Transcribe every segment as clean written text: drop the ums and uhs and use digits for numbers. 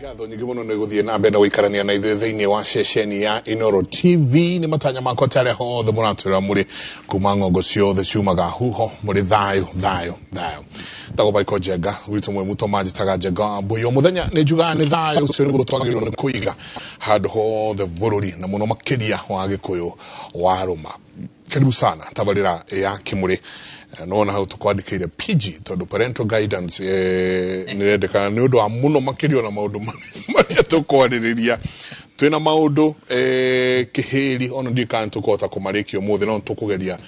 Ngatho nyingĩ mũno nĩ gũthiĩ na mbere na gũikarania na ithuĩ thĩinĩ wa ceceni ya Inoro TV. Nĩ matanya makwa ta arĩa hothe mũratwĩra mũrĩ kuma ng'ongo ciothe ciumaga huho, mũrĩ thayũ thayũ thayũ. Tagwo Michael Njenga gwitũ mwĩ muto manjĩtaga Njenga wa Mbui. O mũthenya nĩ njugaga nĩ thayũ ũcio nĩguo twagĩrĩirwo nĩ kũiga handũ hothe bũrũri na mũno makĩria wa Gĩkũyũ wa Rũma. Karibu sana tabarĩra ya Kĩmũrĩ. Nona hau tũkwandĩkĩire PG tondũ parental guidance nĩrendekana nĩ ũndũ wa mũno makĩria ona maũndũ marĩa tũkwarĩrĩria. Twĩna maũndũ kĩhĩri ona ndiũĩ kana nĩtũkũhota kũmarĩkia ũmũthĩ, no nĩtũkũgeria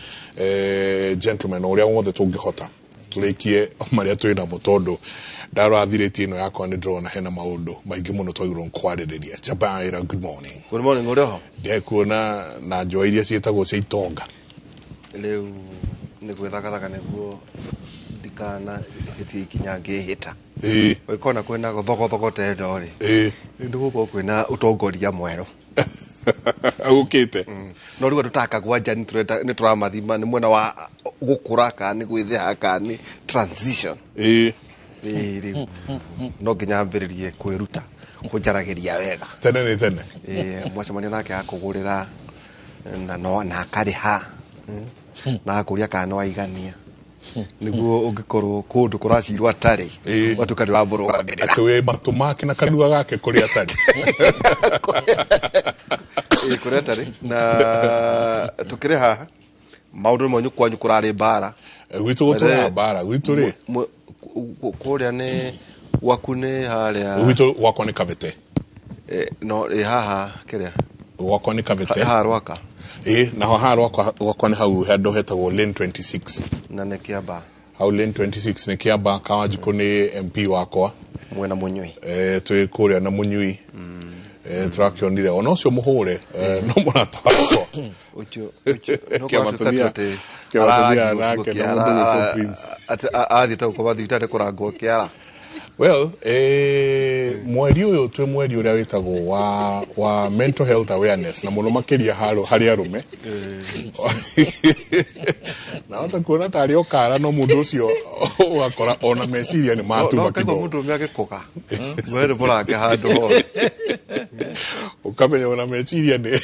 gentlemen ũrĩa wothe tũngĩhota tũrĩkie marĩa twĩ namo, tondũ ndarora thirĩti ĩno yakwa nĩ ndĩrona hena maũndũ maingĩ mũno twagĩrĩirwo nĩ kwarĩrĩria. Chabaira, good morning. Good morning, ũrĩ ho? Ndekuona na njoa iria ciĩtagwo cia itonga. Rĩu nĩ gwĩthakathaka nĩguo ndikana hĩtie ikinya ngĩhĩta. Ũngĩkona kwĩna thogothogo ta ĩno rĩ, rĩu nĩgũkorwo kwĩna ũtongoria mwerũ ũkĩte. No rĩu andũ ta Kagwanja nĩ tũramathima nĩ mwena wa gũkũra kana nĩ gwĩthĩha kana nĩ transition. Ĩĩ, rĩu no nginya ambĩrĩrie kwĩruta kũnjaragĩria wega. Tene nĩ tene. Ĩĩ, mwacemania nake akũgũrĩra na no na akarĩha, na akũria kana no aigania, nĩguo ũngĩkorwo kũndũ kũracirwo atarĩ ũgatuĩka nĩ ũramũrũgamĩrĩra. Atĩ wĩ matũ make na kanua gake kũrĩa atarĩ. Ĩĩ, kũrĩa atarĩ. Na tũkĩrĩ haha maũndũ nĩ kwanyu kũrarĩ mbara. Gwitũ gũtũraga mbara gwitũ rĩ. Kũrĩa nĩ gwaku nĩ harĩa? Gwitũ gwakwa nĩ Kabete. No ĩ haha kĩrĩa? Gwakwa nĩ Kabete. Haha Rwaka. Ĩ, naho haha Rwaka gwakwa nĩ hau handũ hetagwo Lane 26. Na nĩ Kĩambaa. Hau Lane 26 nĩ Kĩambaa. Kawanjikũ nĩ MP wakwa. Mwena Mũnyui. Twĩ kũrĩa na Mũnyui. Tũrakĩonire ona ũcio mũhũre no mũrata wakwa. Ũcio ũcio no Kĩama kwatuĩka tumia atĩ kĩama tumia ararangirwo nake na kĩara, mũndũ gwĩtwo Prince. Atĩ athiĩte gũkoma thibitarĩ kũrangwo kĩara. Well, mweri ũyũ twĩ mweri ũrĩa wĩtagwo wa mental health awareness na mũno makĩria harĩ arũme. Na hota kuona tarĩ o kara no mũndũ ũcio ũgakora ona meciria nĩ matuma No kaigua kidogo. mũndũ ũmwe agĩkũga. We nĩ mũrange handũ hothe. Ũkamenya ona meciria nĩ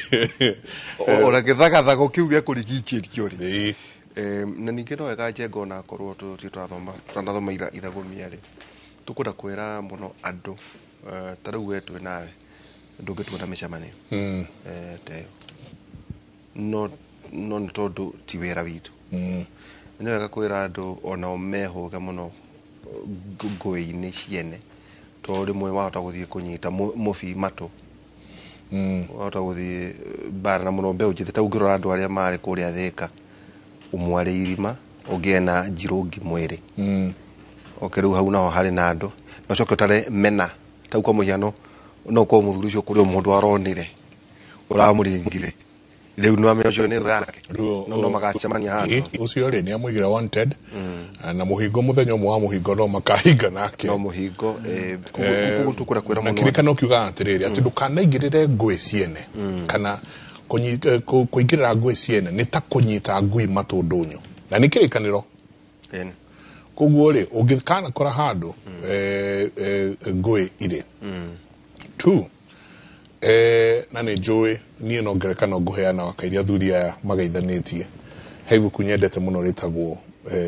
Ona gĩthagathago kĩu gĩa kũrigicĩrio rĩ. Na ningĩ no wega Njenga ona akorwo tũtirĩ tũrathoma, tũtanathoma ithagũmia rĩ, tũkwenda kwĩra mũno andũ, ta rĩu we twĩ nawe ndũngĩtuona mĩcemanio ta ĩyo, no nĩ tondũ ti wĩra witũ. Nĩ wega kwĩra andũ onao mehũge mũno ngũĩ-inĩ ciene, tondũ rĩmwe wahota gũthiĩ kũnyita mũbi matũ, wahota gũthiĩ mbara na mũno mbeũ njĩthĩ. Ta ũngĩrora andũ arĩa marĩ kũrĩa Thĩka, ũmwe arĩ irima, ũngĩ ena njirũngi mwĩrĩ. Okay, rĩu hau naho harĩ na andũ. Na ũcoke ũtare mena, ta kwa mũhiano no ũkorwo mũthuri ũcio kũrĩ o mũndũ aronire ũramũringire, rĩu nĩ wamenya ũcio nĩ thũ yake. No magacemania handũ. Ũcio rĩ nĩ amũigĩra wanted na mũhingo mũthenya ũmwe wa mũhingo no makahinga nake. No mũhingo, koguo tũkwenda kwĩra Na mũno kĩrĩkano kiugaga atĩrĩrĩ, atĩ ndũkanaingĩrĩre ngũĩ ciene, kana kũingĩrĩra ngũĩ ciene nĩ ta kũnyita ngui matũ ndũnyũ, na nĩ kĩrĩkanĩro. Koguo rĩ ũngĩkanakora handũ ngũĩ irĩ two, na nĩ njũĩ niĩ no ngerekano ngũheana wakairia athuri aya magaithanĩtie. He ibuku nyendete mũno rĩtagwo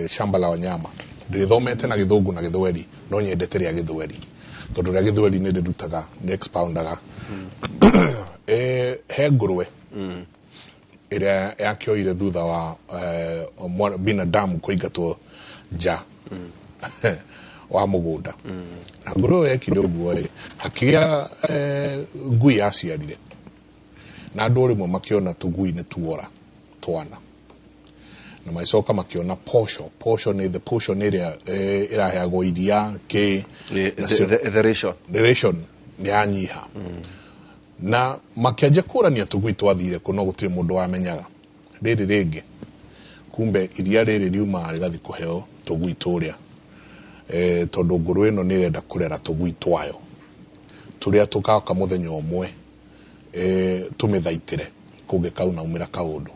Shamba la Wanyama. Ndĩrĩthomete na Gĩthũngũ na Gĩthweri, no nyendete rĩa Gĩthweri tondũ rĩa Gĩthweri nĩ rĩrutaga, nĩ expoundaga. He ngũrwe ĩrĩa yakĩoire thutha wa binadamu kũingatwo nja wa mũgũnda. Na ngũrwe ĩyo yekire ũguo rĩ, hakĩgĩa ngui yaciarire, na andũ rĩmwe makĩona tũgui nĩ tuora twana, na magĩcoka makĩona posho. Posho nĩ the posho nĩ ĩrĩa ĩraheagwo iria kĩ The ration. The ration nĩ yanyiha. Na makĩanjia kũrania tũgui twathire kũ, no gũtirĩ mũndũ wamenyaga. Rĩrĩ rĩngĩ kumbe iria rĩrĩ riumaga rĩgathiĩ kũheo tũgui tũrĩa, tondũ ngũrwe ĩno nĩ ĩrenda kũrera tũgui twayo tũrĩa tũgaka mũthenya ũmwe tũmĩthaitĩre kũngĩkauna umĩra kaũndũ.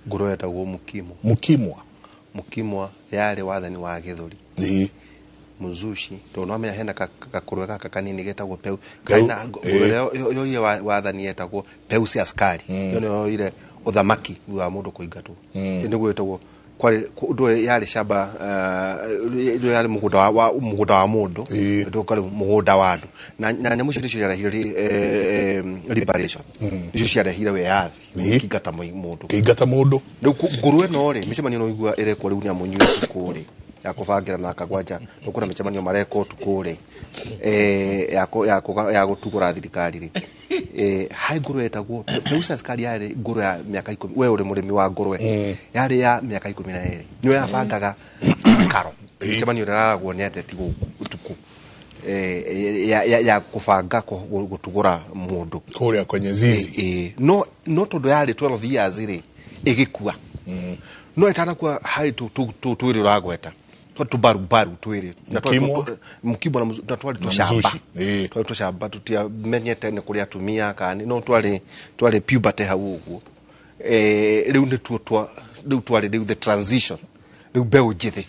Ngũrwe yetagwo mũkimwa. Mũkimwa. Mũkimwa yarĩ wathani wa Gĩthũri. Mzushi tondũ nwamenya hena gakũrwe gaka kanini getagwo peu kaina ngũrwe ĩrĩa yoire wathani yetagwo Peusi Askari, ĩyo nĩyo yoire ũthamaki thutha wa mũndũ kũingatwo. Nĩguo ĩtagwo kwarĩ ndũĩ yarĩ shamba, ndũĩ yarĩ mũgũnda wa mũgũnda wa mũndũ, ĩtuĩka rĩu mũgũnda wa andũ, na nyamũ icio nĩcio ciarehire liberation, nĩcio ciarehire wĩyathi, kĩingata mũndũ, kĩingata mũndũ. Rĩu ngũrwe no rĩ mĩcemanio no igua ĩrekwo rĩu nĩ amunyui ũtukũ rĩ ya kũbangĩra na kagwanja nĩ kwĩna mĩcemanio mareka ũtukũ rĩ, ya gũtugũra thirikari rĩ, hai ngũrwe ĩtagwo Peusi Askari, yarĩ ngũrwe ya mĩaka 10. We ũrĩ mũrĩmi wa ngũrwe, yarĩ ya mĩaka 12, nĩyo yabangaga cikaro, mĩcemanio ĩrĩa ĩraragwo nĩ ateti gũkũ ũtukũ, ya kũbanga gũtugũra mũndũ kũrĩa kwenye zizi. No tondũ yarĩ 12 years rĩ ĩgĩkua, no ĩtanakua harĩ twĩrĩ ũragweta twarĩ tũbarubaru twĩrĩ. Na Mkimwa? Mkimwa na twarĩ Na tũcamba. Mzushi. Twarĩ tũcamba, tũtiamenyete nĩ kũrĩ atumia kana no twarĩ puberty hau ũguo. Rĩu nĩtuo twa rĩu twarĩ rĩu the transition, rĩu mbeũ njĩthĩ.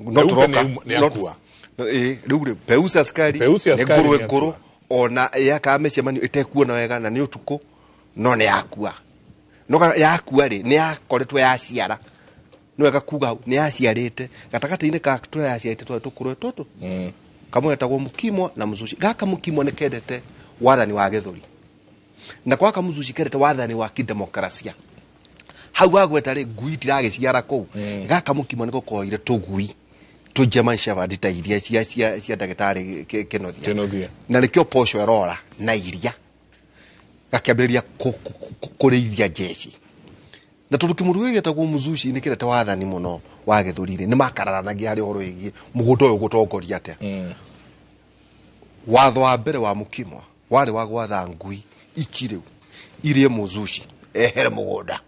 No Peu tũroka nĩ akua. Rĩu rĩ Peusi Askari Peusi nĩ Askari ngũrwe nĩ ngũrũ akua. Ona yakaga mĩcemanio ĩtekuona wega na nĩ ũtukũ, no nĩ yakua, no yakua rĩ nĩ yakoretwo yaciara, nĩ wega kuga hau nĩ yaciarĩte gatagatĩ-inĩ ka tũrĩa yaciarĩte twarĩ tũkũrwe tũtũ, kamwe getagwo Mkimwa na Mzushi. Gaka Mkimwa nĩ kendete wathani wa gĩthũri, na kwa Mzushi kendete wathani wa kidemokrasia. Hau wagweta rĩ ngui itiragĩciara kũu, gaka Mkimwa nĩko koire tũgui tũ German Shepherd ta iria cia ndagĩtarĩ Kĩnuthia. Kĩnuthia. Na nĩkĩo poco ĩrora na iria gakĩambĩrĩria kũrĩithia jeshi, na tondũ kĩmũndũ gĩkĩ gĩtagwo Mzushi nĩ kĩrete wathani mũno wa gĩthũri rĩ, nĩ makararanagia harĩ ũhoro wĩgiĩ mũgũnda ũyũ gũtongoria atĩa. Watho wa mbere wa Mkimwa warĩ wa gwatha ngui iki rĩu irie Mzushi ehere mũgũnda.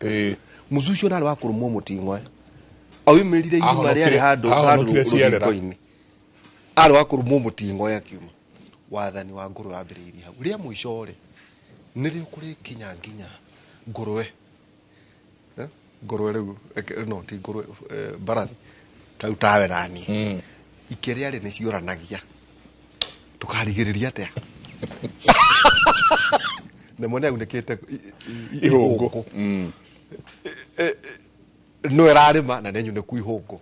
Mzushi ona arĩ wa kũrũmwo mũting'oe aumĩrire irima rĩarĩ handũ handũ Ahonokire ciarera. rũthingo-inĩ, arĩ wa kũrũmwo mũting'oe akiuma. Wathani wa ngũrwe wambĩrĩirie hau. Rĩa mũico rĩ nĩrĩo kũrĩkinya nginya ngũrwe. Ngũrwe rĩu no ti ngũrwe, mbarathi ta rĩu tawe nani ikĩrĩa rĩ nĩcioranagia tũkarigĩrĩria atĩa nĩmo nĩ aunĩkĩte Ihũngũ. Ihũngũ no ĩrarĩma na nĩ nyunĩku ihũngũ,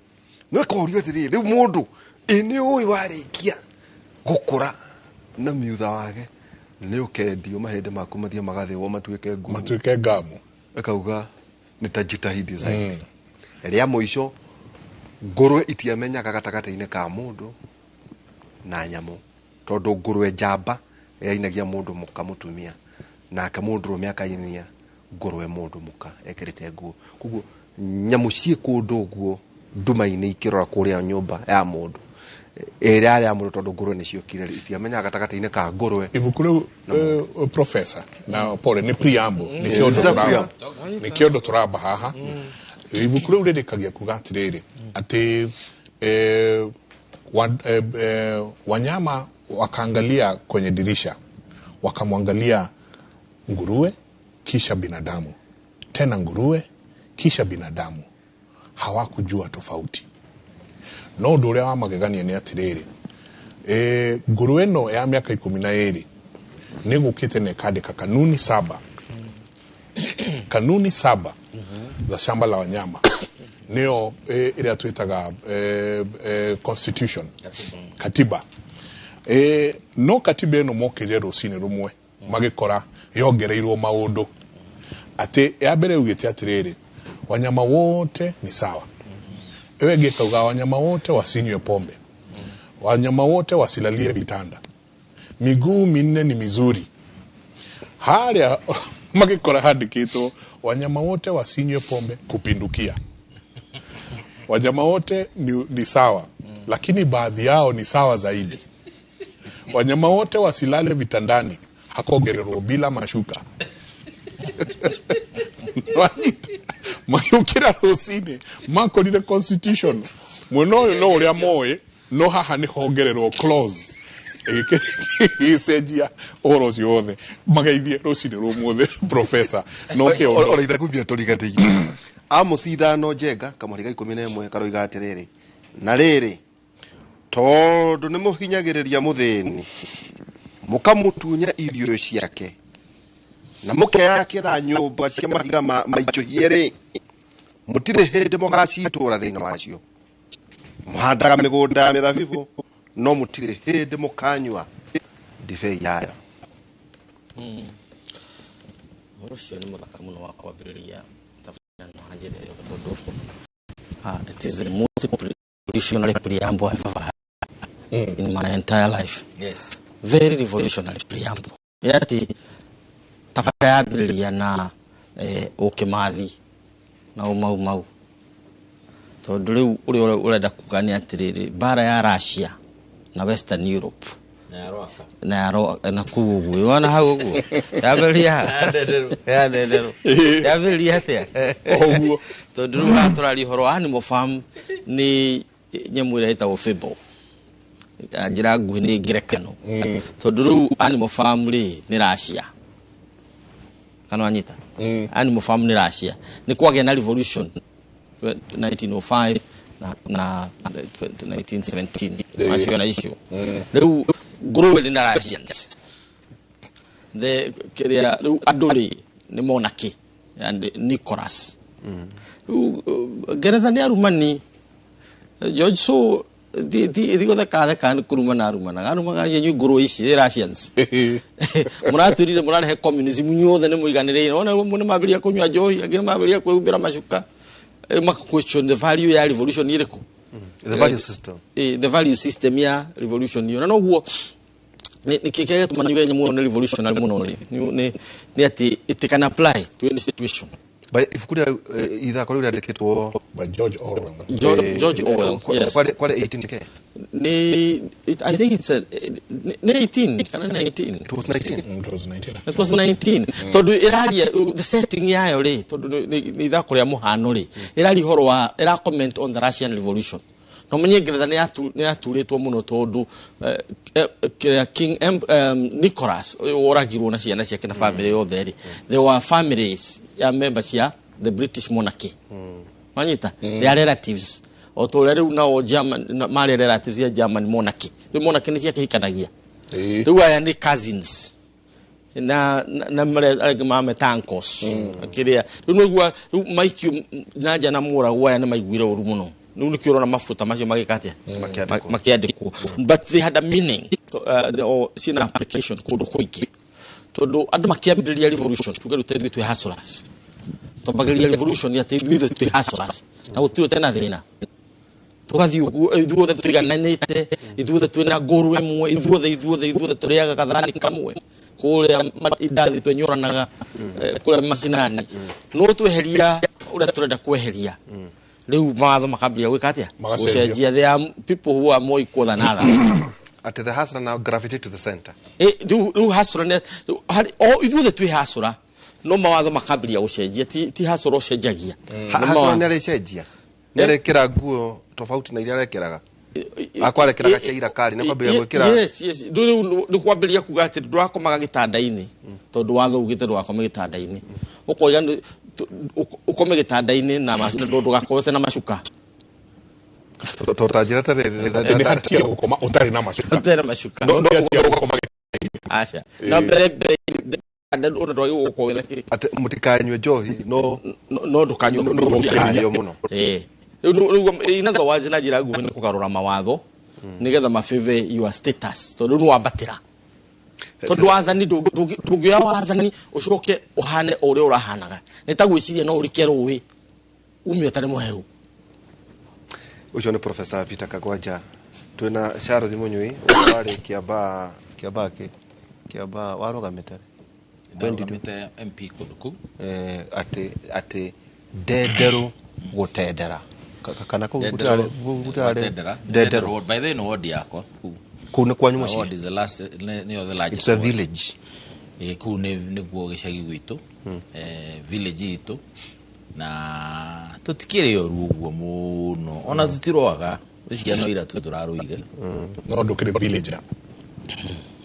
no ĩkorio atĩrĩrĩ rĩu mũndũ ĩ nĩ ũĩ warĩkia gũkũra na miutha wake nĩ ũkendio mahĩndĩ maku mathiĩ magathĩwo matuĩke ngumu, matuĩke ngamu. Akauga nitajitahidi zaidi. Rĩa mũico ngũrwe itiamenyaga gatagatĩ-inĩ ka mũndũ na nyamũ, tondũ ngũrwe njamba yainagia mũndũ mũka mũtumia, nake mũndũrũme akainia ngũrwe mũndũ mũka ekĩrĩte nguo. Koguo nyamũ ciĩ kũndũ ũguo nduma-inĩ ikĩrora kũrĩa nyũmba ya mũndũ ĩrĩa yarĩ ya mũndũ, tondũ ngũrwe nĩciokire rĩ, itiamenyaga gatagatĩ-inĩ ka ngũrwe. Ibuku rĩu, professor, na pole nĩ preamble, nĩ kĩondo It's a tũramba, nĩ kĩondo tũramba haha. Ibuku rĩu rĩrĩkagia kuga atĩrĩrĩ atĩ wanyama wakaangalia kwenye dirisha, wakamwangalia nguruwe, kisha binadamu, tena nguruwe, kisha binadamu, hawakujua tofauti. No ũndũ ũrĩa wa magegania nĩ atĩrĩrĩ, nguruwe ĩno ya mĩaka 12 nĩ gũkĩte na ĩkandĩka kanuni saba, kanuni saba za shamba la wanyama, nĩyo ĩrĩa twĩtaga constitution, katiba. No katiba ĩno mokĩrire rũcinĩ rũmwe magĩkora yongereirwo maũndũ, atĩ ya mbere ugĩte atĩrĩrĩ, wanyama wote ni sawa. Ĩyo ĩngĩ ĩkauga wanyama wote wasinywe pombe, wanyama wote wasilalie vitanda, miguu minne ni mizuri. Harĩa magĩkora handĩkĩtwo wanyama wote wasinywe pombe kupindukia, wanyama wote ni sawa lakini baadhi yao ni sawa zaidi, wanyama wote wasilale vitandani, hakongererwo bila mashuka. Wanyita magiũkĩra rũcinĩ makorire constitution mwena ũyũ no ũrĩa moĩ, no haha nĩ hongererwo clause ĩgĩcenjia ũhoro ũcio wothe. Mageithie rũcinĩ rũmũthĩ, professor, no kĩondo. Ona ithakubia tũriganĩire Amos 5 njenga kamũhari ga 11 karoiga atĩrĩrĩ, na rĩrĩ Tondũ nĩ mũhinyagĩrĩria mũthĩni, mũkamũtunya irio ciake, na mũkeyakĩra nyũmba cia mahiga maicũhie rĩ, mũtirĩ hĩndĩ mũgacitũra thĩinĩ wacio. Mũhandaga mĩgũnda ya mĩthabibũ, no mũtirĩ hĩndĩ mũkanyua ndibei yayo. Ũhoro ũcio nĩ mũthaka mũno wa kwambĩrĩria tabarĩra ĩno na njĩra ĩyo, tondũ it is the most revolutionary preamble I've ever had in my entire life. Very revolutionary preamble. Ati tabarĩra yambĩrĩria na ũkĩmathi na ũmau mau, tondũ rĩu ũrĩa ũrenda kuga nĩ atĩrĩrĩ, mbara ya Russia na Western Europe na ya na kũu ũguo wona hau ũguo yambĩrĩria ya ndenderũ yambĩrĩria atĩa? Ũguo. Tondũ rĩu haha tũraria ũhoro wa Animal Farm, nĩ nyamũ ĩrĩa ĩtagwo fable, na njĩra nguhĩ nĩ ngerekano, tondũ rĩu Animal Farm rĩ nĩ Russia, kana wanyita? Animal Farm nĩ Russia, nĩ kwagĩa na revolution 1905 na 1917, macio na icio. Rĩu ngũrũwe nĩ na Russians, the kĩrĩa rĩu andũ rĩ nĩ monarchy and Nicholas. Rĩu Ngeretha nĩ arumani. George, so ti gũtheka theka, nĩ kũrumana arumanaga, arumaga inyuĩ ngũrũwe ici Russians, mũratwĩrire mũrarehe communism, inyuothe nĩ mũiganĩrĩire. Ona nĩ mambĩrĩria kũnyua njohi, angĩ nĩ mambĩrĩria kwĩhumbĩra macuka. Maka question the value ya revolution ĩrĩkũ. The value system. The value system ya revolution ĩyo, na noguo nĩ kĩ gĩatũma nyuge nyamũ ĩyo nĩ revolutionary mũno nĩ atĩ it can apply to any situation. By ibuku rĩa ithako rĩu rĩandĩkĩtwo by George Orwell. George Orwell, yes. Kware 18 ke? Ni I think it's a nĩ 18 kana 19. It was 19. It was 19. It was 19, tondũ ĩraria the setting yayo rĩ, tondũ nĩ ithako rĩa mũhano rĩ, ĩraria ũhoro wa ĩra comment on the Russian Revolution. No menye Ngeretha nĩ yaturĩtwo mũno, tondũ kĩrĩa King Nicholas ũyũ woragirwo na ciana ciake na family yothe rĩ, there were families ya members cia the British monarchy, wanyita? They are relatives, o ta ũrĩa rĩu nao German marĩ relatives ya German monarchy. Rĩu monarchy nĩ ciakĩhikanagia. Rĩu aya nĩ cousins na marĩa angĩ mameta uncles kĩrĩa. Rĩu nĩgua rĩu maikio na nja na mũragwo, aya nĩ maiguire ũru mũno. Rĩu nĩkĩo ũrona mabuta macio magĩka atĩa? Makĩandĩkwo. Makĩandĩkwo, but they had a meaning or ciĩna application kũndũ kũingĩ, tondũ andũ makĩambĩrĩria revolution, tuge rĩu ta ithuĩ twĩ hustlers, twambagĩrĩria revolution atĩ ithuĩ ithuĩ twĩ hustlers na gũtirĩ tena thĩna, tũgathiĩ ũguo ithuothe tũigananĩte, ithuothe twĩna ngũrũ ĩmwe, ithuothe tũrĩaga gathani kamwe kũrĩa indathi twenyũranaga kũrĩa macinani. No tweheria ũrĩa tũrenda kweheria, rĩu mawatho makambĩrĩria gwĩka atĩa? Magacenjia. Gũcenjia. There are people who are more equal than others. At the hustler now gravitate to the center. Rĩu hustler rĩu o ithuothe twĩ hustler, no mawatho makambĩrĩria gũcenjia, ti hustler ũcenjagia. No Hustler mawatho. nĩ arĩcenjia, nĩ arekĩra nguo tofauti na iria arekĩraga, akwarekĩraga cia irakari, nĩ kwambĩrĩria gwĩkĩra. Yes, rĩu nĩ kwambĩrĩria kuga atĩ ndũrakomaga gĩtanda-inĩ, tondũ watho ugĩte ndũgakome gĩtanda-inĩ, ũkoiga ũkome gĩtanda-inĩ na ndũgakomete na macuka. To ta njĩra ta rĩrĩ. Atĩ nĩ hatia gũkoma ũtarĩ na macuka. Ũtarĩ na macuka. No ti hatia gũkoma. Aca, na mbere ona ndwagĩrĩirwo gũkorwo wĩna kĩ Atĩ mũtikanyue njohi no no ndũkanyue. No mũkarĩo mũno. Rĩu in other words, na njĩra nguhĩ, nĩ kũgarũra mawatho nĩgetha mafavor your status, tondũ rĩu nĩ wambatĩra, tondũ wathani ndũngĩoya wathani ũcoke ũhane o ũrĩa ũrahanaga, nĩ ta gwĩciria no ũrike rũĩ ume ũtarĩ mũhehu. Ũcio nĩ Professor Peter Kagwanja. Twĩna Charles Mũnyui ũrĩa warĩ Kĩambaa, Kĩambaa kĩ Kĩambaa warũgamĩte rĩ? Ndarũgamĩte MP kũndũ kũu. Atĩ ndenderũ gũtendera. Kana kũu Ndenderũ, gũtirarĩ Watendera. Ndenderũ. Ward. By the way, nĩ ward yakwa kũu. Kũu nĩ kwanyu My mũciĩ? ward is the last, nĩyo the largest It's a ward. village. Kũu nĩguo gĩcagi gwitũ, village itũ, na tũtikĩrĩ oru ũguo mũno, ona tũtirũaga, ciana ira tu tũrarũire. No ndũkĩrĩ villager?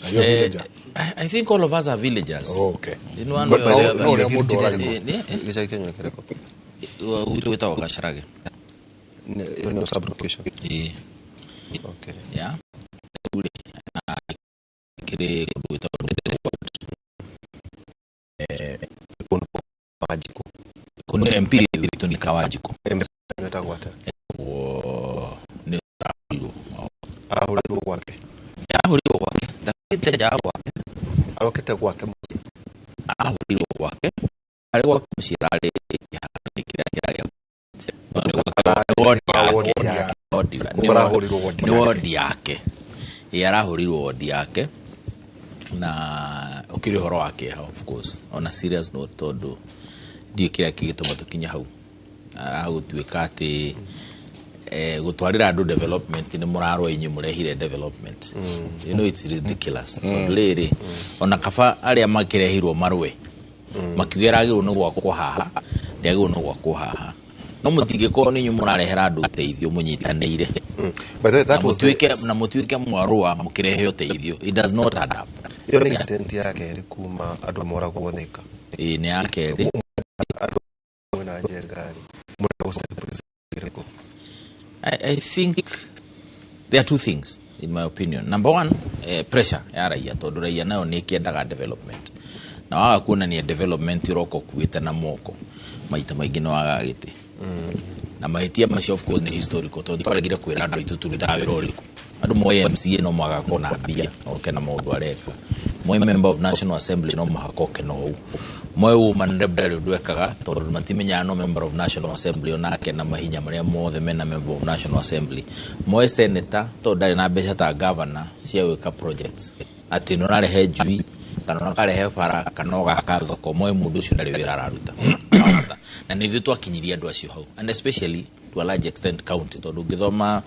Are you a villager? I think all of us are villagers. Oh, okay. In one But way or the other. no ũrĩa mũndũ oragio. Gĩcagi kĩanyu nĩ kĩrĩkũ? Gwitũ gwĩtagwo Gacarage. Ĩyo nĩyo sub location? Ĩĩ. Okay. Ya rĩu rĩ, na kĩrĩ kũndũ gwĩtagwo Kũndũ Wanjikũ. Kũndũ MP witũ nĩ Kawanjikũ. MC wetagwo atĩa? Nĩ arahũrirwo. Arahũrirwo gwake? Arahũrirwo gwake, ndakĩte nja gwake. Arokĩte gwake mũciĩ? Arahũrirwo gwake, arĩ gwake mũciĩ, ararĩ kĩharo-inĩ kĩrĩa kĩrarĩ Wodi yake. Koguo arahũrirwo wodi nĩ yake. Wodi yake, ĩ, arahũrirwo wodi yake, na ũkĩrĩ ũhoro wa kĩeha. Of course, on a serious note, tondũ ndiũĩ kĩrĩa kĩgĩtũma tũkinye hau agũtuĩka atĩ gũtwarĩra andũ development nĩ mũrarũa inyuĩ mũrehire development. You know it's ridiculous, tondũ rĩrĩ, ona kaba arĩa makĩrehirwo marũe makiuga ĩragĩrwo nĩ gwakwo haha, ndĩagĩrĩirwo nĩ gwakwo haha, no mũtingĩkorwo nĩ inyuĩ mũrarehera andũ ũteithio mũnyitanĩire. By the way, Na that was the mũtuĩke na mũtuĩke mwarũa mũkĩrehe ũteithio. It does not add up. Ĩyo nĩ incident ya kerĩ kuma andũ moragwo Thika. Ĩĩ, nĩ ya kerĩ. Andũ mwena Njenga rĩ, mũrenda gũcemania ĩrĩkũ? I think there are two things, in my opinion. Number one, pressure ya raia, tondũ raia nayo nĩ ĩkĩendaga development, na waga kuonania development ũroka ũkuĩte na moko, maita maingĩ nĩ wagaga gĩtĩ. Na mahĩtia macio, of course, nĩ historical, tondũ twaregire kwĩra andũ aitũ tũrutaga wĩra ũrĩkũ. Andũ moĩ MCA no mũhaka akorwo na mbia na oke na maũndũ areka, moĩ member of National Assembly no mũhaka oke na ũũ, moĩ woman rep ndarĩ ũndũ ekaga, tondũ matimenyaga no member of National Assembly onake na mahinya marĩa mothe mena member of National Assembly, moĩ senator tondũ ndarĩ na mbeca ta governor cia gwĩka projects, atĩ nĩ ũrarehe njui kana ũkarehe bara kana ũgaka thoko, moĩ mũndũ ũcio ndarĩ wĩra araruta. Na nĩ ithuĩ twakinyirie andũ acio hau, and especially to a large extent county, tondũ ũngĩthoma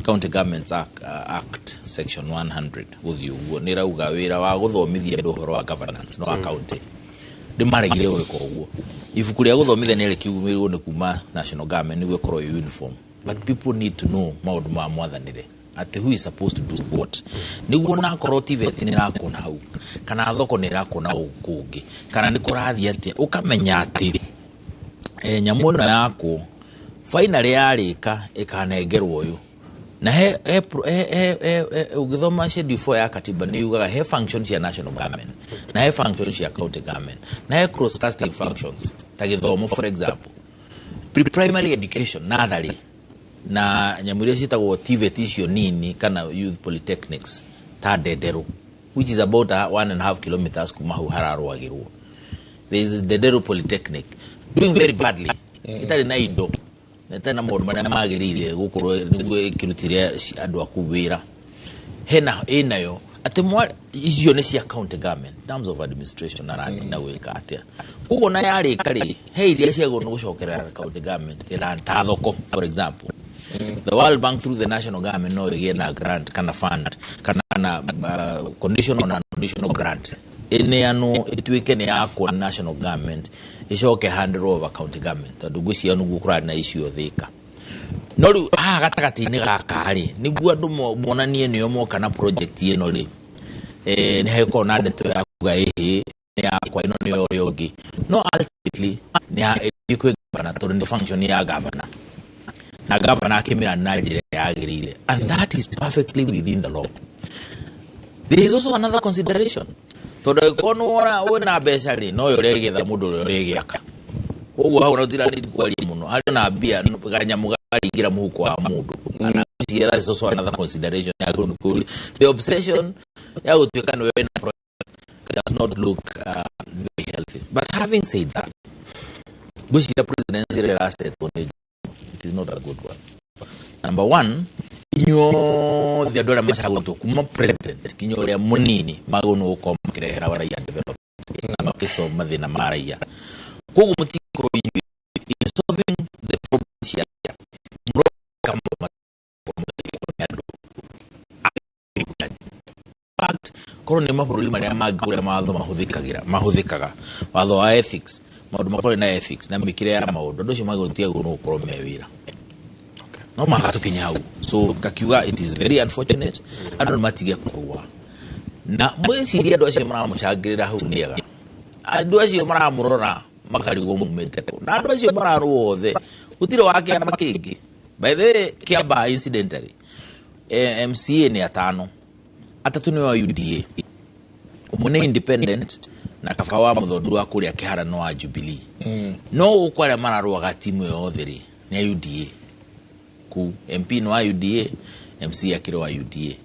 County Governments Act section 100 gũthiĩ ũguo, nĩ ĩrauga wĩra wa gũthomithia andũ ũhoro wa governance no wa county. Nĩ maregire gwĩka ũguo. Ibuku rĩa gũthomithania rĩkiumĩrwo nĩ kuma national government nĩguo ĩkorwo ĩ uniform, but people need to know maũndũ ma mwathanĩre, atĩ who is supposed to do what, nĩguo nakorwo TVET nĩ ĩrakwo hau, kana thoko nĩ ĩrakwo na gũkũ kũngĩ, kana nĩ kũrathiĩ atĩa, ũkamenya atĩ nyamũ ĩno yakwo finally yarĩka ĩkanengerwo ũyũ. Na he, he, he, he, he, he, ũgĩthoma schedule 4 ya katiba, nĩ yugaga he function cia national government na he function cia county government na he cross cutting functions ta gĩthomo, for example pre-primary education, natharĩ na nyamũ iria ciĩtagwo TVET icio nini, kana youth polytechnics ta Ndenderũ, which is about 1.5 kilometers kuma hau hararũagĩrwo. There is Ndenderũ Polytechnic doing very badly, ĩtarĩ na indo na ĩtarĩ na maũndũ marĩa magĩrĩire gũkorwo nĩguo ĩkĩrutĩre andũ a kũu wĩra. Hena ĩnayo atĩ icio nĩ cia county government in terms of administration na rani na gwĩka atĩa. Koguo na yarĩka rĩ, he iria ciagĩrĩirwo nĩ gũcokerera county government ĩra ta thoko. For example, the World Bank through the national government no ĩgĩe na grant kana fund kana na conditional na conditional grant ĩneanwo ĩtuĩke nĩ yakwo nĩ national government, ĩcoke hand over county government, tondũ ngwĩciria nĩguo kũrarĩ na issue Thika. No rĩu haha gatagatĩ-inĩ gaka rĩ, nĩguo andũ monanie nĩo moka na project ĩno rĩ, nĩ hagĩkorwo na ndeto ya kuga ĩhĩ nĩ yakwa, ĩno nĩ ũrĩa ũngĩ, no ultimately nĩ ĩthiĩ kwĩ governor, tondũ nĩ function ya governor, na governor akĩmĩra na njĩra ĩrĩa yagĩrĩire, and that is perfectly within the law. There is also another consideration, tondũ angĩkorwo nĩ wona wĩna mbeca rĩ, no ũrĩa ũrĩgĩetha mũndũ ũrĩa ũrĩgĩaka. Koguo hau na tũtira need kwaria mũno harĩ na mbia kanyamũ karingĩra mũhuko wa mũndũ. And that is also another consideration ya the obsession ya gũtuĩka nĩwe wĩna project does not look very healthy. But having said that, ngwĩciria presidency ĩrĩa ĩrasetwo nĩ, it is not a good one. Number one, inyuothe andũ arĩa macagũrĩtwo kuma president kinya ũrĩa mũnini magĩrĩirwo nĩ gũkorwo makĩrehera raia development na makĩsolve mathĩna ma raia. Koguo mũtingĩkorwo inyuĩ in solving the problems cia raia mũroka maũndũ nĩ andũ. In fact, korwo nĩ mabũrũri marĩa mangĩ kũrĩa mawatho mahũthĩkagĩra mahũthĩkaga, watho wa ethics, maũndũ makorwo na ethics na mĩkĩre ya maũndũ, andũ acio magĩtiagĩrĩirwo nĩ gũkorwo me wĩra no mũhaka tũkinye hau. So ngakiuga it is very unfortunate. Andũ nĩ matige kũrũa na mwĩcirie andũ acio maramũcangĩrĩra hau nĩ ega, andũ acio maramũrora makarigwo mumĩte kũ, na andũ acio mararũa othe gũtirĩ wa kĩama kĩngĩ. By the way, Kĩamba, incidentally, MCA nĩ atano, atatu nĩ wa UDA, ũmwe nĩ independent, na kaba wa mũthondu wa kũrĩa Kĩhara no wa Jubilee. No gũkũ arĩa mararũaga timu yothe rĩ nĩ a UDA kuu, MP nĩ wa UDA, MCA akĩrĩ wa UDA,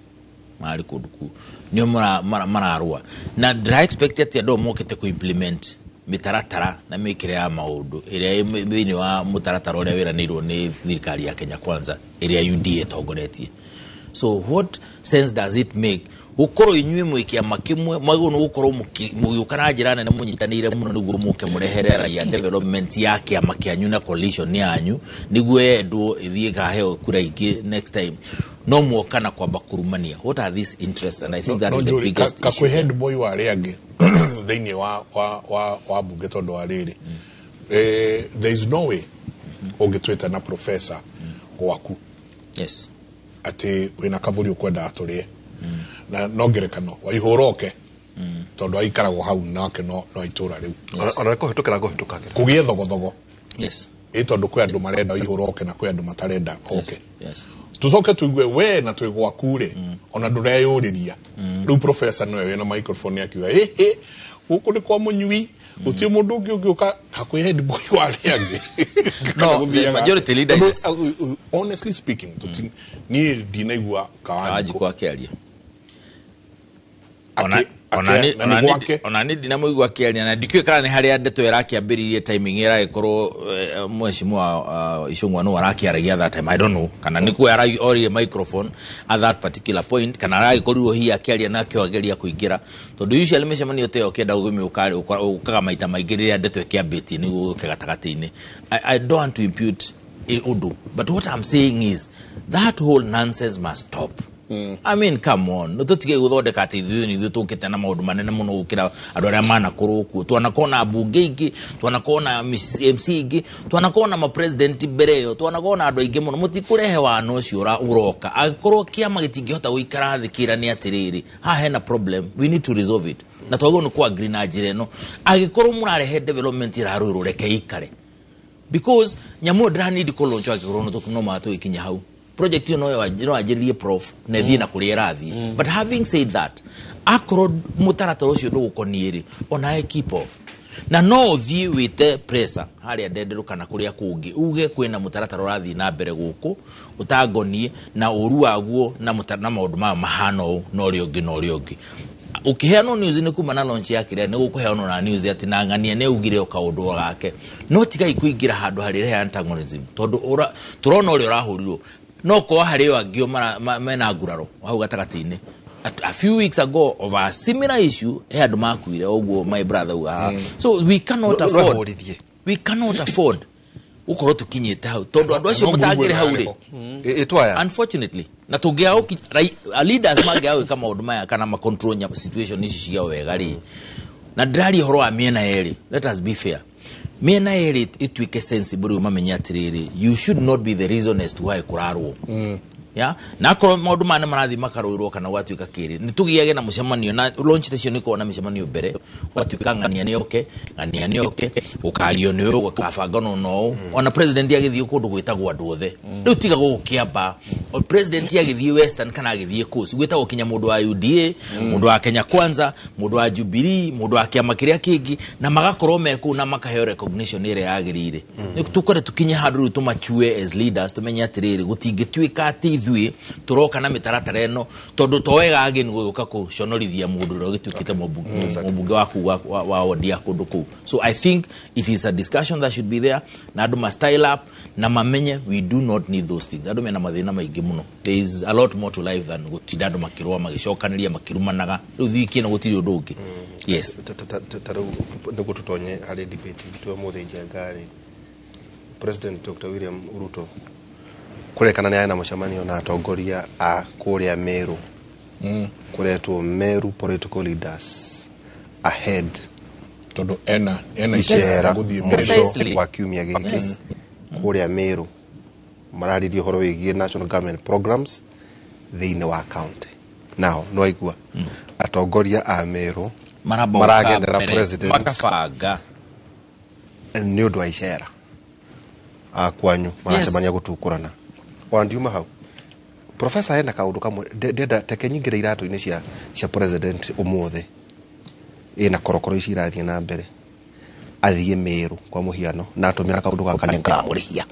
marĩ kũndũ kuu nĩo mararũa, na ndĩra expect atĩ andũ mokĩte kũ implement mĩtaratara na mĩkĩre ya maũndũ ĩrĩa ĩ thĩinĩ wa mũtaratara ũrĩa wĩranĩirwo nĩ thirikari ya Kenya Kwanza ĩrĩa UDA ĩtongoretie. So what sense does it make gũkorwo inyuĩ mwĩ kĩama kĩmwe mwagĩrĩirwo nĩ gũkorwo mũgĩũka na njĩra nene mũnyitanĩire mũno nĩguo mũke mũrehere raia development ya kĩama kĩanyu na coalition yanyu nĩguo yendwo ĩthiĩ ĩkaheo kura ingĩ next time, no muoka na kwamba kũrumania. What are these interests? And I think that No, is the Njuri, biggest ka issue. kwĩ head boy wa arĩa angĩ thĩinĩ wa bunge, tondũ wa rĩrĩ, there is no way ũngĩtwĩta na professor gwaku atĩ wĩna kaburi ũkwendaga tũrĩe na no ngerekano waihũra oke tondũ aikaragwo hau nake no itũra rĩu. Ona kũhĩtũkĩra ngũhĩtũkagĩra. Kũgĩe thogothogo ĩ tondũ kwĩ andũ marenda waihũra oke na kwĩ andũ matarenda oke. Tucoke tuigue we na twĩ gwaku rĩ, ona ndũreyũrĩria rĩu professor nĩwe wĩna microphone akiuga ĩhĩ gũkũ nĩ kwa mũnyui, gũtirĩ mũndũ ũngĩ ũngĩũka hakuhĩ head boy wa arĩa angĩ. No, the majority leader is Honestly speaking, niĩ ndinaigua Kawanjikũ Kawanjikũ akĩaria. Na nĩ gwake. Ona nĩ ndinamũigua akĩaria na ndikĩũĩ kana nĩ harĩa ndeto ĩrakĩambĩrĩirie timing ĩragĩkorwo mheshimiwa Icũng'wa nĩwe arakĩaragia that time. I don't know kana nĩ kuo orire microphone at that particular point kana aragĩkorirwo hihi akĩaria na akĩageria kũingĩra, tondũ usually mĩcemanio ta ĩyo ũkĩenda gũmĩũka rĩ ũkaga maita maingĩ rĩrĩa ndeto ĩkĩambĩtie nĩguo ũke gatagatĩ-inĩ. I don't want to impute ũndũ, but what I'm saying is that whole nonsense must stop. I mean, come on, nĩ tũtige gũthondeka atĩ ithuĩ nĩ ithuĩ tũkĩte na maũndũ manene mũno gũkĩra andũ arĩa manakorwo kuo. Twanakorwo na mbunge ingĩ, twanakorwo na MC ingĩ, twanakorwo na mapresident mbere ĩyo, twanakorwo na andũ aingĩ mũno. Mũtikũrehe wana ũcio ũroka angĩkorwo kĩama gĩtingĩhota gũikara thĩ kĩrane atĩrĩrĩ, haha hena problem, we need to resolve it, na twagĩrĩirwo nĩ kũ-agree na njĩra ĩno. Angĩkorwo mũrarehe development ĩrarũĩrwo, reke ikare, because nyamũ ĩyo ndĩra need kũ launch angĩkorwo no mũhaka tũgĩkinya hau. Project ĩyo no yanjĩrĩrie prof na ĩthiĩ na kũrĩa ĩrathiĩ. But having said that, akorwo mũtaratara ũcio ndũgũkoniĩ rĩ, onawe keep off, na no ũthiĩ wĩte pressure harĩa ndenderũ kana kũrĩa kũngĩ uge kwĩna mũtaratara ũrathiĩ na mbere gũkũ ũtangoniĩ na ũru waguo na maũndũ maya mahana ũũ na ũrĩa ũngĩ na ũrĩa ũngĩ. Ũkĩheanwo news nĩ kuma na launch ya kĩrĩa nĩ gũkũheanwo na news atĩ na ng'ania nĩ augire o kaũndũ gake, no tigai kũingĩra handũ harĩrehe antagonism, tondũ tũrona ũrĩa ũrahũrirwo no korwo harĩ o angĩ o mena nguraro hau gatagatĩ-inĩ. A few weeks ago over a similar issue he andũ makuire ũguo, my brother uga haha. So we cannot No- afford no we cannot afford gũkorwo tũkinyĩte hau, tondũ andũ acio No mũtangĩrĩ hau rĩ ngurumo Ĩtwaya. Unfortunately, na tũngĩaga leaders mangĩaga gwĩka maũndũ maya kana ma control situation ici ciao wega rĩ, na ndĩraria ũhoro wa mĩena yerĩ, let us be fair, mĩena yerĩ ĩtuĩke sensible rĩu mamenye atĩrĩrĩ, you should not be the reason as to why kũrarwo ya na akorwo maũndũ maya nĩ marathiĩ makarũĩrwo kana gwatuĩka kĩrĩ nĩ tũgĩage na mũcemanio na launch icio nĩ na mĩcemanio mbere, gwatuĩka ng'ania nĩ oke, ng'ania nĩ oke, gũkario nĩ ũyũ, gũkabanganwo na ũũ. Ona president agĩthiĩ kũndũ gwĩtagwo andũ othe rĩu tiga gũgũkĩamba o president agĩthiĩ Western kana agĩthiĩ Coast gwĩtagwo kinya mũndũ wa UDA, mũndũ wa Kenya Kwanza, mũndũ wa Jubilee, mũndũ wa kĩama kĩrĩa kĩngĩ, na magakorwo me kũu na makaheo recognition ĩrĩa yagĩrĩire. Nĩ tũkore tũkinye handũ rĩu tũmachue as leaders, tũmenye atĩrĩrĩ, gũtingĩtuĩka atĩ ithuĩ tũroka na mĩtaratara ĩno tondũ to wega ageni gũgĩũka kũconorithia mũndũ ũrĩa ũgĩtuĩkĩte mũmbunge waku wa wodi ya kũndũ kũu. So I think it is a discussion that should be there na andũ ma style up na mamenye we do not need those things. Andũ mena mathĩna maingĩ mũno. There is a lot more to life than gũtinda andũ makĩrũa, magĩcokanĩria, makĩrumanaga. Rĩu wiki ĩno gũtirĩ ũndũ ũngĩ. Yes. Ta rĩu nĩguo tũtonye harĩ debate itũ ya ũmũthĩ njenga rĩ, President Dr. William Ruto kũrekana nĩ arĩ na mũcemanio na atongoria a kũrĩa Meru, kũretwo Meru political leaders ahead tondũ ena icera gũthiĩ mũico Precisely. wa kiumia gĩkĩ kũrĩa Meru, mararirie ũhoro wĩgiĩ national government programs thĩinĩ wa county. Now no aigua atongoria a Meru Maramba maragendera mbere, president makabanga nĩ ũndũ wa icera a kwanyu maracemania gũtukũrana ona ndiuma hau. Professor hena kaundu kamwe ndenda teke nyingire iratu-inĩ cia president ũmũthĩ ĩna korokoro ici irathiĩ na mbere athiĩ Meru kwa mũhiano na atũmĩra kaundu gaka nĩngamũrĩhia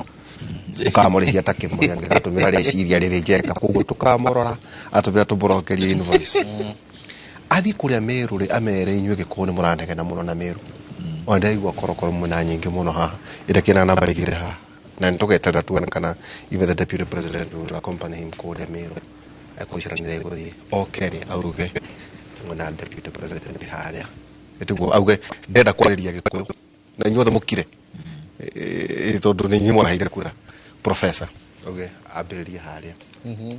tukamũrĩhia ta kĩmũrĩa ngatũmĩra rĩciria rĩrĩ njeka koguo tukamũrora atũmĩra tũmũrokerie invoice athiĩ kũrĩa Meru rĩ amere inyuĩ Gĩkũyũ nĩ mũranegena mũno na Meru ona ndĩraigua korokoro mwĩna nyingĩ mũno haha ĩrĩa namba igĩrĩ haha na nĩtũgeterera tuone kana even the deputy president will accompany him kũrĩa Meru ekũicaranĩra gũthiĩ oke rĩ auge mwĩna deputy president harĩa ĩtiguo auge ndenda kwarĩria Gĩkũyũ na inyuothe mũkire tondũ nĩ inyuĩ mwaraheire kura professor auge ambĩrĩrie harĩa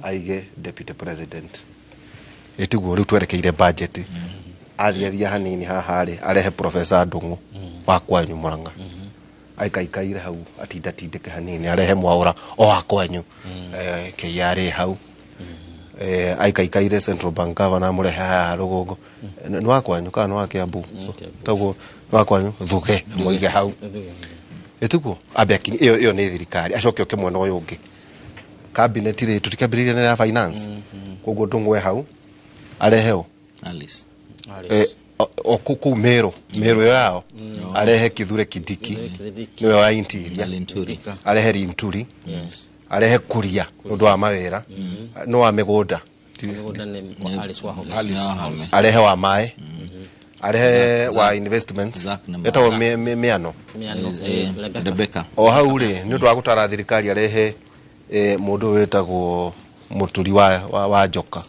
aige deputy president ĩtiguo rĩu twerekeire budget athiathia hanini haha rĩ arehe professor Ndung'u wa kwanyu Murang'a aikaikaire hau atindatindĩke hanini arehe Mwaũra o wa kwanyu KRA hau aikaikaire Central Bank governor amũrehe haha rũgongo nĩ wa kwanyu kana nĩ wa Kiambu toguo nĩ wa kwanyu Thuge mũige hau ĩtiguo ambe akinye ĩyo nĩ thirikari acoke oke mwena ũyũ ũngĩ cabinet rĩ tũtikambĩrĩria na ya finance koguo Ndung'u e hau arehe ũ Alice o kũu Meru Meru ĩyo yao arehe Kithure Kindiki nĩwe wa interior Linturi arehe Linturi arehe Kuria nĩ ũndũ wa mawĩra nĩ wa mĩgũnda arehe wa maĩ arehe wa investments etagwo Miano Rebecca o hau rĩ nĩ ũndũ wa gũtara thirikari arehe mũndũ wĩtagwo Mũturi wa Njoka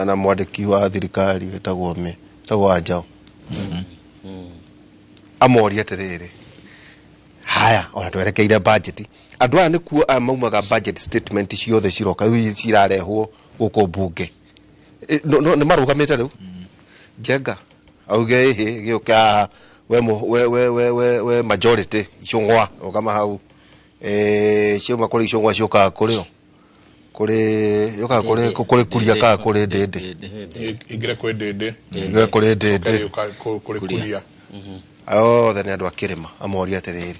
na mwandĩki wa thirikari wĩtagwo Wanjao amorie atĩrĩrĩ haya ona twerekeire budget andũ aya nĩkuo aya maumaga budget statement ciothe ciroka rĩu cirarehwo gũkũ mbunge nĩ marũgamĩte rĩu Njenga auge ĩhĩ gĩũke haha we majority Icũng'wa rũgama hau ciauma kũrĩ Icũng'wa ciũkaga kũrĩ o kũrĩ yũkaga kũrĩ Kuria kana kũrĩ Ndĩndĩ ingĩre kwĩ Ndĩndĩ ingĩre kũrĩ Ndĩndĩ kũrĩ Kuria othe nĩ andũ a kĩrĩma amorie atĩrĩrĩ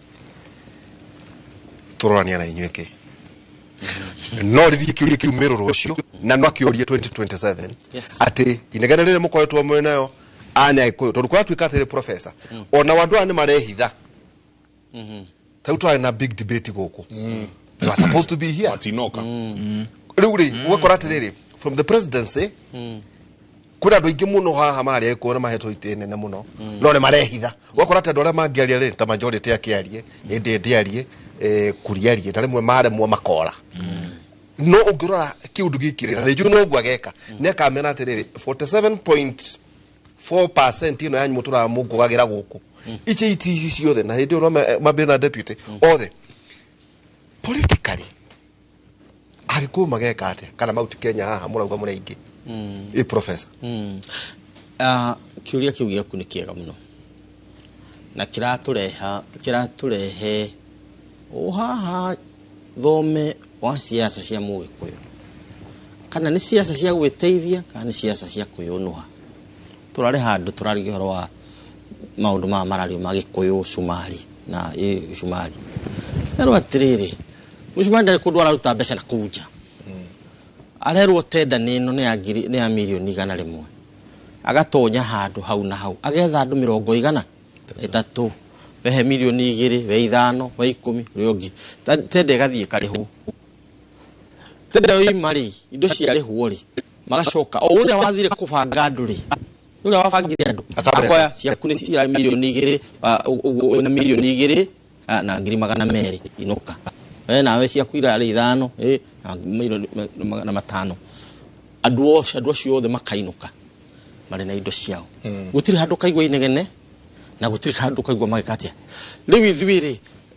tũrorania na inyuĩ kĩ no rĩthiĩ kĩũria kĩu Meru rũciũ na no akĩũrie 2027 atĩ inegene rĩrĩ mũkoretwo mwĩ nayo aya nĩ Agĩkũyũ tondũ kũratuĩka atĩrĩ professor ona andũ aya nĩ marehitha tau twarĩ na big debate gũkũ they were supposed to be here matinoka rĩu rĩ ũgakora atĩrĩrĩ from the presidency kwĩna andũ aingĩ mũno haha mararia Gĩkũyũ na mahetwo itĩ nene mũno no nĩ marehitha ũgakora atĩ andũ arĩa mangĩaria rĩ ta majority akĩarie Ndĩndĩ arie Kuria arie na rĩmwe maremwo makora no ũngĩrora kĩũndũ gĩkĩ rĩ na nĩnjũĩ noguo ageka nĩ akamera atĩrĩrĩ 47.4% ĩno yanyu mũtũraga mũngũgagĩra gũkũ ici iti ici ciothe na hĩndĩ ĩyo no mambĩrĩrie na deputy othe politically Agĩkũyũ mageka atĩa kana Mount Kenya haha mũrauga mũrĩ aingĩ ĩ professor Kĩũria kĩu gĩaku nĩ kĩega mũno na kĩratũrehe o haha thome wa siasa cia Mũgĩkũyũ kana nĩ siasa cia gwĩteithia kana nĩ siasa cia kwĩyũnũha tũrarĩ handũ tũrarigia ũhoro wa maũndũ maya marario ma Gĩkũyũ cumari na cumari erwo atĩrĩrĩ mũcumari ndarĩ kũndũ araruta mbeca na kũu nja arerwo tenda nĩ ĩno nĩ ya mirioni 100 agatonya handũ hau na hau agetha andũ 130 wehe mirioni 2 we 5 we 10 ũrĩa ũngĩ tenda ĩgathiĩ ĩkarĩhwo tenda yoima rĩ indo ciarĩhwo rĩ magacoka o ũrĩa wathire kũbanga andũ rĩ ũrĩa wabangire andũ akoya ciaku nĩ cia mirioni 2 ũguo na mirioni 2 na 200,000 inũka we nawe ciaku irarĩ 5 na mirioni 500 andũ acio othe makainũka marĩ na indo ciao gũtirĩ handũ kaigua inegene na gũtirĩ handũ kaigua magĩka atĩa rĩu ithuĩ rĩ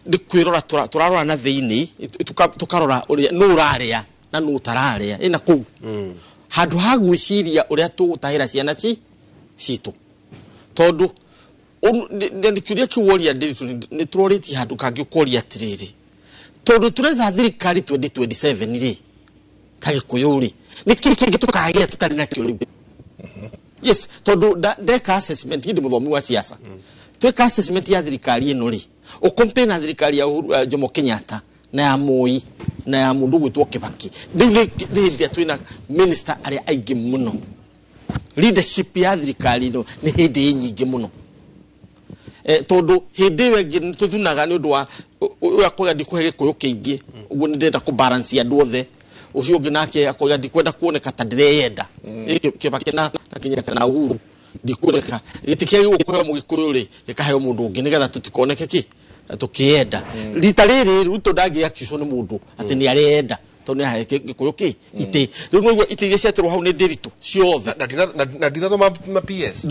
nĩ kwĩrora tũrarora na thĩinĩ tũkarora ũrĩa nũ ũrarĩa na nũ ũtararĩa ĩna kũu handũ ha gwĩciria ũrĩa tũgũtahĩra ciana citũ tondũ kĩũria kĩu woria nĩ tũrorĩtie handũ kangĩ ũkoria atĩrĩrĩ tondũ tũretha thirikari 2027 rĩ ta Gĩkũyũ rĩ nĩ kĩĩ kĩngĩ tũkagĩa tũtarĩ nakĩo rĩu yes tondũ ndeka assessment ndĩ mũthomi wa siasa tweka assessment ya thirikari ĩno rĩ ũkompare na thirikari ya Jomo Kenyatta Na ya Moi na ya mũndũ gwĩtwo Kibaki. Rĩu nĩ hĩndĩ ĩrĩa twĩna minister arĩa aingĩ mũno. Leadership ya thirikari ĩno nĩ hĩndĩ ĩ nyingĩ mũno. Tondũ hĩndĩ ĩyo ĩngĩ nĩ tũthunaga nĩ ũndũ wa ũyũ akoiga ndikũhe gĩkũyũ kĩingĩ, ũguo nĩ ndĩrenda kũ balance andũ othe. Ũcio ũngĩ nake akoiga ndikwenda kuoneka ta ndĩreyenda. Kibaki na Kenyatta na Uhuru ndikuoneka gĩtĩ kĩa gĩgũkũheo mũgĩkũyũ rĩ gĩkaheo mũndũ ũngĩ nĩgetha tũtikoneke kĩ tũkĩenda. Rita rĩrĩ Ruto ndangĩakiucwo nĩ mũndũ atĩ nĩ areyenda tondũ nĩ ahe gĩkũyũ kĩ itĩ. Rĩu nĩguo itĩ iria ciaterwo hau nĩ ndĩritũ ciothe. Na ndinathoma ma PS.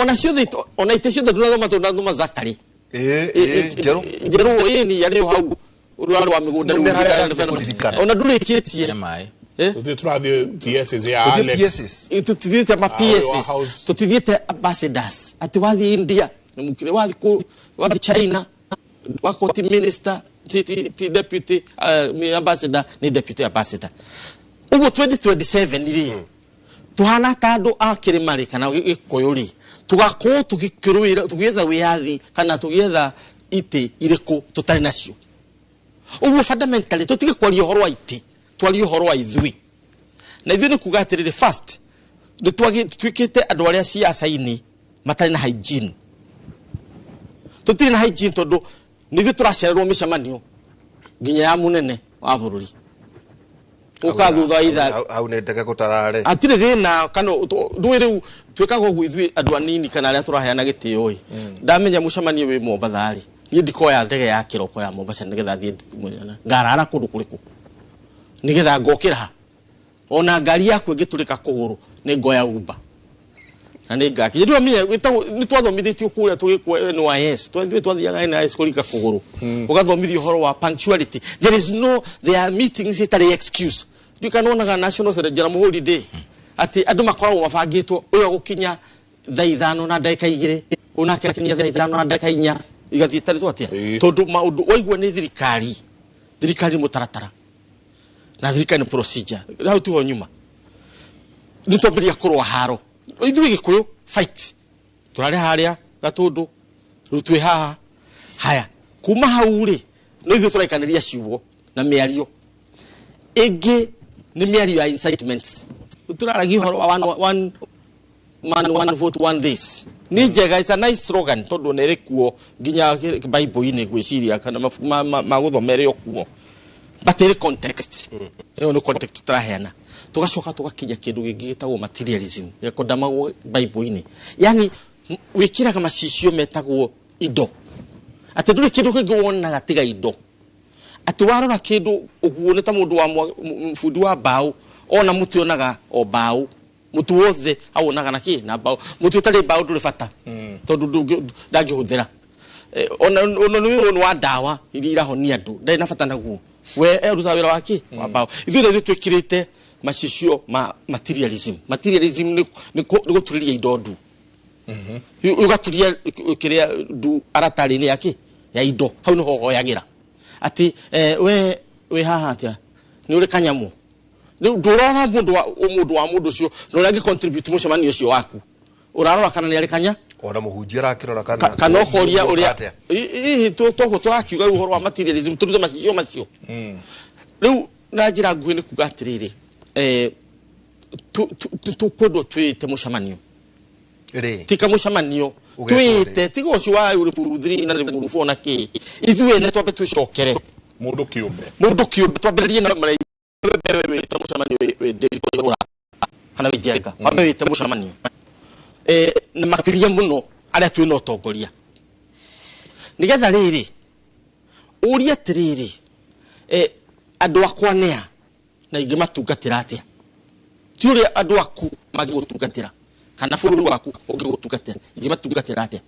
Ona ciothe, ona itĩ ciothe ndũnathoma tondũ ndathoma Zakari. Njerũ. Njerũ ĩĩ ni yarĩ hau ũrĩa wa mĩgũnda Nĩ harĩa kũririkana. Ona ndũrĩkĩtie. Nĩ maĩ. Tũthiĩ tũrathiĩ PSs ya Gũthiĩ Alex. PSs. Tutithiĩte ma Ah, PSs, house. tutithiĩte ambassadors atĩ wathiĩ India nĩ mũkire, wathiĩ kũ wathiĩ China wakorwo ti minister ti deputy ambassador nĩ deputy ambassador. Ũguo 2027 rĩ tuhana ta andũ a kĩrĩma rĩ kana gĩkũyũ rĩ tũgakorwo tũgĩkĩrũĩra tũgĩetha wĩyathi kana tũgĩetha itĩ irĩkũ tũtarĩ nacio. Ũguo fundamentally tũtige kwaria ũhoro wa itĩ, twarie ũhoro wa ithuĩ. Na ithuĩ nĩ kuga atĩrĩrĩ, first nĩ tuĩkĩte andũ arĩa ciaca-inĩ matarĩ na hygiene. Tũtirĩ na hygiene tondũ nĩ ithuĩ tũracererwo mĩcemanio nginya ya mũnene wa bũrũri. Ũka thutha wa ithaa Hau nĩ ndege gũtararĩ. Hatirĩ thĩna kana ndũĩ rĩu twĩkaga ũguo ithuĩ andũ anini kana arĩa tũraheana gĩtĩo ĩ. Ndamenya mũcemanio wĩ Mombatha rĩ, niĩ ndikoya ndege ya kĩroko ya Mombasa nĩgetha thiĩ ngarara kũndũ kũrĩkũ nĩgetha ngokĩra ha. Ona ngari yaku ĩngĩtũrĩka kũgũrũ nĩ ngoya Uber na nĩ ngakinya. Ndũramenya nĩ twathomithĩtio kũrĩa tũgĩkwo NYS, twathiĩ twathiaga NYS kũringa kũgũrũ, ũgathomithio ũhoro wa punctuality. There is no, there are meetings itarĩ excuse. Ndiũ kana wonaga National Jaramogi Day atĩ andũ makoragwo mabangĩtwo ũyũ agũkinya 5:02, ũyũ nake akinya 5:04, igathiĩ itarĩtwo atĩa. Tondũ maũndũ waigua nĩ thirikari, thirikari nĩ mũtaratara na thirikari nĩ procedure. Hau tiho nyuma nĩ twambĩrĩria kũrũa haro ithuĩ gĩkũyũ fight tũrarĩ harĩa Gatũndũ, rĩu twĩ haha. Haya, kuma hau rĩ no ithuĩ tũraikanĩria ciugo na mĩario ĩngĩ nĩ mĩario ya incitement. Tũraragia ũhoro wa one man one vote one this nĩ njega, it's a nice slogan tondũ nĩ ĩrĩ kuo nginya Bible-inĩ ngwĩciria kana mabuku ma gũthoma ĩrĩ o kuo, but ĩrĩ context ĩyo nĩ context tũraheana. Tũgacoka tũgakinya kĩndũ gĩngĩ gĩtagwo materialism gĩkondamagwo Bible-inĩ, yani wĩkĩraga macicio metagwo indo, atĩ ndũrĩ kĩndũ kĩngĩ wonaga tiga indo, atĩ warora kĩndũ ũguo nĩ ta mũndũ wa bundi wa mbaũ ona mũtĩ onaga o mbaũ, mũtĩ wothe awonaga na kĩ na mbaũ, mũtĩ ũtarĩ mbaũ ndũrĩ bata tondũ ndangĩhũthĩra. Ona nĩ wĩra wa ndawa iria irahonia andũ ndarĩ na bata naguo, we erutaga wĩra wa kĩ wa mbaũ. Ithuĩ ithuĩ twĩkĩrĩte macicio ma materialism. Materialism nĩ gũturĩria indo ndu, ũgaturia kĩrĩa ndu aratarĩ-inĩ ya kĩ ya indo, hau nĩho ũhoyagĩra atĩ we wĩ haha atĩa nĩ ũrĩ kanyamũ. Rĩu ndũrona mũndũ wa mũndũ wa mũndũ ũcio na ũrĩa angĩ contribute mũcemanio ũcio waku, ũrarora kana nĩ arĩ kanya ona mũhunjia arakĩrora kana kana ũkoria ũrĩa hihi toguo tũrakiuga rĩu ũhoro wa materialism tũrute macicio macio. Rĩu na njĩra nguhĩ nĩ kuga atĩrĩrĩ, tũkwendwo twĩte mũcemanio tika mũcemanio twĩte tiga ũcio wa Limuru 3 na Limuru 4 na kĩ, ithuĩ ene twambe twĩcokere mũndũ kĩũmbe, mũndũ kĩũmbe twambĩrĩrie na wĩte mũcemanio wĩ Ndĩrikũ kana wĩ Njenga, wambe wĩte mũcemanio na makĩria mũno arĩa twĩna ũtongoria, nĩgetha rĩrĩ ũrie atĩrĩrĩ, andũ akwa nĩa na ingĩmatungatĩra atĩa, ti ũrĩa andũ aku mangĩgũtungatĩra kana bũrũri waku ũngĩgũtungatĩra, ingĩmatungatĩra atĩa.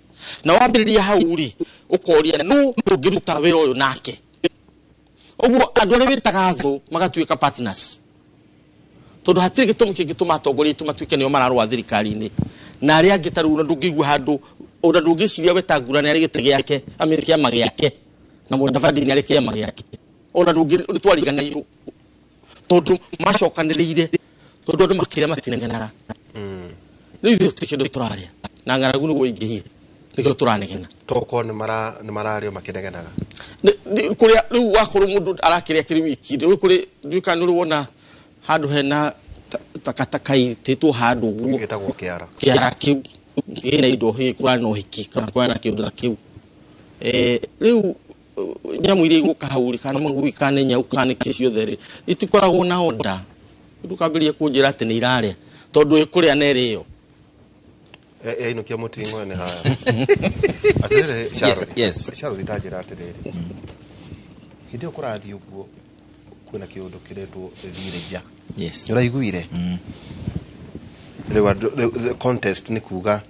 Na wambĩrĩria hau rĩ ũkoria nũ ũngĩruta wĩra ũyũ nake. Ũguo andũ arĩa wĩtaga thũ magatuĩka partners, tondũ hatirĩ gĩtũmi kĩngĩtũma atongoria aitũ matuĩke nĩo mararũa thirikari-inĩ na arĩa angĩ ta rĩu ona ndũngĩigua handũ ona ndũngĩciria Wetangula nĩ arĩ gĩtĩ gĩake amĩrĩ kĩama gĩake na Mudavadi nĩ arĩ kĩama gĩake, ona ndũngĩ twariganĩirwo tondũ macokanĩrĩire, tondũ andũ makĩrĩa matinegenaga. Rĩu ithuĩ gũtirĩ kĩndũ tũrarĩa na ng'aragu nĩguo ingĩhire. Nĩkĩo tũranegena. Tokorwo nĩ mararĩo makĩnegenaga. Kũrĩa rĩu wakorwo mũndũ arakĩrĩa kĩrĩ wiki rĩu kũrĩ ndiũĩ kana nĩ ũrĩ wona handũ hena takataka itĩtwo handũ ũguo. Gĩtagwo kĩara. Kĩara kĩu kĩna indo hĩ kũrarĩ na ũhiki kana kũrarĩ na kĩũndũ ta kĩu. Rĩu nyamũ iria igũka hau rĩ, kana magui kana nĩ nyau kana nĩ kĩ ciothe rĩ, itikoragwo na order. Ndũkambĩrĩrie kũnjĩra atĩ nĩ irarĩa tondũ ĩkũrĩa na ĩrĩo. Yainũkia mũting'oe nĩ haya. Atĩrĩrĩ, Sharon. Yes. Sharon, ta njĩra atĩrĩrĩ, hĩndĩ ĩyo kũrathiĩ ũguo kwĩna kĩũndũ kĩretwo villager. Yes. Nĩ ũraiguire rĩu the contest nĩ kuga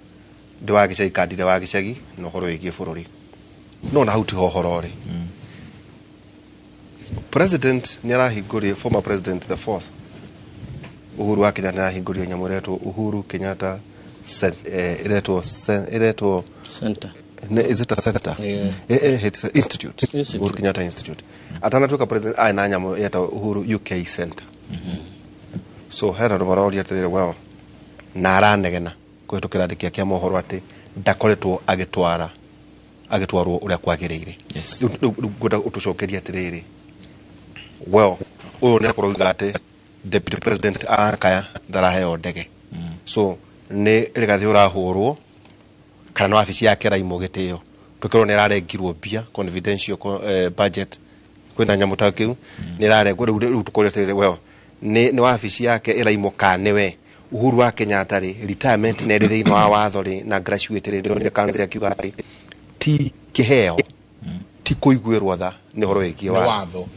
ndĩ wa gĩcagi kana ndirĩ wa gĩcagi na ũhoro wĩgiĩ bũrũri, no na hau tiho ũhoro rĩ. President nĩ arahingũrire, former president, the fourth, Uhuru wa Kenyatta, nĩ arahingũrire nyamũ ĩretwo Uhuru Kenyatta ĩretwo Center. Is it a center? Yeah. It's an institute. Institute. Uhuru Kenyatta Institute. Atanatuĩka president arĩ na nyamũ yetagwo Uhuru UK Center. So hena andũ maroria atĩrĩrĩ, well, na aranegena kũhĩtũkĩra andĩki ake a mohoro atĩ ndakoretwo agĩtwara agĩtwarwo ũrĩa kwagĩrĩire. Yes. Rĩu ngwenda ũtũcokerie atĩrĩrĩ, well, ũyũ nĩ akorwo oiga atĩ deputy president arakaya ndaraheo ndege, so nĩ Rigathĩ ũrahũrwo kana nĩ wabici yake raimwo gĩtĩo, tũkĩrwo nĩ ĩrarengirwo mbia confidential budget, kwĩna nyamũ ta kĩu nĩ ĩrarengwo. Rĩu tũkoria atĩrĩrĩ, well, nĩ wabici yake ĩraimwo kana nĩwe Uhuru wa Kenyatta rĩ, retirement nĩ ĩrĩ thĩinĩ wa watho rĩ, na graduate rĩ, ndĩronire kanzi akiuga atĩ ti kĩheo, ti kũiguĩrwo tha, nĩ ũhoro wĩgiĩ nĩ watho. Watho.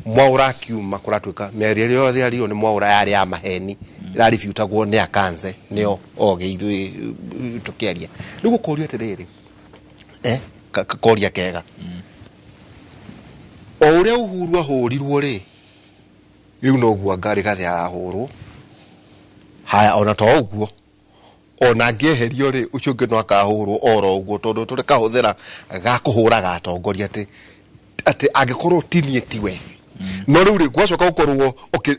Mwaura akiuma kũratuĩka mĩario ĩrĩa yothe yario nĩ Mwaura yarĩ ya maheni, ĩraributagwo nĩ akanze nĩo ogĩ ithuĩ tũkĩaria. Rĩu gũkũria atĩrĩrĩ, koria kega, o ũrĩa Uhuru ahũrirwo rĩ, rĩu noguo anga Rigathĩ arahũrwo haya, ona to ũguo, ona angĩeherio rĩ, ũcio ũngĩ no akahũrwo oro ũguo, tondũ tũrĩ kahũthĩra ga kũhũraga atongoria atĩ angĩkorwo ti niĩ tiwe, no rĩu rĩ gwacoka gũkorwo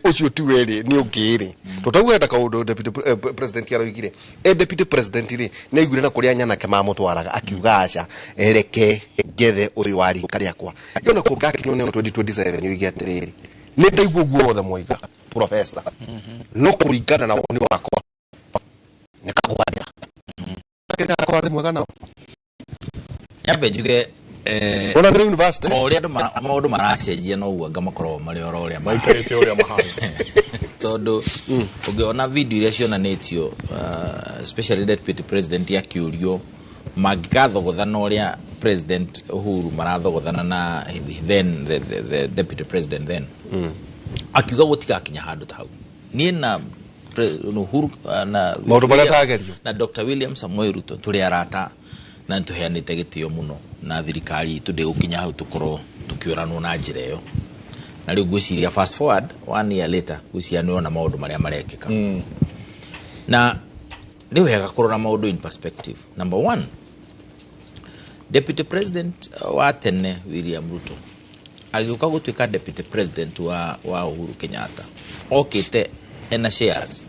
ũcio tiwe rĩ, nĩ ũngĩ rĩ, tũtauga kaũndũ deputy president aroigire, deputy president rĩ, nĩ aiguire na kũrĩa nyanake mamũtwaraga, akiuga aca, reke ngethe ũyũ wa rika rĩakwa yona kũngakinywo nĩ 2027 oige atĩrĩrĩ, nĩ ndaigua ũguo wothe mwoiga professor, no kũringana na woni wakwa nĩ kagwatĩra Kenya akora nĩ mwega nao. Nyambe njuge Ona nĩ university. O ũrĩa andũ maũndũ maracenjia, noguo anga makoragwo marĩ oro ũrĩa maikarĩte ũrĩa mahana. Tondũ ũngĩona video iria cionanĩtio, especially deputy president akĩũrio mangĩgathogothana ũrĩa President Uhuru marathogothana na then the deputy president then, akiuga gũtigakinya handũ ta hau, niĩ na Uhuru na Maũndũ marĩa ndagerio. Na Dr. William Samoei Ruto tũrĩ arata na nĩtũheanĩte gĩtĩo mũno, na thirikari itũ ndĩgũkinya hau tũkorwo tũkĩũranwo na njĩra ĩyo. Na rĩu ngwĩciria fast forward one year later, ngwĩciria nĩ maũndũ marĩa marekĩka, na nĩ wega kũrora maũndũ in perspective. Number one, deputy president wa tene William Ruto agĩũka gũtuĩka deputy president wa Uhuru Kenyatta, okĩte ena shares.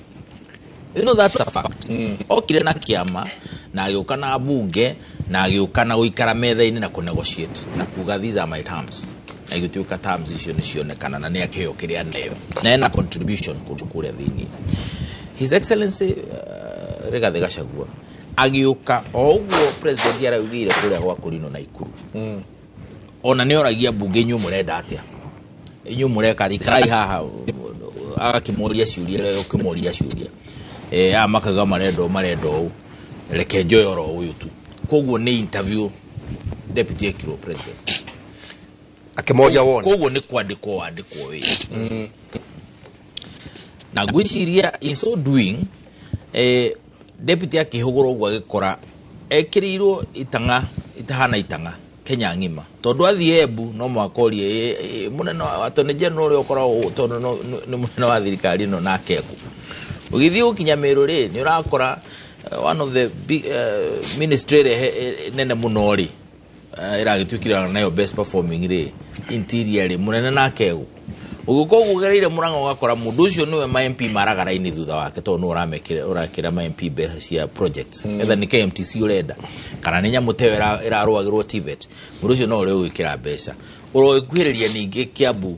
You know that's a fact. Okire na kĩama na agĩũka na bunge na agĩũka na gũikara metha-inĩ na kũnegotiate na kuga, "These are my terms," na igĩtuĩka terms icio nĩ cionekana na nĩ akĩheo kĩrĩa aneo na ena contribution kũndũ kũrĩa thĩinĩ. His Excellency Rigathĩ Gachagua agĩũka o ũguo president araugĩire kũrĩa gwa Kũrinũ na Ikuru, ona nĩ oragia mbunge, "Inyuĩ mũrenda atĩa? Inyuĩ mũreka atĩa? Ikarai haha." Agakĩmoria ciũria ĩrĩa ũkĩmoria ciũria, aya makauga marenda ũũ, marenda ũũ, reke njoe oro ũyũ tu. Koguo nĩ interview deputy ekirwo president. Akĩmoria woni. Koguo nĩ kwandĩkwo wandĩkwo wĩra, na ngwĩciria in so doing, deputy akĩhũgũra ũguo agĩkora ekĩrĩirwo itang'a itahana itang'a Kenya ng'ima, tondũ athiĩ Embu no mũhaka orie, "Mũnene wa attorney general ũrĩa ũkoragwo tondũ nĩ mũnene wa thirikari ĩno nake ekũ?" Ũgĩthiĩ gũkinya Meru rĩ, nĩ ũrakora one of the big ministry ĩrĩa nene mũno rĩ, ĩragĩtuĩkire nayo best performing rĩ, interior rĩ, mũnene nake egũ. Ũgĩũka ũguo ũgereire Murang'a ũgakora mũndũ ũcio nĩwe ma MP maraga raini thutha wake tondũ nĩwe ũrekĩra ma MP mbeca cia projects. Either nĩ KMTC ũrenda kana nĩ nyamũ ta ĩyo ĩrarũagĩrwo TVET, mũndũ ũcio no ũrĩa ũgwĩkĩra mbeca. Ũrogĩkuhĩrĩria ningĩ Kiambu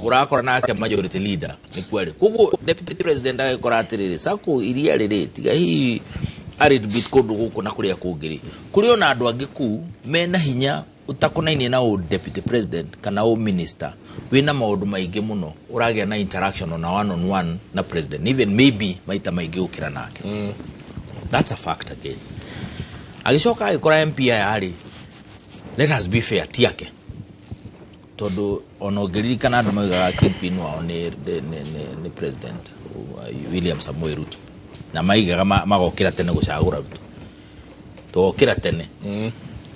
ũrakora nake majority leader nĩkuo arĩ. Koguo deputy president agĩkora atĩrĩrĩ, sacco iria rĩrĩ tiga hihi a little bit kũndũ gũkũ na kũrĩa kũngĩ rĩ, kũrĩ ona andũ angĩ kũu mena hinya ũtakonainie na ũ deputy president kana ũ minister wĩna maũndũ maingĩ mũno, ũragĩa na interaction ona one on one na president, even maybe maita maingĩ gũkĩra nake. That's a fact again. Agĩcoka agĩkora MP aya rĩ, let us be fair, ti ake, tondũ ona ũngĩririkana andũ maugaga kingpin wao nĩ president William Samoei Ruto, na maigaga magokĩra tene gũcagũra Ruto, tũgokĩra tene.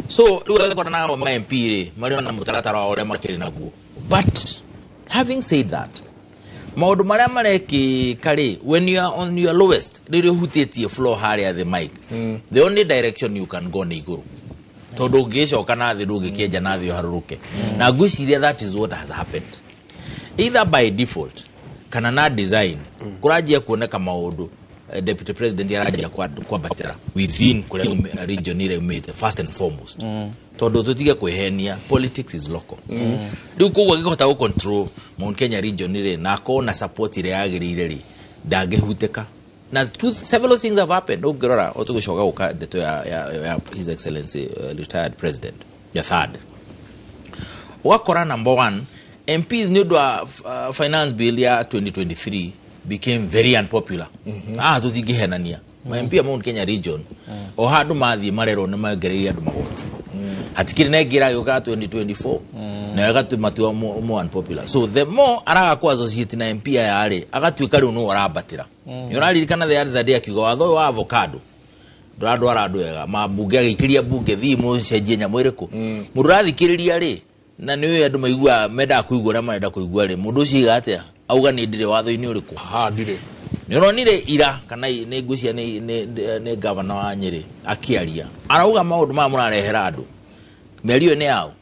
So rĩu agĩkora nao ma MP rĩ marĩ na mũtaratara wa ũrĩa makĩrĩ naguo. But having said that, maũndũ marĩa marekĩka rĩ, when you are on your lowest, rĩrĩa ũhutĩtie floor harĩa thĩ, Mike, the only direction you can go nĩ igũrũ, tondũ ũngĩcoka na thĩ ndũngĩkĩenja na thĩ ũharũrũke. Na ngwĩciria that is what has happened, either by default kana na design. Kũranjia kuoneka maũndũ, deputy president aranjia kwambatĩra within kũrĩa region ĩrĩa umĩte first and foremost, tondũ tũtige kwĩhenia, politics is local. Rĩu koguo angĩhota gũ control Mount Kenya region rĩ, na akorwo na support ĩrĩa yagĩrĩire rĩ, ndangĩhutĩka. Na several things have happened. Ũngĩrora tũgĩcoka gũka ndeto ya His Excellency retired president the third, ũgakora number one, MPs nĩ ũndũ wa finance bill ya 2023 became very unpopular. Ah, tũtingĩhenania, ma MP a Mount Kenya region o handũ mathiĩ marerwo nĩ mongereire andũ magoti. Hatikĩrĩ na ĩngĩ ĩragĩũka 2024 nayo ĩgatua more unpopular. So the more araga ku associate na MP aya rĩ, agatuĩka rĩu nĩwe ũrambatĩra. Nĩ ũraririkana the other day akiuga watho ũyũ wa avocado ndũrandwara andũ wega, mambunge agĩikĩria bunge thiĩ mũcenjie nyamũ ĩrĩkũ. Mũndũ ũrathikĩrĩria rĩ, na nĩ ũĩ andũ maiguaga mendaga kũigua ũrĩa marenda kũigua rĩ, mũndũ ũcio aiga atĩa? Auga nĩ ndirĩ watho-inĩ ũrĩkũ? Ha, ndirĩ. Nĩ ũronire ira kana nĩ ngwĩciria nĩ governor wa Nyĩrĩ akĩaria arauga maũndũ maya mũrarehera andũ mĩario ĩyo nĩ yao,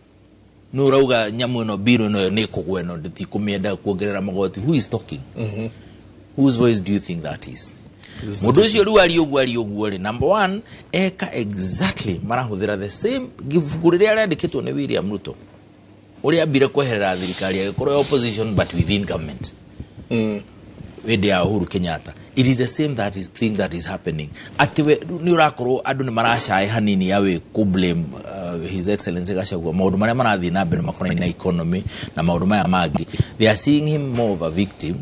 nĩ ũrauga nyamũ ĩno, bill ĩno nĩ ĩkũgwa, ĩno ndĩtikũmĩenda kuongerera magoti. Who is talking? Whose voice do you think that is? Mũndũ ũcio rĩu aria ũguo, aria ũguo rĩ, number one, eka exactly marahũthĩra the same ibuku rĩrĩa rĩandĩkĩtwo nĩ William Ruto, ũrĩa ambire kweherera thirikari agĩkorwo opposition but within government hĩndĩ ya Uhuru Kenyatta. It is the same that is thing that is happening, atĩ we nĩ ũrakorwo andũ nĩ maracae hanini ya wĩ kũ blame His Excellency Gachagua maũndũ marĩa marathiĩ na mbere makonainie na economy na maũndũ maya mangĩ. They are seeing him more of a victim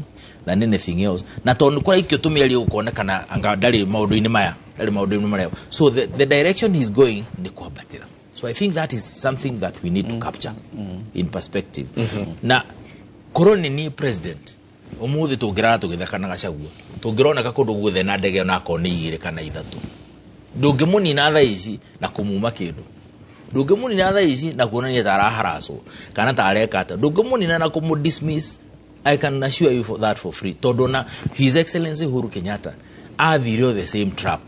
than anything else, na tondũ kũraikio tũmĩario gũkonekana anga ndarĩ maũndũ-inĩ maya, ndarĩ maũndũ-inĩ marĩa. So the direction he's going nĩ kwambatĩra. So I think that is something that we need to capture in perspective. Na korwo nĩ niĩ president ũmũthĩ, tũngĩrara tũgĩtheka na Gachagua, tũngĩroneka kũndũ guothe na ndege onakorwo nĩ igĩrĩ kana ithatũ. Ndũngĩmũnina thaa ici na kũmuma kĩndũ, ndũngĩmũnina thaa ici na kuonania ta araharacwo kana ta areka atĩa, ndũngĩmũnina na kũmũ dismiss. I can assure you for that for free, tondũ na His Excellency Uhuru Kenyatta athire o the same trap,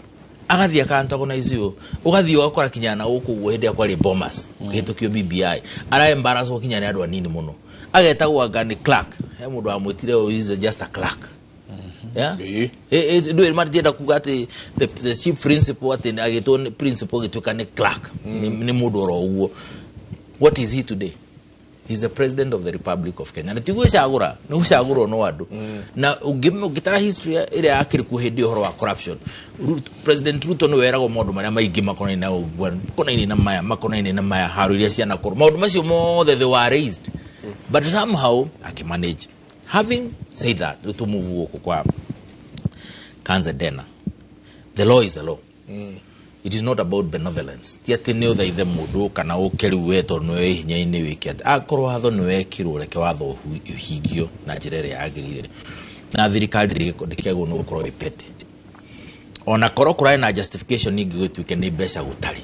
agathiĩ aka-antagonize ũyũ, ũgathiĩ ũgakora kinya na gũkũ ũguo hĩndĩ ĩrĩa kwarĩ Bomas kĩhĩtũkio BBI, ara-embarrasswo kinya nĩ andũ anini mũno, agetagwo anga nĩ clerk, he mũndũ wamwĩtire, "Oh, he is just a clerk." Yeah? Ĩĩ. Ndũĩ matienda kuga atĩ the chief principal, atĩ agĩtwo nĩ principal agĩtuĩka nĩ clerk, nĩ mũndũ oro ũguo. What is he today? He's the president of the Republic of Kenya. Na ti gwĩcagũra, nĩ gũcagũrwo no andũ. Na ũngĩtara history ĩrĩa yakĩrĩ kuo hĩndĩ ĩyo ũhoro wa corruption, President Ruto nĩ weragwo maũndũ marĩa maingĩ makonainie na ũguo, makonainie na maya, makonainie na maya, haro iria cianakorwo, maũndũ macio mothe, they were raised, but somehow akimanage. Having said that, rĩu tũmove gũkũ kwa Kanze Dena. The law is the law. It is not about benevolence. Ti atĩ nĩ ũthaithe mũndũ kana ũke rĩu we tondũ nĩwe wĩ hinya-inĩ wĩke atĩ. Akorwo watho nĩ wekirwo, reke watho ũhingio na njĩra ĩrĩa yagĩrĩire, na thirikari ndĩkĩagĩrĩirwo nĩ gũkorwo ĩ petty, ona korwo kũrarĩ na justification ingĩ gũtuĩke nĩ mbeca gũtarĩ.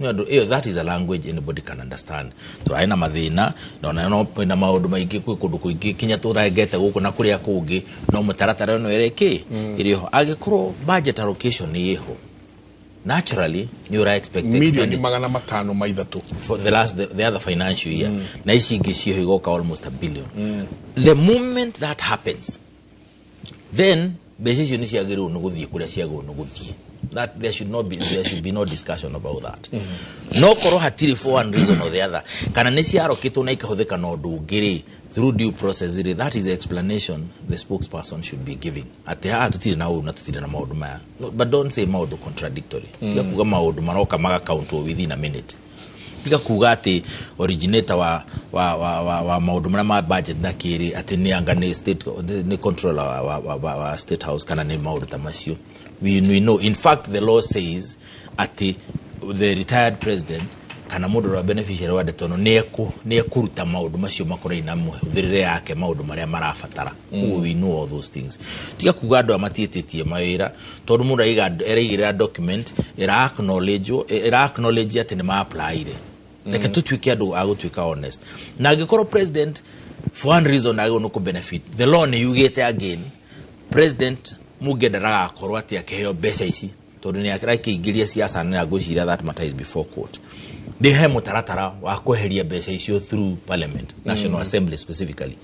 Nĩ ũndũ ĩyo, that is a language anybody can understand. Tũrarĩ na mathĩna na ona no na maũndũ maingĩ kwĩ kũndũ kũingĩ kinya tũrengete gũkũ na kũrĩa kũngĩ, no mũtaratara ĩno ĩrĩ kĩ ĩrĩ ho, angĩkorwo budget allocation nĩ ĩho. Naturally nĩ ũra expect Milioni expenditure 503. For the last the other financial year, na ici ingĩ cio igoka almost a billion. The moment that happens, then mbeca icio nĩ ciagĩrĩirwo nĩ gũthiĩ kũrĩa ciagĩrĩirwo nĩ gũthiĩ. That there should not be, there should be no discussion about that. No korwo hatirĩ, for one reason or the other, kana nĩ ciarokĩtwo na ikahũthĩka na ũndũ ũngĩ rĩ, through due process rĩ, that is the explanation the spokesperson should be giving, atĩ haha tũtirĩ na ũũ na tũtirĩ na maũndũ maya. No, but don't say maũndũ contradictory. Tiga kuga maũndũ maroka magakauntwo within a minute. Tiga kuga atĩ originator wa maũndũ marĩa ma budget na kĩrĩ atĩ nĩ anga nĩ state, nĩ controller wa State House, kana nĩ maũndũ ta macio. We know, in fact, the law says atĩ the retired president kana mũndũ ũrĩa beneficiary wa ndeto ĩno nĩ ekũruta maũndũ macio makonainie na mũhũthĩrĩre yake, maũndũ marĩa marabatara. Koguo we know all those things. Tiga kuga andũ aya matiĩtĩtie mawĩra, tondũ mũndũ araigĩrĩra document ĩra acknowledge atĩ nĩ ma-applyire. Reke tũtuĩke andũ a gũtuĩka honest. Na angĩkorwo president for one reason agĩrĩirwo nĩ kũ-benefit, the law nĩ yugĩte again, president mũngĩenda ndagakorwo atĩ akĩheo mbeca ici, tondũ nĩ arakĩingĩria siasa, na ngwĩciria that matter is before court. Nĩ he mũtaratara wa kweheria mbeca icio through parliament, National Assembly specifically,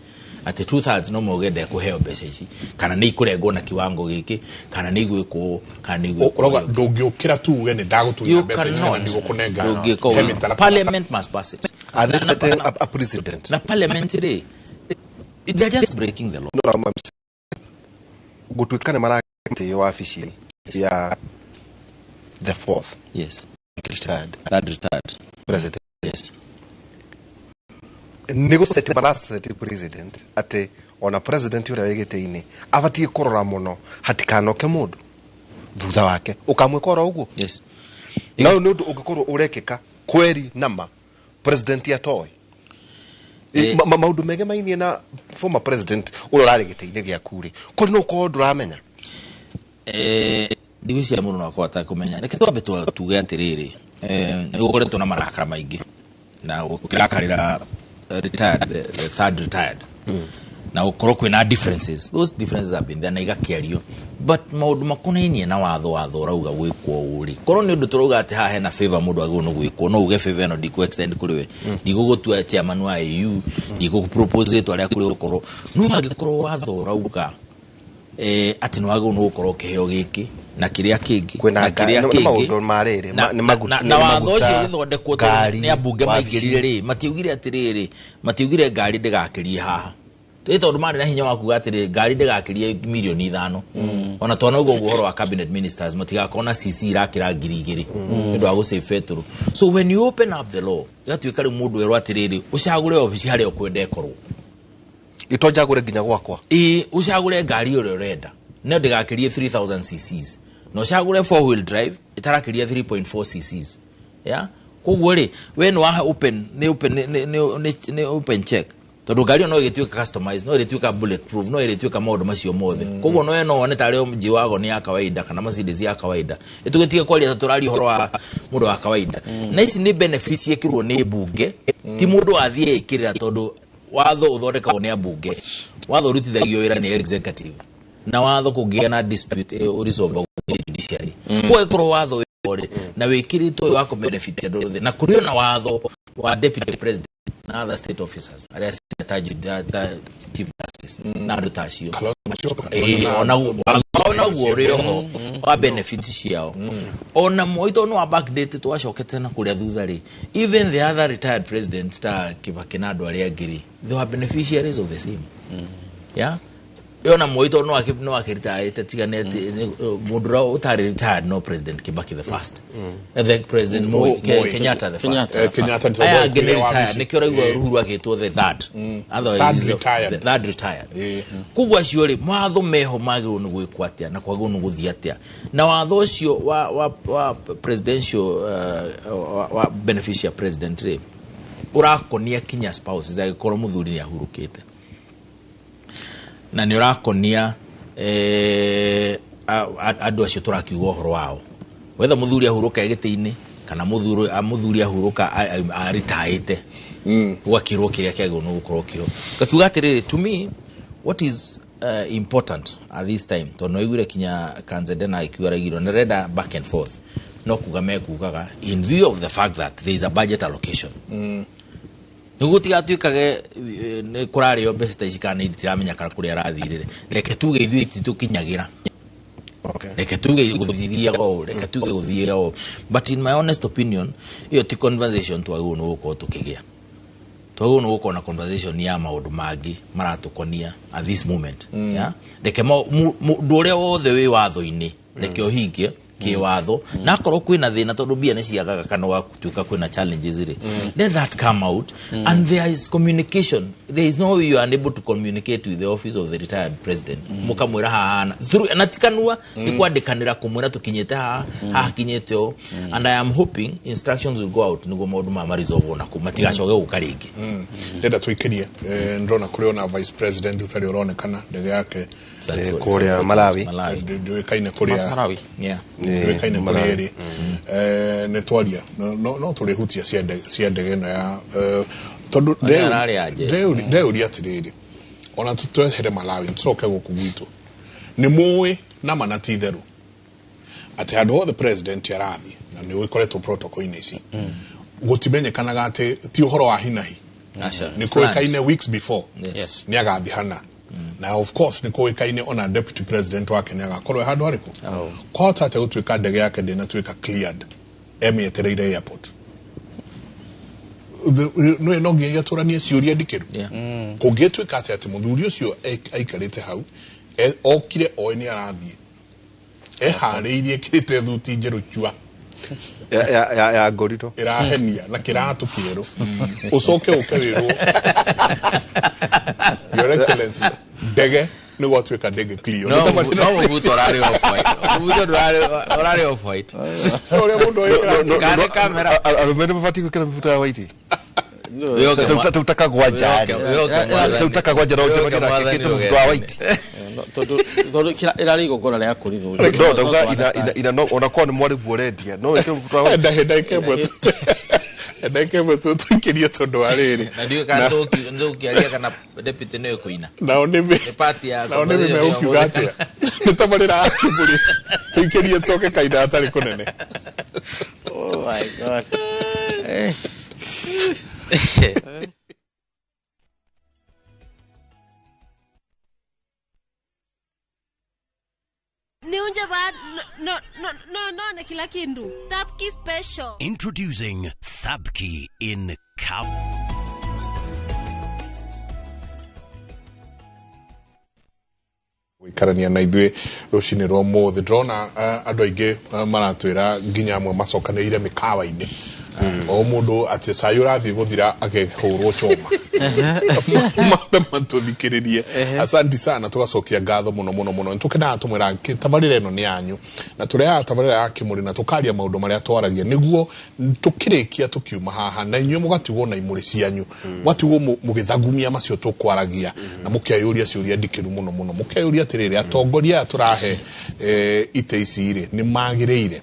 atĩ 2/3 no mauge ndekũheo mbeca ici, kana nĩ ikũrengwo na kiwango gĩkĩ, kana nĩ igwĩkwo, kana nĩ igwĩkwo. Ũrauga ndũngĩũkĩra tu uge nĩ ndagũtunya You mbeca ici kana cannot. ndigũkũnenga. Ndũngĩka He ũguo. mĩtaratara. Parliament must pass it. Are they setting up a precedent? Na parliament rĩ, they're just breaking the law. No, no, gũtuĩka nĩ maratĩo wabici ya the fourth retired Third retired president, nĩ gũceti maraceti president atĩ ona president ũrĩa wĩ gĩtĩ-inĩ abatiĩ kũrora mũno hatikanoke mũndũ thutha wake ũkamwĩka oro ũguo. Na ũyũ nĩ ũndũ ũngĩkorwo ũrekĩka kweri nama president atoĩ maũndũ megemainie na former president ũrĩa ũrarĩ gĩtĩ-inĩ gĩaku rĩ, kũrĩ no ũkorwo ndũramenya. Ndigwĩciria mũndũ no akorwo atekũmenya. Reke twambe tuge atĩrĩrĩ, nĩ gũkoretwo na marakara maingĩ na gũkĩrakarĩra retired, the third retired, na gũkorwo kwĩna differences. Those differences have been there na igakĩario, but maũndũ makonainie na watho ũrauga gwĩkwo ũũ rĩ, korwo nĩ ũndũ tũrauga atĩ haha hena favor mũndũ agĩrĩirwo nĩ gwĩkwo, no uge favor ĩno ndikũ extend kũrĩ we, ndigũgũtua chairman wa AU, ndikũ propose rĩtwa rĩaku rĩgũkorwo. No angĩkorwo watho ũrauga atĩ nĩ wagĩrĩirwo nĩ gũkorwo ũkĩheo gĩkĩ na kĩrĩa kĩngĩ Kwĩna na kĩrĩa nĩ kĩngĩ maũndũ ma rĩrĩ, nĩ na nĩ watho maguta, ũcio ũgĩthondekwo tondũ ngari, nĩ ambunge wabici. maingĩrire rĩ, matiugire atĩrĩrĩ, matiugire ngari ndĩgakĩrie haha. Ĩ tondũ marĩ na hinya wa kuga atĩrĩrĩ, ngari ndĩgakĩrie 5 milioni. Ona twanauga ũguo ũhoro wa cabinet ministers matigakorwo na cc irakĩra 2000 nĩ ũndũ wa gũsave petrol. So when you open up the law, ĩgatuĩka rĩu mũndũ erwo atĩrĩrĩ, ũcagũre obici harĩa ũkwenda ĩkorwo. Ĩtonjagũre nginya gwakwa. Ĩ ũcagũre ngari ũrĩa ũrenda, no ndĩgakĩrie 3000 ccs, na ũcagũre four wheel drive ĩtarakĩria 3.4 ccs. Ya koguo rĩ, we nĩ wa open, nĩ open, nĩ open check, tondũ ngari ĩyo no ĩgĩtuĩka customized, no ĩrĩtuĩka bulletproof, no ĩrĩtuĩka maũndũ macio mothe. Koguo no no wone tarĩ G-Wagon ya kawaida kana Mercedes ya kawaida. Ĩtũgĩtige kwaria ta tũraria ũhoro wa mũndũ wa kawaida. Na ici nĩ benefits ciĩkĩrwo nĩ mbunge, ti mũndũ wathiĩ ĩkĩrĩra, tondũ watho ũthondekagwo nĩ ambunge, watho ũrutithagio wĩra nĩ executive, na watho kũngĩgĩa na dispute ũresolvagwo nĩ judiciary. Koguo ĩkorwo watho wĩho rĩ, na wĩkĩrĩtwo wa kũbenefit andũ othe, na kũrĩ ona watho wa deputy president na other state officers arĩa ta chief justice na andũ ta acio. Kalonzo Musyoka. Onaguo ũrĩ oho wa benefit ciao, ona Moi tondũ nĩ wa backdate twacokete na kũrĩa thutha rĩ, even the other retired president ta Kibaki na andũ arĩa angĩ rĩ, they were beneficiaries of the same. Yeah, ona Moi tondũ no akĩritaĩte, tiga nĩ mũndũ ũrĩa ũtarĩ retired, no President Kibaki the first, the President Moi, Moi. Kenyatta the first. Kenyatta. Kenyatta nĩ Aya tondũ angĩ nĩ akuire retired. wabici. Nĩkĩo ũraigua Uhuru agĩtwo the third. Otherwise Third he's the retired. the third retired. Koguo acio rĩ, mawatho meho magĩrĩirwo nĩ gwĩkwo atĩa na kwagĩrĩirwo nĩ gũthiĩ atĩa na watho ũcio wa presidential, wa beneficiary president rĩ, ũrakonia kinya spouses angĩkorwo mũthuri nĩ ahurũkĩte, na nĩ ũrakonia andũ acio tũrakiuga ũhoro wao, wetha mũthuri ahurũka e gĩtĩ-inĩ kana mũthuri ahurũka aritaĩte, gũgakĩrwo kĩrĩa kĩagĩrĩirwo nĩ gũkorwo kĩho. Ngakiuga atĩrĩrĩ, to me what is important at this time, tondũ nĩwaiguire kinya Kanzedena akiuga araigirwo nĩ renda back and forth. No kuga mekugaga in view of the fact that there is a budget allocation, nĩguo gũtigatuĩkage nĩ kũrarĩo mbeca ta ici kana nĩ itiramenya kana kũrĩa arathirĩre. Reke tuge ithuĩ titũkinyagĩra. Reke tuge gũthithiaga ũũ, reke tuge gũthiaga ũũ, but in my honest opinion, ĩyo ti conversation twagĩrĩirwo nĩ gũkorwo tũkĩgĩa. Twagĩrĩirwo nĩ gũkorwo na conversation ya maũndũ mangĩ maratũkonia at this moment, yeah? Reke ũndũ ũrĩa wothe wĩ watho-inĩ reke ũhingie kĩwatho, na akorwo kwĩna thĩna tondũ mbia nĩ ciagaga kana gwatuĩka kwĩna challenges rĩ, let that come out and there is communication. There is no way you are unable to communicate with the office of the retired president, mũkamwĩra haha through na ti kanua, nĩ kwandĩkanĩra kũmwĩra tũkinyĩte haha, haha kinyĩte ũũ, and I am hoping instructions will go out nĩguo maũndũ maya maresolve ona kũu matigacoke gũka rĩngĩ. Ndenda tũikĩrie, ndĩrona kũrĩ ona vice president ũtarĩ ũronekana, ndege yake Kũrĩa Malawi. Malawi. Ndĩũĩkaine kũrĩa. Malawi. Yeah. Ndĩũĩkaine kũrĩa. Malawi. Ĩrĩ nĩ twaria no tũrĩhutia cia ndege ĩno ya tondũ Arĩa ararĩ a jeshi. Ndeuria atĩrĩrĩ, ona twehere Malawi tũcoke gũkũ gwitũ, nĩ mũĩ nama na ti itherũ atĩ handũ hothe president arathiĩ na nĩ ũkoretwo protocol-inĩ ici, gũtimenyekanaga atĩ ti ũhoro wa hinahi. Aca. Nĩ kũĩkaine weeks before Yes. nĩ agathiĩ hana, na of course nĩ kũĩkaine ona deputy president wake nĩ agakorwo e handũ harĩkũ. Kwahota atĩa gũtuĩka ndege yake ndĩnatuĩka cleared emĩetereire airport? Nĩ no nginya tũranie ciũria ndikĩru. Kũngĩtuĩka atĩ mũthuri ũcio aikarĩte hau, okire oĩ nĩ arathiĩ, eharĩirie ĩkĩrĩte thuti njerũ cua Ya ngorito. Ĩrahenia na kĩratũ kĩerũ, ũcoke ũke wĩrwo, "Your Excellency, ndege nĩ gwatuĩka ndege clear." No no mũbuto ũrarĩ off white, mũbuto ũrarĩ off white. Ũrĩa mũndũ oĩ. Kana kamera. Arũme nĩ mabatiĩ gwĩkĩra mĩbuto ya white. Wĩoke Tau takagwanja. Wĩoke mwathani. Tau takagwanja no Wĩoke njemanie nake mwathani kĩte mũbuto wa rũgendo-inĩ. white. Tondũ ĩrarĩ igongona rĩa kũrithwo. No ndauga ina no ona korwo nĩ mwarĩguo ũrendia no wĩkĩre mũbuto wa white. Ndagĩka ĩmwe tũikĩrie tondũ wa rĩrĩ. Na ndiũĩ kana tũgũkĩaria kana deputy nĩwe kũina. Nao nĩ Nĩ part ya nao nĩ conversation ya megũkiuga ũmũthĩ. Atĩa nĩ tabarĩra akĩmbũri tũikĩrie tũcoke kahinda hatarĩ kũnene. Oh my God. Niunje ba no no no no no kila kindu. Tapki special. Introducing Thabki in Cup. Gũikarania na ithuĩ rũcinĩ rwa ũmũthĩ, ndĩrona andũ aingĩ maratwĩra nginya amwe macokanĩrĩire mĩkawa-inĩ, o mũndũ atĩ cai ũrathiĩ gũthira akehũrwo choma, mambe matũthikĩrĩrie. Asanti sana, tũgacokia ngatho mũno mũno mũno. Nĩtũkenaga tũmwĩra tabarĩra ĩno nĩ yanyu, na tũrehaga tabarĩra ya kĩmũrĩ na tũkaria maũndũ marĩa twaragia nĩguo tũkĩrĩkia tũkiuma haha na inyuĩ mũgatigwo na imũrĩ cianyu, mũgatigwo mũgĩthagumia macio tũkwaragia na mũkeyũria ciũria ndikĩru mũno mũno, mũkeyũria atĩrĩrĩ, atongoria aya tũrahe itĩ ici rĩ, nĩ magĩrĩire?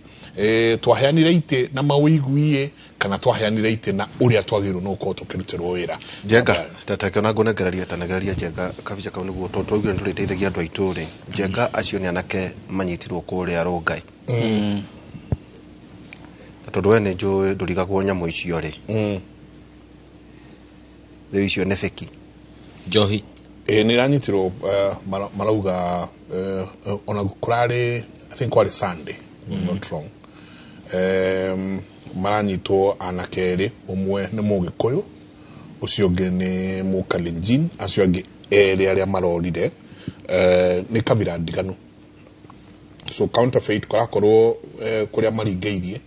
Twaheanire itĩ na mawĩiguie kana twaheanire itĩ na ũrĩa twagĩrĩirwo nĩ gũkorwo tũkĩrutĩrwo wĩra? Njenga tatakĩona ngũnengereria tanegereria Njenga kabica kau nĩguo tondũ twaugire nĩ tũrĩteithagia andũ aitũ rĩ. Njenga, acio nĩ anake manyitirwo kũrĩa Rũngai, na tondũ we nĩ njũĩ ndũrigagwo nyamũ icio rĩ, rĩu icio nĩ feki. Njohi. Ĩ nĩ iranyitirwo, marauga ona kũrarĩ, I think kwarĩ Sunday, if I'm not wrong, maranyitwo anake erĩ, ũmwe nĩ Mũgĩkũyũ, ũcio ũngĩ nĩ Mũkalenjin. Acio angĩ erĩ arĩa marorire nĩ kabira ndiganu, so counterfeit kũrakorwo kũrĩa maringĩirie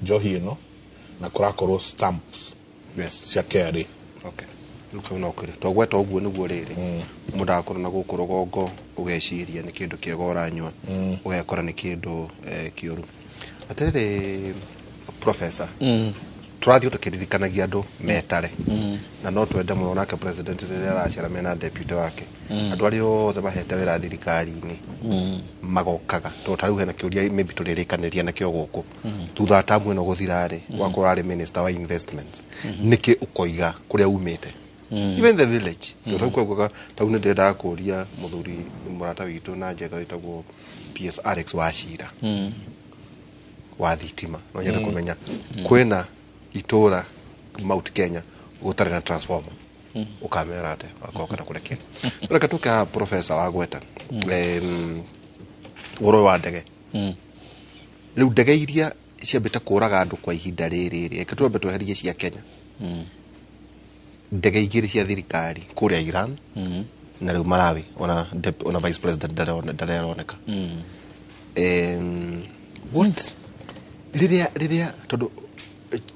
njohi ĩno na kũrakorwo stamps cia KRA. Okay. Rĩu kau no kĩrĩ twagweta ũguo nĩguo rĩrĩ mũndũ agakorwo na gũkũ rũgongo ũgeciria nĩ kĩndũ kĩega ũranyua, ũgekora nĩ kĩndũ kĩũru. Atĩrĩrĩ professor, tũrathiĩ tũkĩririkanagia andũ metare, na no twende mũno nake president rĩrĩa aracera mena deputy wake, andũ arĩa othe mahete wĩra thirikari-inĩ magokaga, tondũ ta rĩu hena kĩũria maybe tũrĩrĩkanĩria nakĩo gũkũ thutha wa tamu ĩno gũthira rĩ, wakorwo arĩ minister wa investment, nĩkĩ ũkoiga kũrĩa umĩte, even the village? Tondũ tau kwaugaga tau nĩ ndĩrendaga kũria mũthuri mũrata witũ na Njenga wĩtagwo PS Alex Wachira. Wa thitima no nyende kũmenya kwĩna itũra Mount Kenya gũtarĩ na transformer, ũkamera atĩa wakorwo kana kũrĩa kĩene. Reke tũke haha, professor wa gweta ũhoro wa ndege. Rĩu ndege iria ciambĩte kũraga andũ kwa ihinda rĩrĩ rĩ, reke twambe tweherie cia Kenya, ndege igĩrĩ cia thirikari kũrĩa Iran na rĩu Malawi, ona vice president ndareroneka. What rĩrĩa tondũ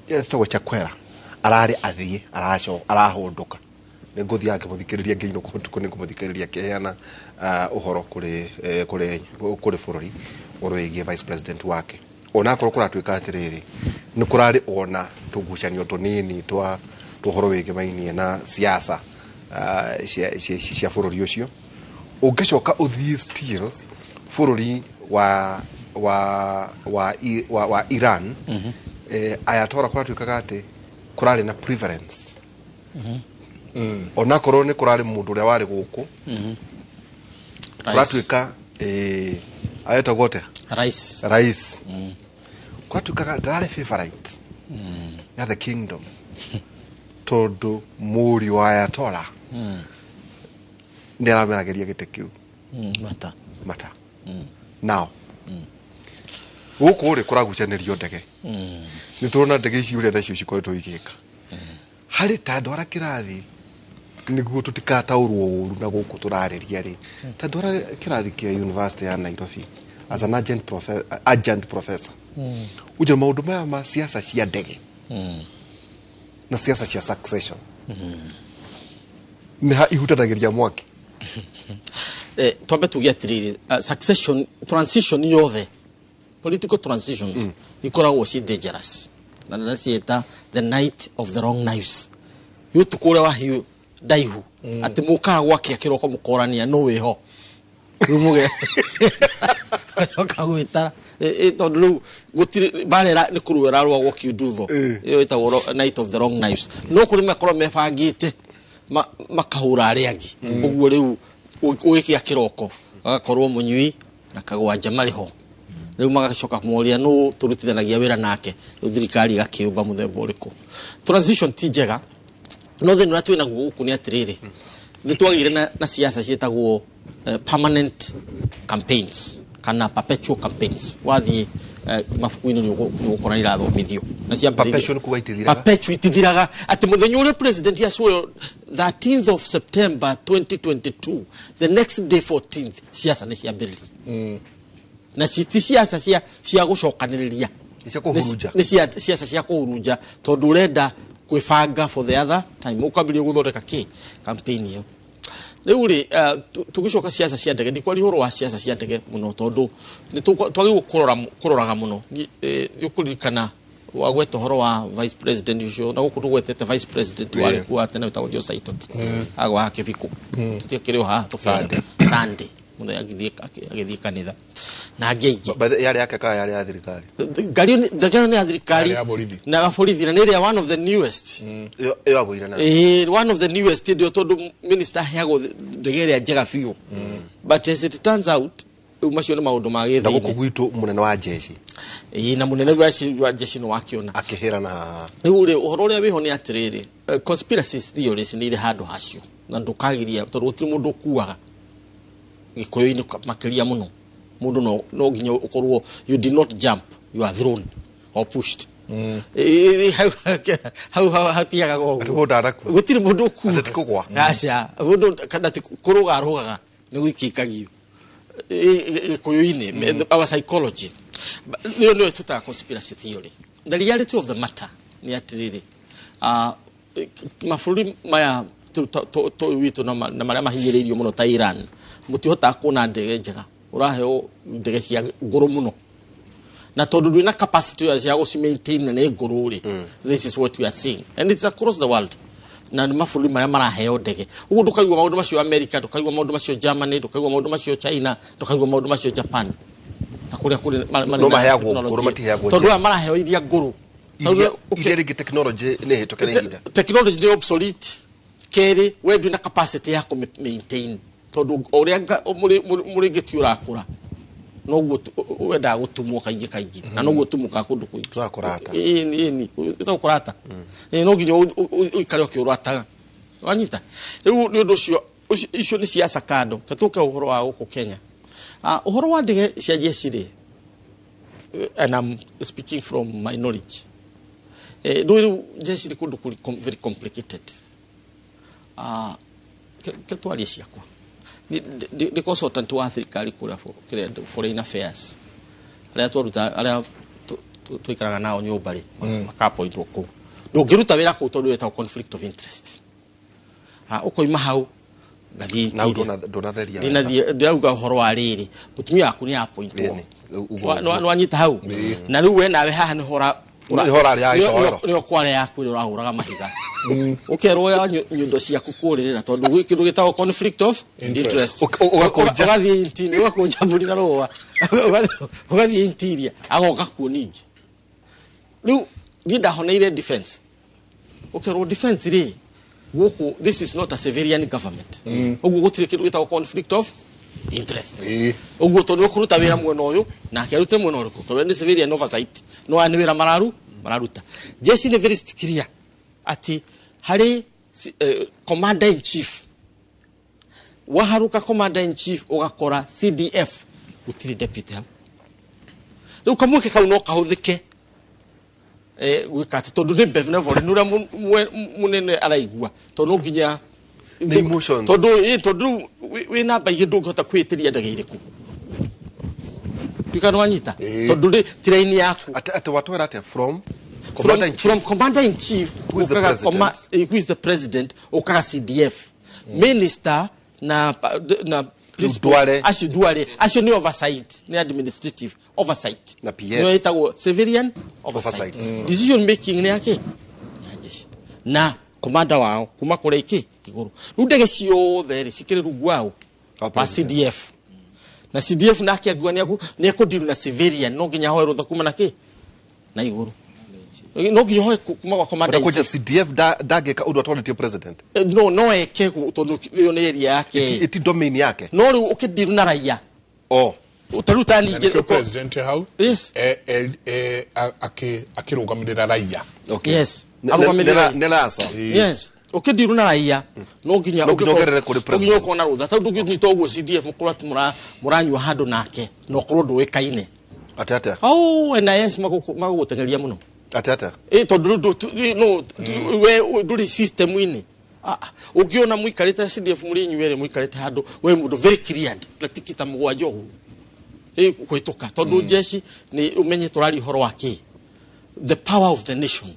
etagwo Chakwera ararĩ athiĩ araco arahũndũka, nĩ ngũthiaga ngĩmũthikĩrĩria ngĩinũka ũtukũ, nĩ ngũmũthikĩrĩria akĩheana ũhoro kũrĩ bũrũri ũhoro wĩgiĩ vice president wake, onakorwo kũratuĩka atĩrĩrĩ nĩ kũrarĩ ona tũgucanio tũnini twa ũhoro wĩgĩmainie na siasa cia bũrũri ũcio. Ũngĩcoka ũthiĩ still bũrũri wa Iran, Ayatollah kũratuĩkaga atĩ kũrarĩ na preference, onakorwo nĩ kũrarĩ mũndũ ũrĩa warĩ gũkũ kũratuĩka aretagwo atĩa? Rais. Rais kũratuĩkaga ndararĩ favorite ya the kingdom tondũ mũriũ wa Ayatollah nĩ arameragĩria gĩtĩ kĩu. Mata. Mata now gũkũ rĩ kũragucanĩrio ndege, nĩ tũrona ndege ici ũrĩa nacio cikoretwo igĩka harĩ ta ndwara kĩrathi nĩguo tũtikataũrwo ũru na gũkũ tũrarĩria rĩ, ta ndwara kĩrathi kĩa University ya Nairobi as an adjunct professor, unjĩre maũndũ maya ma siasa cia ndege na siasa cia succession nĩ ha ihutanagĩria mwaki. Twambe tuge atiriri, succession transition yothe, political transitions ikoragwo ci dangerous na ndaciĩta the night of the long knives, ũtukũ ũrĩa wa hiũ ndaihu, atĩ mũkaga gwakĩa kĩroko mũkorania no wĩho rĩu mũge coka gwĩtara tondũ rĩu gũtirĩ mbara nĩ kũrũa ĩrarũagwo kiundutho. Ĩyo ĩtagwo night of the long knives. No kũrĩ makorwo mebangĩte makahũra arĩa angĩ, ũguo rĩu ũgĩkĩa kĩroko agakorwo mũnyui na kagwanja marĩ ho, rĩu magacoka moria nũ tũrutithanagia wĩra nake, rĩu thirikari ĩgakĩũmba mũthemba ũrĩkũ. Transition ti njega, no thĩna ũrĩa twĩ naguo gũkũ nĩ atĩrĩrĩ, nĩ twagĩire na siasa ciĩtagwo permanent campaigns kana perpetual campaigns. Wathiĩ mabuku-inĩ nĩ ũgũkora irathomithio na ciambĩrĩirio- Perpetual nĩ kuga itithiraga? Perpetual itithiraga, atĩ mũthenya ũrĩa president yacuoyo 13th of September 2022, the next day 14th siasa nĩ ciambĩrĩria, na ti siasa cia gũcokanĩrĩria. Nĩ cia kũhurunja. Nĩ siasa cia kũhurunja tondũ ũrenda kwĩbanga for the other time, ũkambĩrĩria gũthondeka kĩ campaign ĩyo. Rĩu rĩ tũgĩcoka siasa cia ndege, ndikwaria ũhoro wa siasa cia ndege mũno tondũ nĩ twagĩrĩirwo kũroraga mũno. Nĩ ũkũririkana wagweta ũhoro wa vice president ũcio, na gũkũ tũgwetete vice president warĩ kuo wa tene wĩtagwo Joseph Saitoti, agwa haha Kĩbiko, tũtiakĩrĩ o haha tũkĩrĩ Sunday mũthenya agĩthiĩ kanitha na angĩ aingĩ. By the- yarĩ yake kana yarĩ ya thirikari? Ngari ĩyo ndege ĩyo nĩ ya thirikari. Yarĩ ya borithi. Na ya borithi, na nĩ ĩrĩa one of the newest. Ĩyo agũire nayo? One of the newest ndio, tondũ minister aheagwo ndege ĩrĩa njega biũ, but as it turns out rĩu macio nĩ maũndũ ma Na gĩthĩinĩ. gũkũ gwitũ mũnene wa jeshi Ĩĩ, na mũnene wa jeshi nĩ wakĩona akĩhĩra na haha. Rĩu rĩ ũhoro ũrĩa wĩho nĩ atĩrĩrĩ, conspiracy theories nĩ irĩ handũ hacio na ndũkagiria tondũ gũtirĩ mũndũ ũkuaga gĩkũyũ-inĩ makĩria mũno mũndũ no nginya ũkorwo you did not jump, you are thrown or pushed. Hau hatiagaga ũguo. Atĩ mũndũ ndanakua. Gũtirĩ mũndũ ũkua. Atĩ ti kũgũa. Aca, mũndũ kana ti kũrũga arũgaga, nĩ gũikĩikagio gĩkũyũ-inĩ, our psychology. Nĩyo tũtaga conspiracy theory. The reality of the matter nĩ atĩrĩrĩ, mabũrũri maya witũ na marĩa mahinyĩrĩirio mũno ta Iran, mũtihotaga kuona ndege njega, ũraheo ndege cia ngũrũ mũno, na tondũ ndwĩna capacity ya gũci maintain na nĩ ngũrũ rĩ, this is what we are seeing and it's across the world, na nĩ mabũrũri marĩa maraheo ndege ũguo. Ndũkaigua maũndũ macio America, ndũkaigua maũndũ macio Germany, ndũkaigua maũndũ macio China, ndũkaigua maũndũ macio Japan na kũrĩa kũrĩ marĩ No na maheagwo technology. ngũrũ, matiheagwo Tondũ njega. aya maraheo iria ngũrũ. Iria rĩngĩ technology nĩ hĩtũke nĩ ihinda. Technology nĩ obsolete. Kerĩ, we ndwĩ na capacity ya kũ maintain tondũ o ũrĩa mũrĩngĩti ũrakũra Noguo wendaga gũtumwo kaingĩ kaingĩ na noguo ũtumũkaga kũndũ kũingĩ. Tũtagwo kũrata. Ĩĩ, ĩtagwo kũrata. Ĩĩ, no nginya ũikare ũkĩũrataga, wanyita. Rĩu nĩ ũndũ ũcio, icio nĩ siasa kando. Ke tũke ũhoro wa gũkũ Kenya. Ũhoro wa ndege cia jeshi rĩ, and I'm speaking from my knowledge, rĩu jeshi nĩ kũndũ kũrĩ very complicated. Ke twarie ciakwa. Ndĩ consultant wa thirikari kũrĩa kĩrĩa foreign affairs, arĩa twaruta, arĩa tũikaraga nao nyũmba rĩ, makapointwo kũu. Ndũngĩruta wĩra kũu tondũ wĩtagwo conflict of interest. Ũkoima hau ngathiĩ Na hau interior. Ndũnatheria. Ndinathiĩ, ndĩrauga ũhoro wa rĩrĩ, mũtumia waku nĩ apointwo. Ĩni, ũguo. Nĩwanyita hau, na rĩu we nawe haha nĩho Nĩho ũrarĩa gĩtoero. Nĩho kware yaku ĩrĩa ũrahũraga mahiga, ũkerwo ya nyundo ciaku kũrĩrĩra tondũ gwĩ kĩndũ gĩtagwo conflict of interest. Interest. Ũgakũnja. Ũgathiĩ interior, ũgakũnja mbũri na rũa. Ũgathiĩ interior, agoka kuo ningĩ. Rĩu niĩ ndahoneire defense, ũkerwo defense rĩ gũkũ, this is not a civilian government, ũguo gũtirĩ kĩndũ gĩtagwo conflict of interest. Ũguo tondũ ũkũruta wĩra mwena ũyũ nake arute mwena ũrĩkũ, tondũ nĩ civilian oversight, no aya nĩ wĩra mararuta. Jeshi nĩ very clear atĩ harĩ commander in chief. Waharuka commander in chief, ũgakora CDF gũtirĩ deputy hau. Rĩu kamweke kau no kahũthĩke gwĩka atĩ tondũ nĩ benevolent, nĩ ũrĩa mũnene araigua, tondũ no nginya Nĩ emotions. Tondũ tondũ rĩu wĩ namba igĩ, ndũngĩhota kwĩtĩria ndege irĩkũ tuika, nĩwanyita? Tondũ rĩ ti raini yaku. Atĩ watwĩra atĩa from From, commander in chief? From commander in chief. Who is the ukaga president? Who is the president, ukaga CDF, minister na principal. Duale. Acio duale, acio nĩ oversight, nĩ administrative oversight. Na PS. Nĩyo ĩtagwo civilian oversight. Oversight. Decision making nĩ yake ya jeshi na commander wao kuma kũrĩa ikĩ igũrũ. Rĩu ndege ciothe rĩ cikĩrĩ rungu wao. Wa wa president. CDF, na CDF nake angiuga nĩ ekũdeal na civilian, no nginya ahoe rũtha kuma na kĩ na igũrũ, no nginya ũhoe kuma gwa commander in Ũtakũnja chief. CDF ndangĩka ũndũ atwarĩtie president. No eke tondũ ĩyo nĩ area yake. Iti domain yake. No rĩu ũkĩdeal na raia, Oh. tarĩu ta Na ningĩ nĩkĩo president hau Yes. akĩrũgamĩrĩra raia. Okay. Yes. Arũgamĩrĩra raia. Nĩ raca. Yes, ũkĩdeal na raia no nginya No nginya ũgerere kũrĩ no nginya president. ũkorwo na rũtha, tondũ ndũngĩnyita ũguo CDF mũkorwo atĩ mũranyua handũ nake na ũkorwo ndũĩkaine. Atĩ atĩa? Au NIS magũgũteng'eria mũno. Atĩ atĩa? Ĩ tondũ rĩu no we ndũrĩ system-inĩ. Ũngĩona mũikarĩte CDF mũrĩ inyuerĩ, mũikarĩte handũ, we mũndũ very cleared na tikita mũgwanja ũguo ĩ kũhĩtũka, tondũ jeshi nĩ ũmenye tũraria ũhoro wa kĩ, the power of the nation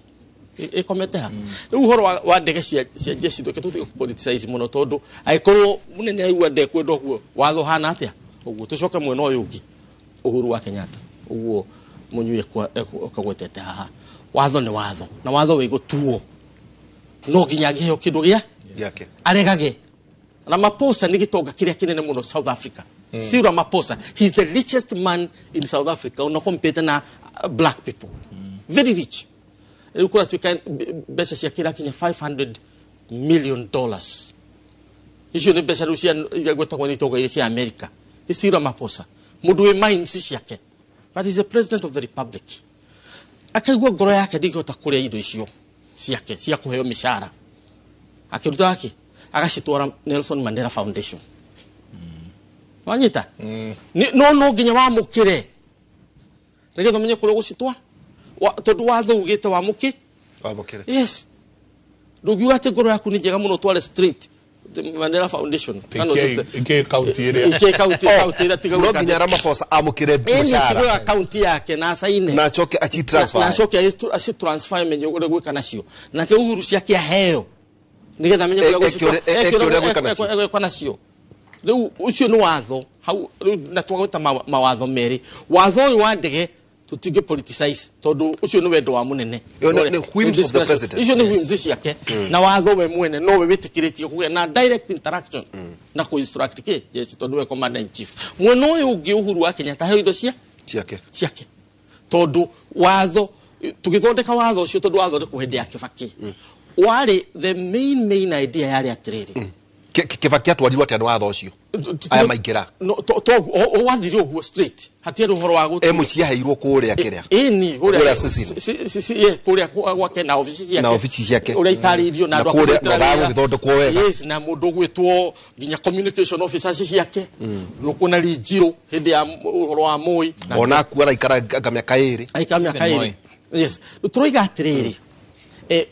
ĩkomete ha. Rĩu ũhoro wa ndege cia jeshi, ndũke tũtige kũpoliticize mũno, tondũ angĩkorwo mũnene aigua ndekwenda ũguo, watho hana atĩa ũguo. Tũcoke mwena ũyũ ũngĩ, Uhuru wa Kenyatta, ũguo mũnyui ekagwetete haha, watho nĩ watho na watho wĩ gũtuo, no nginya angĩheo kĩndũ gĩa Gĩake. Aregage. Ramaphosa nĩ gĩtonga kĩrĩa kĩnene mũno South Africa. Cyril Ramaphosa, he's the richest man in South Africa, ona compete na black people. Very rich. Rĩu kũratuĩka mbeca ciake irakinya $500 million. Icio nĩ mbeca rĩu cia iria gwetagwo nĩ itonga iria cia America. Nĩ Cyril Ramaphosa, mũndũ wĩ mines ciake, but he's the president of the republic. Akaigua ngoro yake ndĩngĩhota kũrĩa indo icio ciake cia kũheo mĩcara, akĩruta wake agacitwara Nelson Mandela Foundation, wanyita? No nginya wamũkĩre nĩgetha ũmenye kũrĩa ũgũcitwa. Tondũ watho ugĩte wamũkĩ Wamũkĩre. Yes, ndũngiuga atĩ ngoro yaku nĩ njega mũno tware straight the Mandela Foundation. Kana Ike kaunti ĩrĩa ike kaunti ĩrĩa tiga No gwĩka nginya atĩ- Ramaphosa amũkĩre Ĩni mĩcara. acigũe akaunti yake na acaine. Na acoke aci transfer. Na acoke aci transfer, menye ũrĩa gwĩka nacio. Nake Uhuru ciake aheo nĩgetha amenye kũrĩa Eke eke ũrĩa gwĩka nacio. egwĩka nacio. Rĩu ũcio nĩ watho hau rĩu, na twagwĩta mawatho merĩ. Watho ũyũ wa ndege tũtingĩ politicize tondũ ũcio nĩ wendo wa mũnene. Ĩyo nĩ whims of the president. Icio nĩ whims ciake, na watho we mwene nowe wĩtĩkĩrĩtie kũgĩa na direct interaction na kũ instruct kĩ jeshi, tondũ we commander in chief. Mwena ũyũ ũngĩ, Uhuru wa Kenyatta heo indo cia ciake. Ciake, tondũ watho tũgĩthondeka watho ũcio, tondũ wathondekwo hĩndĩ ya Kĩbakĩ, warĩ the main idea yarĩ atĩrĩrĩ. Kibaki atwarirwo atia nĩ watho ũcio aya maingĩra no to o wathire ũguo straight hatiarĩ ũhoro wa gũtu mũciĩ aheirwo kũrĩa kĩrĩa ĩni Kũrĩa Sicily. kũrĩa gwake na obici ciake Na obici ciake. ũrĩa itarĩirio na Na andũ a kũrĩa kũrutĩra mathaa wĩra. gũgĩthondekwo wega. Yes, na mũndũ ũgwĩtwo nginya communication officers ciake nĩũkuona Rinjirũ hĩndĩ ya ũhoro wa Moi na ona akua araikara anga mĩaka ĩrĩ aikara mĩaka Even ĩrĩ Moi. Yes, tũroiga atĩrĩrĩ,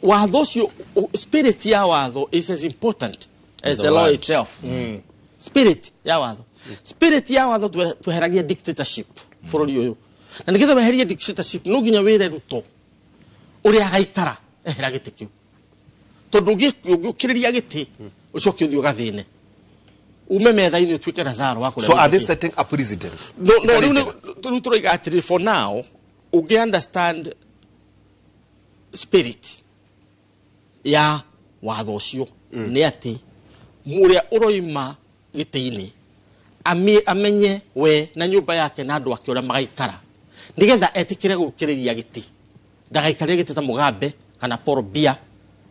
watho ũcio spirit ya watho is as important as The the law words. itself. Spirit ya watho, spirit ya watho, tweheragia dictatorship bũrũri ũyũ, na nĩgetha weherie dictatorship no nginya wĩre Ruto ũrĩa agaikara ehera gĩtĩ kĩu, tondũ ũngĩũkĩrĩria gĩtĩ ũcoke ũthiĩ ũgathĩne ume metha-inĩ ũtuĩke Lazaro wa kũrĩa So are they gĩtĩ. setting a precedent? No, Ĩtarĩ rĩu njega? rĩu tũroiga atĩrĩrĩ, for now ũngĩ understand spirit ya watho ũcio nĩ atĩ ũrĩa ũroima gĩtĩ-inĩ amenye we na nyũmba yake na andũ ake ũrĩa magaikara nĩgetha etĩkĩre gũkĩrĩria gĩtĩ, ndagaikarĩre gĩtĩ ta Mugabe kana Paul Biya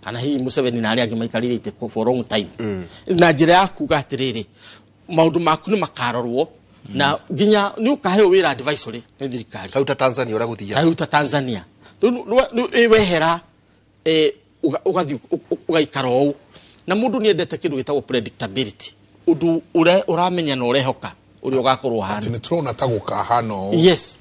kana hihi Museveni na arĩa angĩ maikarĩire itĩ for long time, na njĩra ya kuga atĩrĩrĩ, maũndũ maku nĩ makarorwo na nginya nĩ ũkaheo wĩra advisory nĩ thirikari. Kau ta Tanzania ũrĩa gũthiaga. Rĩu ta Tanzania rĩu wehera, ũgathiĩ ũgaikara ũũ, na mũndũ nĩ endete kĩndũ gĩtagwo predictability, ũndũ ũrĩa ũramenya na ũrehoka ũrĩa ũgakorwo atĩ ũhana. nĩ tũrona ta gũkahana ũũ. Yes.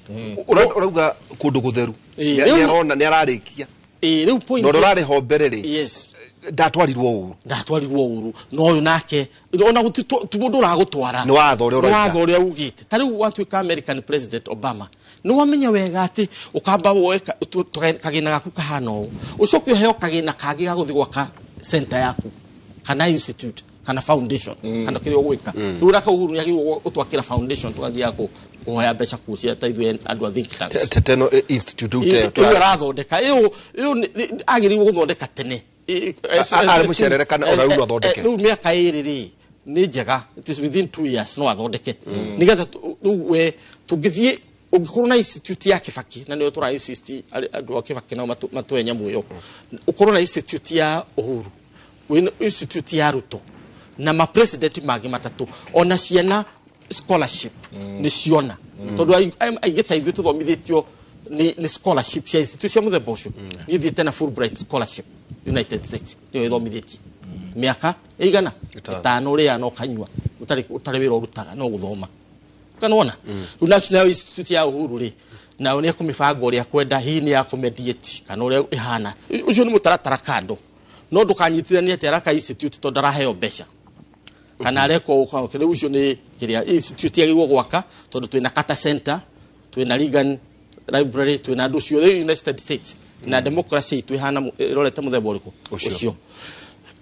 Ũrauga kũndũ gũtheru. Nĩarona nĩararĩkia. Rĩu point Na ũrĩa ũrarĩ ho mbere rĩ, ndatwarirwo ũru. Ndatwarirwo ũru, na ũyũ nake ona gũti ti mũndũ ũragũtwara. Nĩ watho ũrĩa Nĩ ũroiga. watho ũrĩa ugĩte. Ta rĩu watuĩka American President Obama, nĩ wamenya wega atĩ ũkamba woe kagĩna gaku kahana ũũ, ũcoke ũheo kagĩna kangĩ ga gũthiĩ gwaka center yaku kana institute kana foundation kana kĩrĩa ũgwĩka. Rĩu ũraka Uhuru nĩ agĩrĩirwo gũtwakĩra foundation, tũgathiaga kũhoya mbeca kũu cia ta ithuĩ andũ a think tanks. Teno institute. Ĩyo arathondeka ĩyo agĩrĩirwo gũthondeka tene. Arĩ mũcerere kana ona rĩu no athondeke? Rĩu mĩaka 2 rĩ nĩ njega, it is within 2 years no athondeke, nĩgetha rĩu we tũngĩthiĩ ũngĩkorwo na institute ya Kibaki, na nĩyo tũra insist andũ a Kibaki nao matũhe nyamũ ĩyo, ũkorwo na institute ya Uhuru, wĩna institute ya Ruto na ma president mangĩ matatũ, ona ciana scholarship nĩ ciona, tondũ aingĩ ta ithuĩ tũthomithĩtio nĩ scholarship cia institute cia mũthemba ũcio. Niĩ thiĩte na Fulbright scholarship United States, nĩyo ĩthomithĩtie mĩaka ĩigana 5, ũrĩa na ũkanyua ũtarĩ wĩra ũrutaga no gũthoma kanona. Rĩu nayo institute ya Uhuru rĩ, nayo nĩ ekũmĩbanga ũrĩa kwenda, hihi nĩ ya kũmediate kana ũrĩa ĩhana, ũcio nĩ mũtaratara kando, no ndũkanyitithanie atĩ araka institute tondũ ndaraheo mbeca kana areka ũũ rĩu ũcio nĩ kĩrĩa institute yagĩrĩirwo gwaka, tondũ twĩna Carter Center, twĩna Reagan Library, twĩna andũ ũcio rĩu United States na democracy itũ ĩhana ĩrorete mũthemba ũrĩkũ. Ũcio. Ũcio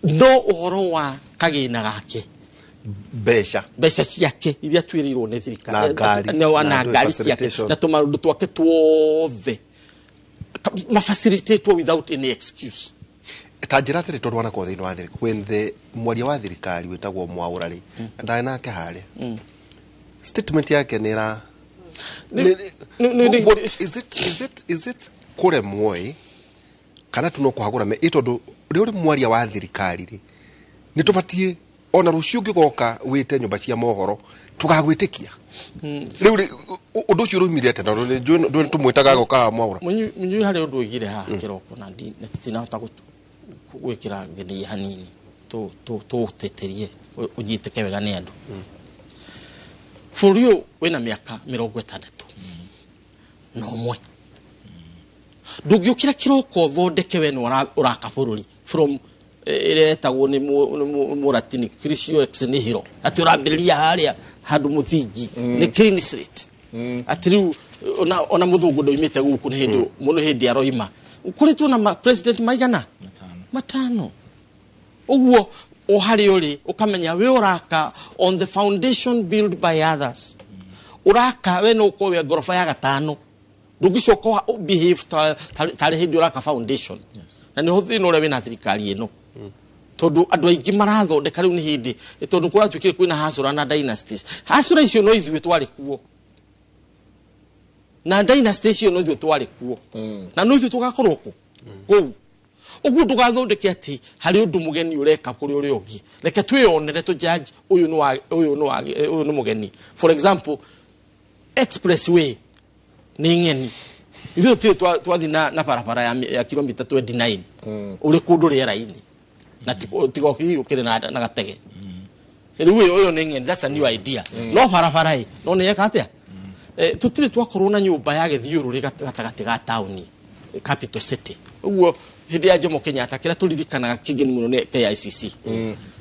no ũhoro wa kagĩna gake. Mbeca. Mbeca ciake iria twĩrĩirwo nĩ thirikari. Na ngari. Na Na andũ ngari ciake facilitation. Na tũmaũndũ twake tuothe mafacilitatwo without any excuse. Ta njĩra atĩrĩ, tondũ wanakorwo thĩinĩ wa thirikari when the mwaria wa thirikari wĩtagwo Mwaũra rĩ, ndarĩ nake harĩa, statement yake nĩ ĩra What is it kũremwo ĩ kana tu no kũhagũra me ĩ, tondũ rĩ ũrĩ mwaria wa thirikari rĩ, nĩ tũbatiĩ ona rũciũ ũngĩgoka wĩte nyũmba cia mohoro tũgagwĩtĩkia. Rĩu rĩ, ũndũ ũcio ũraumire atĩa? Na nĩ tũmwĩtaga agoka haha Mwaũra. Mũnyui harĩ ũndũ oigire haha kĩroko na tinahota gwĩkĩra gĩthii hanini tũũtĩtĩrie ũnyitĩke wega nĩ andũ. Bũrũri ũyũ wĩna mĩaka 61, ndũngĩũkĩra kĩroko ũthondeke we nĩ ũraka bũrũri from ĩrĩa ĩtagwo nĩ mũratini creatio ex nihilo, atĩ ũrambĩrĩria harĩa handũ mũthingi nĩ clean slate, atĩ rĩu ona mũthũngũ ndoimĩte gũkũ nĩ hĩndĩ mũno hĩndĩ aroima ũkoretwo na president maigana matano ũguo o harĩa ũrĩ ũkamenya we ũraka on the foundation built by others. Ũraka we no ũkorwo wĩ ngoroba ya gatano, ndũngĩcoka behave tarĩ hĩndĩ ũraka foundation, na nĩho thĩna ũrĩa wĩna thirikari ĩno, tondũ andũ aingĩ marathondeka rĩu nĩ hĩndĩ tondũ kũratuĩkire kwĩna hasũra na dynasties. Hasũra icio no ithuĩ twarĩ kuo, na dynasty icio no ithuĩ twarĩ kuo, na no ithuĩ tũgakorwo kũ kũu. Ũguo ndũgathondeke atĩ harĩ ũndũ mũgeni ũreka kũrĩ ũrĩa ũngĩ. Reke twĩyonere tũ judge ũyũ nĩ wa ũyũ nĩ wa ũyũ nĩ mũgeni. For example, expressway nĩ ng'eni. Ithuĩ tũtirĩ twathiĩ na barabara ya kilomita 29 ũrĩ kũndũ rĩera-inĩ na tiga hihi ũkĩrĩ na gatege. Rĩu ũyũ nĩ ng'eni, that's a new idea. No barabara ĩ no nĩ yeka atĩa? Tũtirĩ twakorwo na nyũmba ya gĩthiũrũrĩ gatagatĩ ga taũni, capital city. Ũguo hĩndĩ ya Jomo Kenyatta kĩrĩa tũririkanaga kĩngĩ mũno nĩ KICC,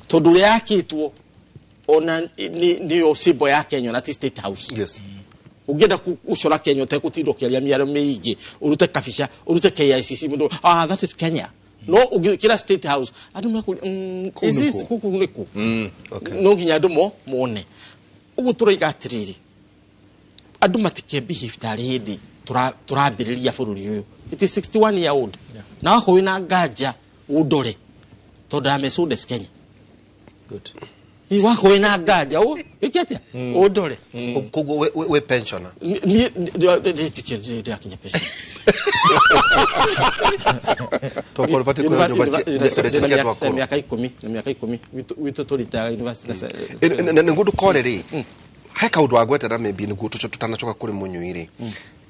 tondũ ũrĩa yakĩtwo ona nĩyo symbol ya Kenya na ti State House. Ũngĩenda gũcora Kenya ũtegũtinda ũkĩaria mĩario mĩingĩ, ũrute kabica, ũrute KICC, mũndũ, "Ah, that is Kenya." No ũngĩkĩra State House, andũ mekũria, Kũu "Is nĩ this kũ?" gũkũ nĩ kũ?" No nginya andũ mone. Ũguo tũroiga atĩrĩrĩ, andũ matike behave tarĩ hĩndĩ tũrambĩrĩria bũrũri ũyũ. It is 61 year old. Na wakorwo wĩna nganja ũndore, tondũ I'm as old as Kenya. Good. Ĩ, wakorwo wĩna nganja wĩke atĩa? Ũndore. Koguo wĩ pensioner? Niĩ ndĩrakinya pension. Tokorwo ũbatiĩ kũheo nyũmba mbeca cia andũ akũrũ. Mĩaka 10 na mĩaka 10 gwitũ tũritaga university Nĩguo ndũkore rĩ he kaũndũ wagwetera, maybe nĩguo tũtanacoka kũrĩ mũnyui rĩ,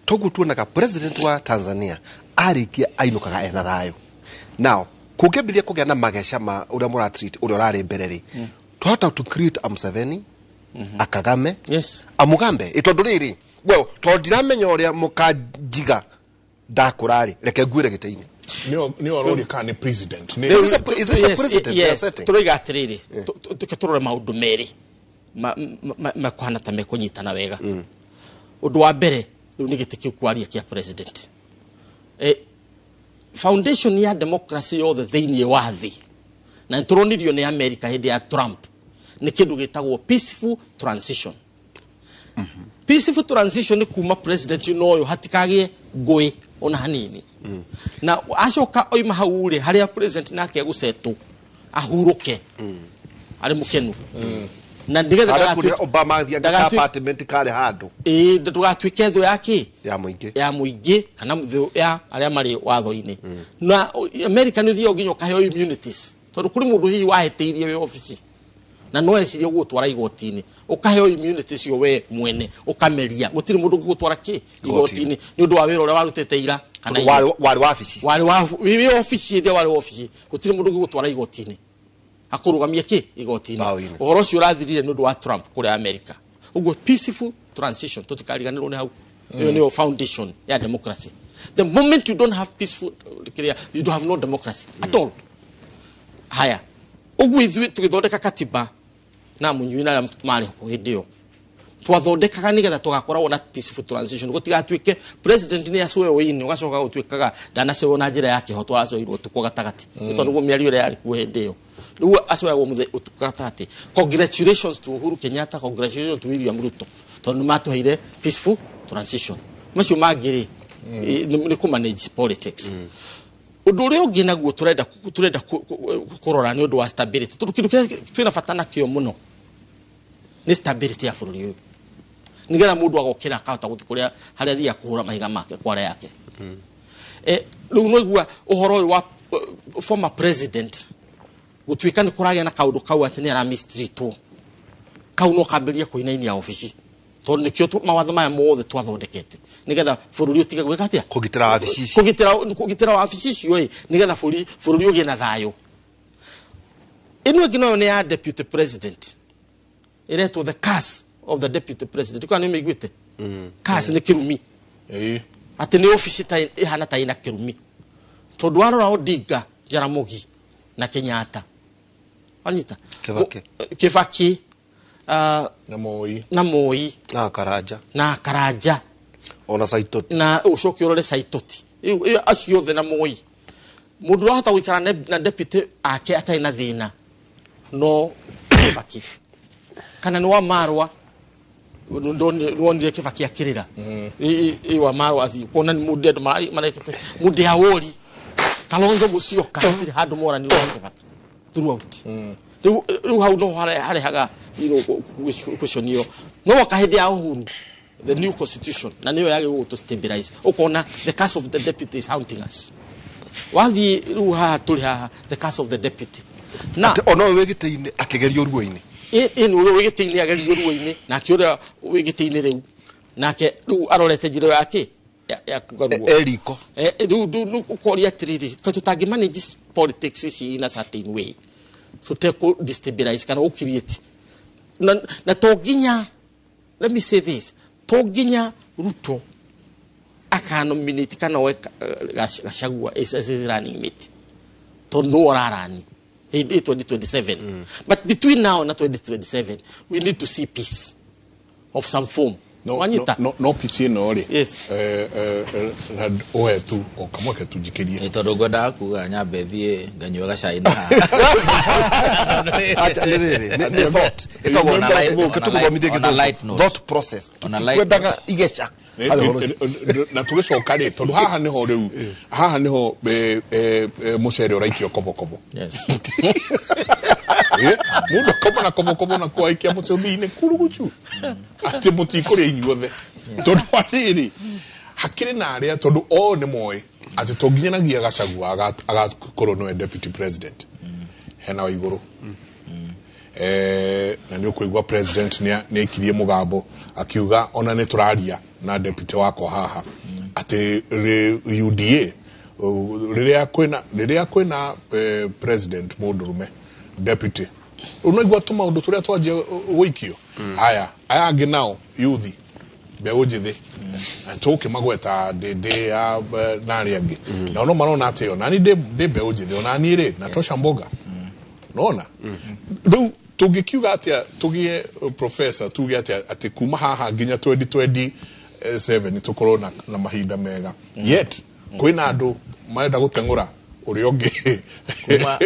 toguo tuonaga president wa Tanzania arĩkia ainũkaga ena thayũ. Now kũngĩambĩrĩria kũgĩa na mageca ma ũrĩa mũratreat ũrĩa ũrarĩ mbere rĩ, twahota to create a Museveni, a Kagame, a Mugambe. Ĩ tondũ rĩrĩ, well, tondũ ndiramenya ũrĩa mũkanjiga ndakũra rĩ, reke nguĩre gĩtĩ-inĩ. Nĩ ũroria kana nĩ president Is it a president they are setting? Tũroiga atĩrĩrĩ, tuke tũrore maũndũ merĩ mekũhana ta mekũnyitana wega. Ũndũ wa mbere rĩu nĩ gĩtĩ kĩu kwaria kĩa president. Foundation ya democracy yothe thĩinĩ wa thĩ, na nĩtũronirio nĩ America hĩndĩ ya Trump, nĩ kĩndũ gĩtagwo peaceful transition. Peaceful transition nĩ kuma president no ũyũ hatikagĩe ngũĩ ona hanini, na acoka oima hau rĩ, harĩa president nake egũcetwo ahurũke arĩ mũkenu, na nĩgetha Harĩa kuonera Obama athiaga ka apartment karĩ handũ. Ĩĩ, ndũgatuĩke thũ ya kĩ? Ya mũingĩ. Ya mũingĩ kana thũ ya arĩa marĩ watho-inĩ. Na America nĩ ũthiaga nginya ũkaheo immunities, tondũ kũrĩ mũndũ hihi wahĩtĩirie wĩ obici na no ecirie gũgũtwara igoti-inĩ, ũkaheo immunity cio we mwene ũkameria, gũtirĩ mũndũ ũngĩgũtwara kĩ igoti-inĩ nĩ ũndũ wa wĩra ũrĩa warutĩte ira kana Tondũ ira. Warĩ wabici. Warĩ wa wĩ obici, hĩndĩ ĩrĩa warĩ obici gũtirĩ mũndũ ũngĩgũtwara igoti-inĩ akũrũgamie kĩ igoti-inĩ. Mbaũ-inĩ. Ũhoro ũcio ũrathirire nĩ ũndũ wa Trump kũrĩa America. Ũguo peaceful transition, tũtikariganĩrwo nĩ hau, ĩyo nĩyo foundation ya democracy. The moment you don't have peaceful kĩrĩa, you don't have no democracy at all. Haya, ũguo ithuĩ tũgĩthondeka katiba na mũnyui na arĩa marĩ ho hĩndĩ ĩyo, twathondekaga nĩgetha tũgakoragwo na peaceful transition, gũtigatuĩke president nĩ acũĩrwo ini, ũgacoka gũtuĩkaga ndanacewo na njĩra ya kĩhoto, aracoirwo ũtukũ gatagatĩ. Nĩ tondũ nĩguo mĩario ĩrĩa yarĩ kuo hĩndĩ ĩyo, rĩu acoyagwo ũtukũ gatagatĩ. Congratulations to Uhuru Kenyatta, congratulations to William Ruto, tondũ nĩ matũheire peaceful transition. Macio mangĩ rĩ, nĩ kũ manage politics. Ũndũ ũrĩa ũngĩ naguo tũrenda kũrora nĩ ũndũ wa stability, tondũ kĩndũ kĩrĩa twĩna bata nakĩo mũno nĩ stability ya bũrũri ũyũ, nĩgetha mũndũ agokĩra akahota gũthiĩ kũrĩa harĩa athiaga kũhũra mahiga make kware yake. Rĩu no igua ũhoro ũyũ wa former president gũtuĩka nĩ kũragĩa na kaũndũ kau atĩ nĩ aramistreatwo, kau no kambĩrĩrie kũinainia obici, tondũ nĩkĩo mawatho maya mothe twathondekete nĩgetha bũrũri ũtige gwĩka atĩa? Kũgitĩra wabici ici. Kũgitĩra wabici icio ĩ, nĩgetha bũrũri ũgĩe na thayũ. Ĩno ĩngĩ nayo nĩ ya deputy president, ĩretwo the curse of the deputy president. Kana nĩ ũmĩiguĩte? Curse nĩ kĩrumi. Atĩ nĩ obici ta ĩhana ta ĩna kĩrumi, tondũ warora Odinga, Jaramogi na Kenyatta, wanyita? Kibaki. Kibaki, na Moi. Na Moi. Na Karanja. Na Karanja. Ona Saitoti. Na ũcoke ũrore Saitoti. Ĩyo acio othe na Moi, mũndũ ũrahota gũikara na deputy ake atarĩ na thĩna no Kibaki kana nĩ wa Marwa. Nĩwonire Kibaki akĩrĩra ĩ wa Marwa athiĩ kuona nĩ mũndũ andũ marekete mũndũ ya wori. Kalonzo Musyoka hatirĩ handũ moranirwo na Kibaki throughout. Rĩu hau no harehaga question ĩyo. No woka hĩndĩ ya Uhuru, the new constitution na nĩyo yagĩrĩirwo gũtũ stabilize, ũkona the curse of the deputy is haunting us. Wathiĩ rĩu haha tũrĩ haha, the curse of the deputy na Atĩ ona ũyũ wĩ gĩtĩ-inĩ akĩgerio ruo-inĩ. Ĩ nĩ ũrĩa wĩ gĩtĩ-inĩ agerio ruo-inĩ, nake ũrĩa wĩ gĩtĩ-inĩ rĩu nake rĩu arorete njĩra yake ya kuga ruo. E riko. Rĩu ũkoria atĩrĩrĩ, kaĩ tũtangĩ manage politics ici in a certain way tũtekũ destabilize kana gũ create na to nginya, let me say this, to nginya Ruto akanominate kana oe Gachagua as his running mate, tondũ nĩwe ũrarani hĩndĩ 2027. But between now na 2027 we need to see peace of some form. No, Wanyita? no, peace ĩno rĩ, Yes. na ũhe tu o kamweke tu njikĩrie. Nĩ tondũ ngwendaga kuga nyambe thiĩ nganyue gacai na Acha, nĩ rĩrĩ, nĩ thought ĩtagwo On a light- tũgũthomithie on a light gĩthũngũ note. thought process. On a light Tũtikwendaga igeca harĩ ũhoro ũcio. Na tũgĩcoka rĩ, tondũ haha nĩho rĩu, haha nĩho mũcere ũraikio kobokobo. Mũndũ akoma na kobokobo na kwaikia mũcũthi-inĩ kurugucu atĩ mũtikũrĩa inyuothe, tondũ wa rĩrĩ hakĩrĩ na arĩa, tondũ o nĩ moĩ atĩ to nginyanagia Gachagua agakorwo nĩwe deputy president hena wa igũrũ. Na nĩ ũkũigua president nĩ aikirie mũgambo akiuga ona nĩ tũraria na deputy wakwa haha atĩ UDA rĩrĩa kwĩna president mũndũrũme, deputy unaigua tu maũndũ tũrĩa twanjia gũikio. Haya, aya angĩ nao yuthi, mbeũ njĩthĩ, tũkĩmagweta ndĩndĩ ya na arĩa angĩ nao no marona atĩ onani ndĩ mbeũ njĩthĩ, onani rĩ natosha mboga nona. Rĩu tũngĩkiuga atĩa tũgĩe professor, tuge atĩa atĩ kuma haha nginya 2027 tũkorwo na mahinda mega, yet kwĩna andũ marenda gũteng'ũra ũrĩa ũngĩ?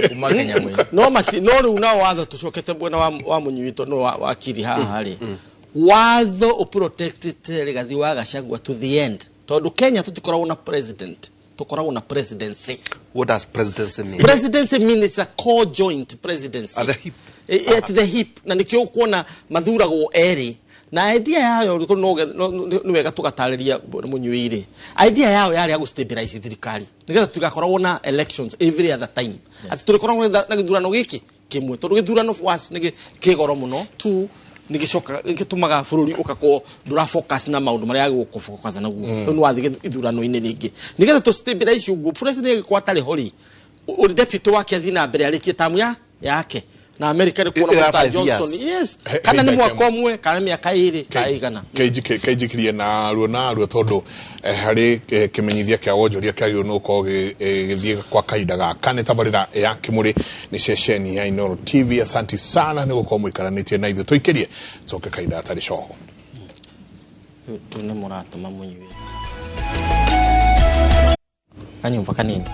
Kuma Kenya mwene. No mati no rĩu nao watho tũcokete mwena wa mũnyuitũ no wa kiri haha rĩ, watho ũprotectĩte Rigathi wa Gachagua to the end, tondũ Kenya tũtikoragwo na president, tũkoragwo na presidency. What does presidency mean? Presidency means it's a co-joint presidency. At the hip. At the hip, na nikio kuona mathuragwo erĩ, na idea yayo no nĩ wega tũgatarĩria mũnyuire. Idea yao yarĩ ya gũ-stabilize thirikari nĩgetha tũtigakoragwo na elections every other time, atĩ tũrĩkoragwo na gĩthurano gĩkĩ kĩmwe, tondũ gĩthurano once nĩ kĩ goro mũno, two nĩ gĩcokaga gĩtũmaga bũrũri ũgakorwo ndũra focus na maũndũ marĩa yagĩrĩirwo kũ focus naguo. Rĩu nĩ wathiĩ ithurano-inĩ rĩngĩ nĩgetha tũ stabilize ũguo, president agĩkorwo atarĩ ho rĩ, ũrĩ deputy wake athiĩ na mbere arĩkie tamu ya yake. Na America nĩ kuona Ya ta 5 years. Johnson, yes, kana nĩ hei, mwaka ũmwe kana mĩaka 2 kana ĩigana. Kĩnjikĩrie na ruo na ruo, tondũ harĩ kĩmenyithia kĩa wonjoria kĩagĩrĩirwo nĩ gũkorwo gĩgĩthiĩ kwa kahinda gaka. Nĩ tabarĩra ya Kĩmũrĩ, nĩ ceceni ya Inooro TV. Asanti sana nĩ gũkorwo mũikaranĩtie na ithuĩ. Tũikĩrie coke kahinda gatarĩ coho. Rĩu nĩ mũratũma mũnyue kanyũmba kanini.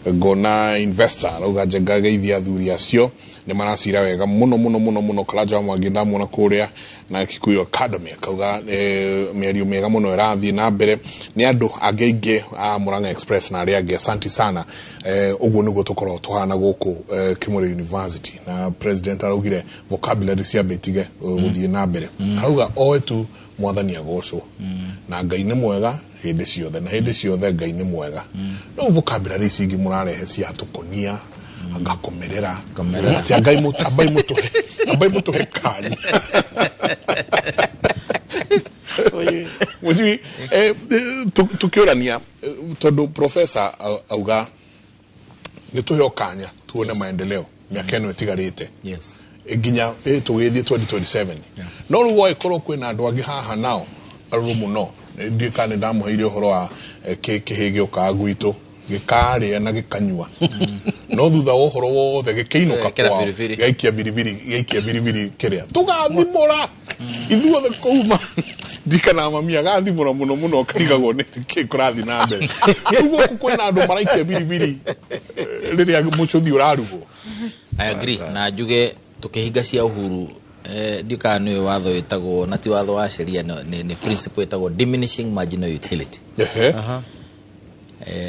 Ngona investor arauga njenga geithia athuri acio, nĩ maracira wega mũno mũno mũno mũno. Karanja wa Mwangi ndamuona kũrĩa na Kikuyu Academy, akauga mĩario mĩega mũno ĩrathiĩ na mbere nĩ andũ angĩ aingĩ a Murang'a Express na arĩa angĩ. Asanti sana. Ũguo nĩguo tũkoragwo tũhana gũkũ Kimuri University. Na president araugire vocabulary ciambe itige gũthiĩ na mbere. Arauga oe tu mwathani agocwo na Ngai nĩ mwega hĩndĩ ciothe, na hĩndĩ ciothe Ngai nĩ mwega. No vocabulary ici ingĩ mũrarehe cia tũkonia ngakomerera Komerera. atĩ Ngai ambai mũtũhe, ambai mũtũhe kanya mũjui tukiũrania, tondũ professor auga nĩ tũheo kanya tuone maendeleo mĩaka ĩno ĩtigarĩte nginya tũgĩthiĩ 2027. No rĩu gwagĩkorwo kwĩna andũ angĩ haha nao arũrũ mũno. Ndiũĩ kana nĩ ndamũheire ũhoro wa kĩhĩ gĩũkaga gwitũ gĩkarĩa na gĩkanyua, no thutha wa ũhoro wothe gĩkĩinũka Gĩkĩra kwao, biribiri. gĩaikia biribiri, gĩaikia biribiri kĩrĩa tũgathimũra ithuothe kuma ndikana mami agathimũra mũno mũno, karigagwo nĩ kĩ kũrathiĩ na mbere. Rĩu gũkũ kwĩna andũ maraikia biribiri rĩrĩa mũcũthi ũrarugwo. I agree, na njuge tukihinga cia Uhuru, ndiũ kana nĩ watho wĩtagwo, na ti watho wa sheria, nĩ principle ĩtagwo diminishing marginal utility.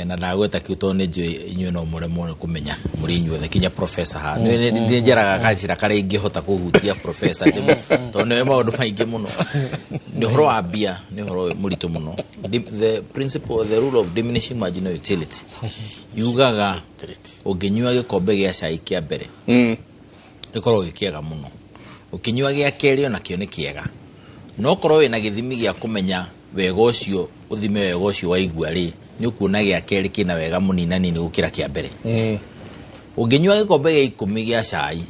Na ndagweta kĩu tondũ nĩ njũĩ inyuĩ no mũremwo nĩ kũmenya mũrĩ inyuothe kinya professor haha. Nĩ njaraga kanjĩra karĩa ingĩhota kũhutia professor tondũ nĩwe maũndũ maingĩ mũno. Nĩ ũhoro wa mbia, nĩ ũhoro mũritũ mũno. The principle, the rule of diminishing marginal utility yugaga ũngĩnyua gĩkombe gĩa cai kĩa mbere, gĩkoragwo gĩ kĩega mũno. Ũkĩnyua gĩa kerĩ, onakĩo nĩ kĩega, no korwo wĩna gĩthimi gĩa kũmenya wega ũcio, ũthime wega ũcio waigua rĩ, nĩ ũkuona gĩa kerĩ kĩna wega mũninanini gũkĩra kĩa mbere. Ũngĩnyua gĩkombe gĩa 10 gĩa cai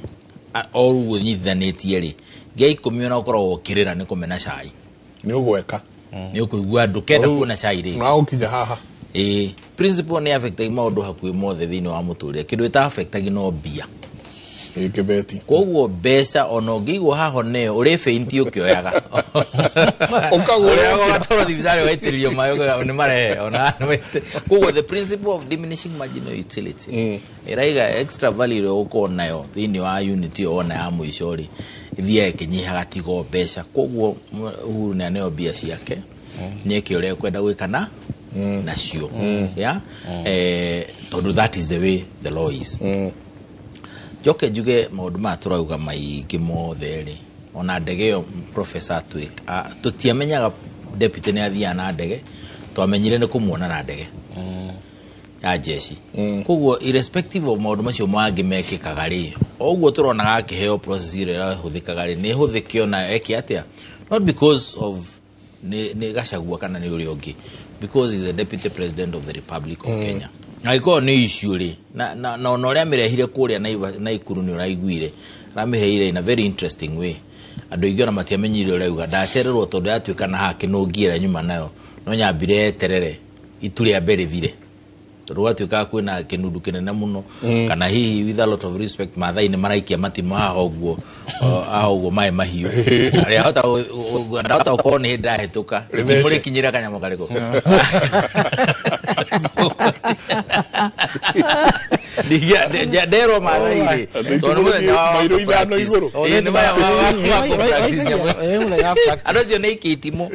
o ũguo nyitithanĩtie rĩ, gĩa 10 ona ũkoragwo ũkĩrĩra nĩ kũmena cai. Nĩ ũgweka. Nĩ ũkũigua ndũkenda kuona cai rĩngĩ. Na ũkinya haha. Ĩĩ, principle nĩ affectagi maũndũ hakuhĩ mothe thĩinĩ wa mũtũrĩre. Kĩndũ ĩta affectagi no mbia. Ĩ, kĩbeti. Koguo mbeca ona ũngĩigwo haho neo ũrĩ faint ũkĩoyaga. Ũkagũra. Ũrĩa ũgatwarwo thibitarĩ ũgaitĩrĩrio maĩ ũkauga nĩ marehe ona. Koguo the principle of diminishing marginal utility ĩraiga extra value ĩrĩa ũgũkorwo nayo thĩinĩ wa unit ĩyo wona ya mũico rĩ, ĩthiaga ĩkĩnyihaga tigo mbeca. Koguo Uhuru nĩ aneo mbia ciake, nĩeke ũrĩa ekwenda gwĩka na nacio, yeah? Tondũ that is the way the law is. Njoke njuge maũndũ maya tũrauga maingĩ mothe rĩ, ona ndege ĩyo professor tũtiamenyaga deputy nĩ athiaga na ndege, twamenyire nĩ kũmuona na ndege ya jeshi. Koguo irrespective of maũndũ macio mangĩ mekĩkaga rĩ, o ũguo tũronaga akĩheo, process ĩrĩa ĩrahũthĩkaga rĩ, nĩ ĩhũthĩke ona eke atĩa, not because of nĩ Gachagua kana nĩ ũrĩa ũngĩ, because he's a deputy president of the Republic of Kenya. Angĩkorwo nĩ issue rĩ, na ona ũrĩa amĩrehire kũrĩa Naikuru nĩ ũraiguire aramĩheire in a very interesting way. Andũ aingĩ ona matiamenyire ũrĩa auga ndacererwo, tondũ yatuĩka na haha kĩnũngi ĩrĩa nyuma nayo no nyambire eterere itu rĩa mbere rĩthire, tondũ gwatuĩkaga kwĩna kĩnundu kĩnene mũno. Kana hihi, with a lot of respect, Maathai nĩ maraikia matimũ haha ũguo, haha ũguo maĩ mahiũ arĩa hota ndahota gũkorwo nĩ hĩndĩ ndahĩtũka itimũ rĩkinyĩra kanyamũ karĩkũ. Nderwo Maathai rĩ, tondũ mũthenya wa Mairo 5 igũrũ. Ĩĩ, nĩ maya ma kũ-practice nyamũ. Andũ acio nĩ ikia itimũ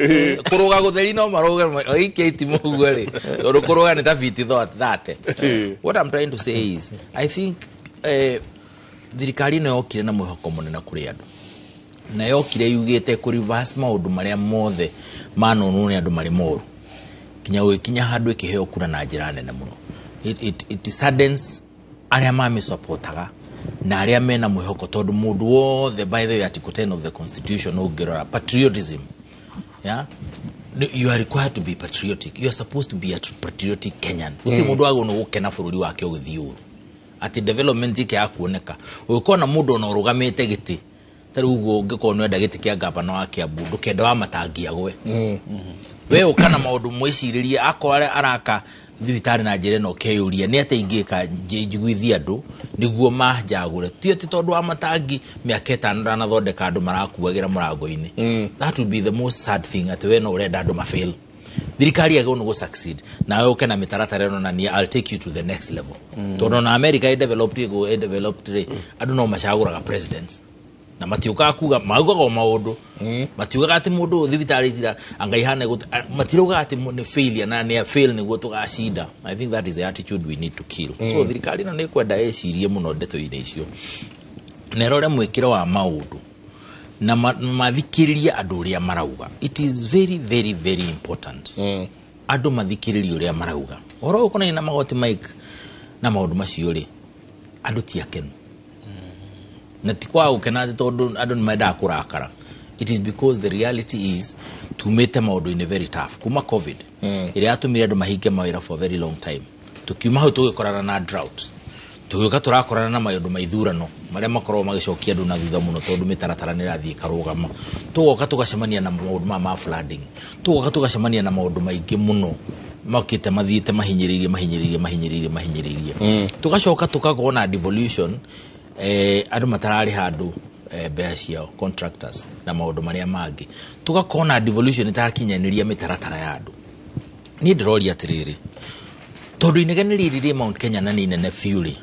kũrũga gũtheri no marũge ikia itimũ ũguo rĩ, tondũ kũrũga nĩ ta fiti 30. What I'm trying to say is, I think thirikari ĩno yokire na mwĩhoko mũnene kũrĩ andũ, na yokire yugĩte kũ reverse maũndũ marĩa mothe manonwo nĩ andũ marĩ moru, kinya gũgĩkinya handũ ĩkĩheo kura na njĩra nene mũno. It saddens arĩa mamĩsupportaga na arĩa mena mwĩhoko, tondũ mũndũ wothe, by the way, article 10 of the constitution ũngĩrora, patriotism, yeah? You are required to be patriotic. You are supposed to be a patriotic Kenyan. Gũtirĩ mũndũ wagĩrĩirwo nĩ gũkena bũrũri wake ũgĩthiĩ ũru, atĩ development ĩkĩaga kuoneka. Ũngĩkona mũndũ ona ũrũgamĩte gĩtĩ ta rĩu ũguo, ũngĩkorwo nĩwenda gĩtĩ kĩa gavana wa Kiambu, ndũkenda wa matangi agwe. We ũka na maũndũ mwĩcirĩrie, akorwo arĩa araka thibitarĩ na njĩra ĩno, ũkeyũria nĩ atĩa ingĩka njiguithie andũ nĩguo manjagũre, ti atĩ tondũ wa matangi mĩaka 5 ndanathondeka andũ marakuagĩra mũrango-inĩ. That would be the most sad thing, atĩ we no ũrenda andũ mafail. Thirikari yagĩrĩirwo nĩ gũ-succeed, nawe ũke na mĩtaratara ĩronania I'll take you to the next level, tondũ ona America ĩ developed ĩguo ĩ developed rĩ, andũ no macagũraga presidents na matiũkaga kuga maugaga o maũndũ, matiugaga atĩ mũndũ ũyũ thibitarĩ itira anga ihana matiraugaga atĩ nĩ failure na nĩ fail nĩguo tũgacinda. I think that is the attitude we need to kill. So thirikari ĩno nĩ ĩkwenda ĩcirie mũno ndeto-inĩ icio na ĩrore mwĩkĩre wa maũndũ na mathikĩrĩrie andũ ũrĩa marauga. It is very, very, very important andũ mathikĩrĩrie ũrĩa marauga. Ũhoro ũyũ ũkonainie na magoti, Mike, na maũndũ macio rĩ, andũ ti akenu, na ti kwaga gũkena atĩ tondũ andũ nĩ mendaga kũrakara. It is because the reality is tumĩte maũndũ-inĩ very tough kuma COVID ĩrĩa yatũmire andũ mahinge mawĩra for a very long time. Tukiuma hau tũgĩkorana na drought, tũgĩũka tũrakorana na maũndũ ma ithurano marĩa makoragwo magĩcokia andũ na thutha mũno tondũ mĩtaratara nĩ ĩrathiĩ ĩkarũgama. Tũgoka tũgacemania na maũndũ maya ma flooding, tũgoka tũgacemania na maũndũ maingĩ mũno mokĩte mathiĩte mahinyĩrĩirie, mahinyĩrĩirie, mahinyĩrĩirie, mahinyĩrĩirie. Tũgacoka tũkagwo na devolution, andũ matararĩha andũ mbeca ciao, contractors na maũndũ marĩa mangĩ. Tũgakorwo na devolution ĩtarakinyanĩria mĩtaratara ya andũ. Niĩ ndĩroria atĩrĩrĩ, tondũ inegene rĩrĩ rĩ Mount Kenya na nĩ inene biũ rĩ,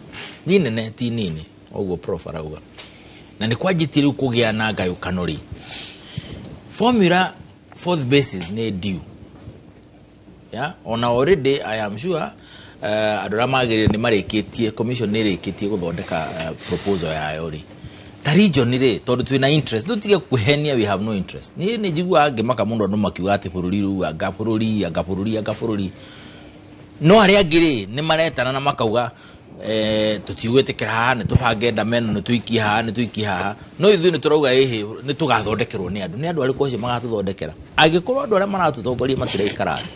nĩ inene ti nini ũguo prof arauga, na nĩ kwanjĩtie rĩu kũgĩa na ngayũkano rĩ, formula fourth basis nĩ due. Yeah? Ona already I am sure andũ arĩa magĩrĩire nĩ marĩkĩtie, commission nĩ ĩrĩkĩtie gũthondeka proposal yayo rĩ, ta region rĩ, tondũ twĩna interest, tũtige kwĩhenia, we have no interest. Niĩ nĩ njiguaga ngĩmaka mũno andũ makiuga atĩ bũrũri rĩu anga bũrũri anga bũrũri anga bũrũri, no arĩa angĩ rĩ nĩ maretana na makauga tũtigwĩtĩkĩra haha, nĩ tũbange ndama ĩno, nĩ tũikie haha, nĩ tũikie haha, no ithuĩ nĩ tũrauga ĩhĩ, nĩ tũgathondekerwo nĩ andũ. Nĩ andũ arĩkũ acio magatũthondekera angĩkorwo andũ arĩa maratũtongoria matiraikara thĩ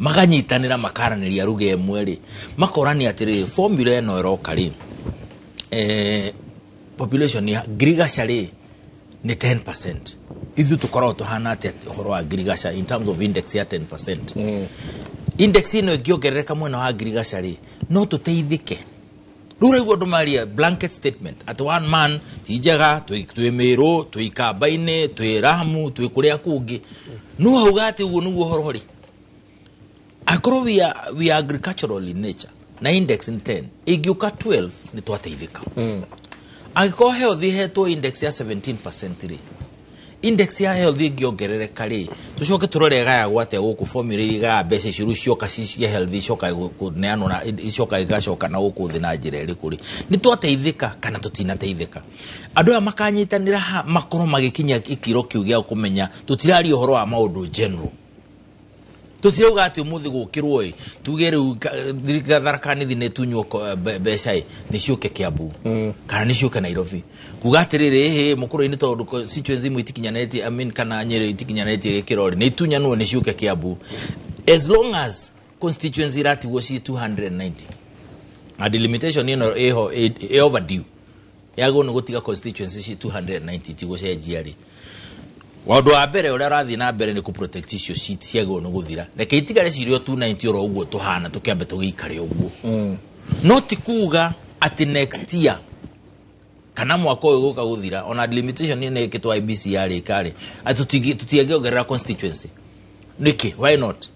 makanyitanĩra, makaranĩria ruga ĩmwe rĩ, makorania atĩrĩrĩ, formula ĩno ĩroka rĩ, population ya ngirigaca rĩ nĩ 10%, ithuĩ tũkoragwo tũhana atĩa ũhoro wa ngirigaca in terms of index ya 10%? Index ĩno ĩngĩongerereka mwena wa ngirigaca rĩ, no tũteithĩke. Rĩu ũraigua andũ maria blanket statement atĩ one man ti njega, twĩ Mĩrũ, twĩ Ikamba-inĩ, twĩ Ramu, twĩ kũrĩa kũngĩ, no auga atĩ ũguo nĩguo ũhoro rĩ, akorwo we are agricultural in nature na index ni 10, ĩngĩũka 12 nĩ twateithĩka. Angĩkorwo health ihetwo index ya 17% rĩ, index ya health ĩngĩongerereka rĩ, tũcoke tũrore ĩgayagwo atĩa gũkũ, formula iria igayaga mbeca icio rĩu cioka ci cia health icoka kũneanwo na icoka igacoka na gũkũ thĩ na njĩra ĩrĩkũ rĩ, nĩ twateithĩka kana tũtinateithĩka? Andũ aya makanyitanĩra ha makorwo magĩkinya gĩkĩro kĩu gĩa kũmenya tũtiraria ũhoro wa maũndũ general. Tũtirauga atĩ ũmũthĩ gũkĩrwo ĩ, tuge rĩu Tharaka Nithi nĩ tunywo mbeca ĩ, nĩ ciũke Kiambu kana nĩ ciũke Nairobi, kuga atĩrĩrĩ, ĩhĩ mũkũrũ-inĩ, tondũ constituency imwe itikinyanĩtie, I mean, kana Nyĩrĩ itikinyanĩtie gĩkĩro rĩ, nĩ itunyanwo nĩ ciũke Kiambu, as long as constituency iratigwo ci 290 and delimitation ĩno ĩho ĩ overdue, yagwo nĩ gũtiga constituency ci 290, tigũcenjia rĩ. Ũndũ wa mbere ũrĩa ũrathiĩ na mbere nĩ kũ protect icio ciagĩrĩirwo nĩ gũthira, reke itigare cirĩ o 290 oro ũguo tũhana, tũkĩambe tũgĩikare ũguo. No ti kuga atĩ next year kana mwaka ũyũ gũka gũthira, ona delimitation ĩno ĩkĩtwo IEBC yarĩka rĩ, atĩ tũtingĩongerera constituency. Nĩkĩ? Why not?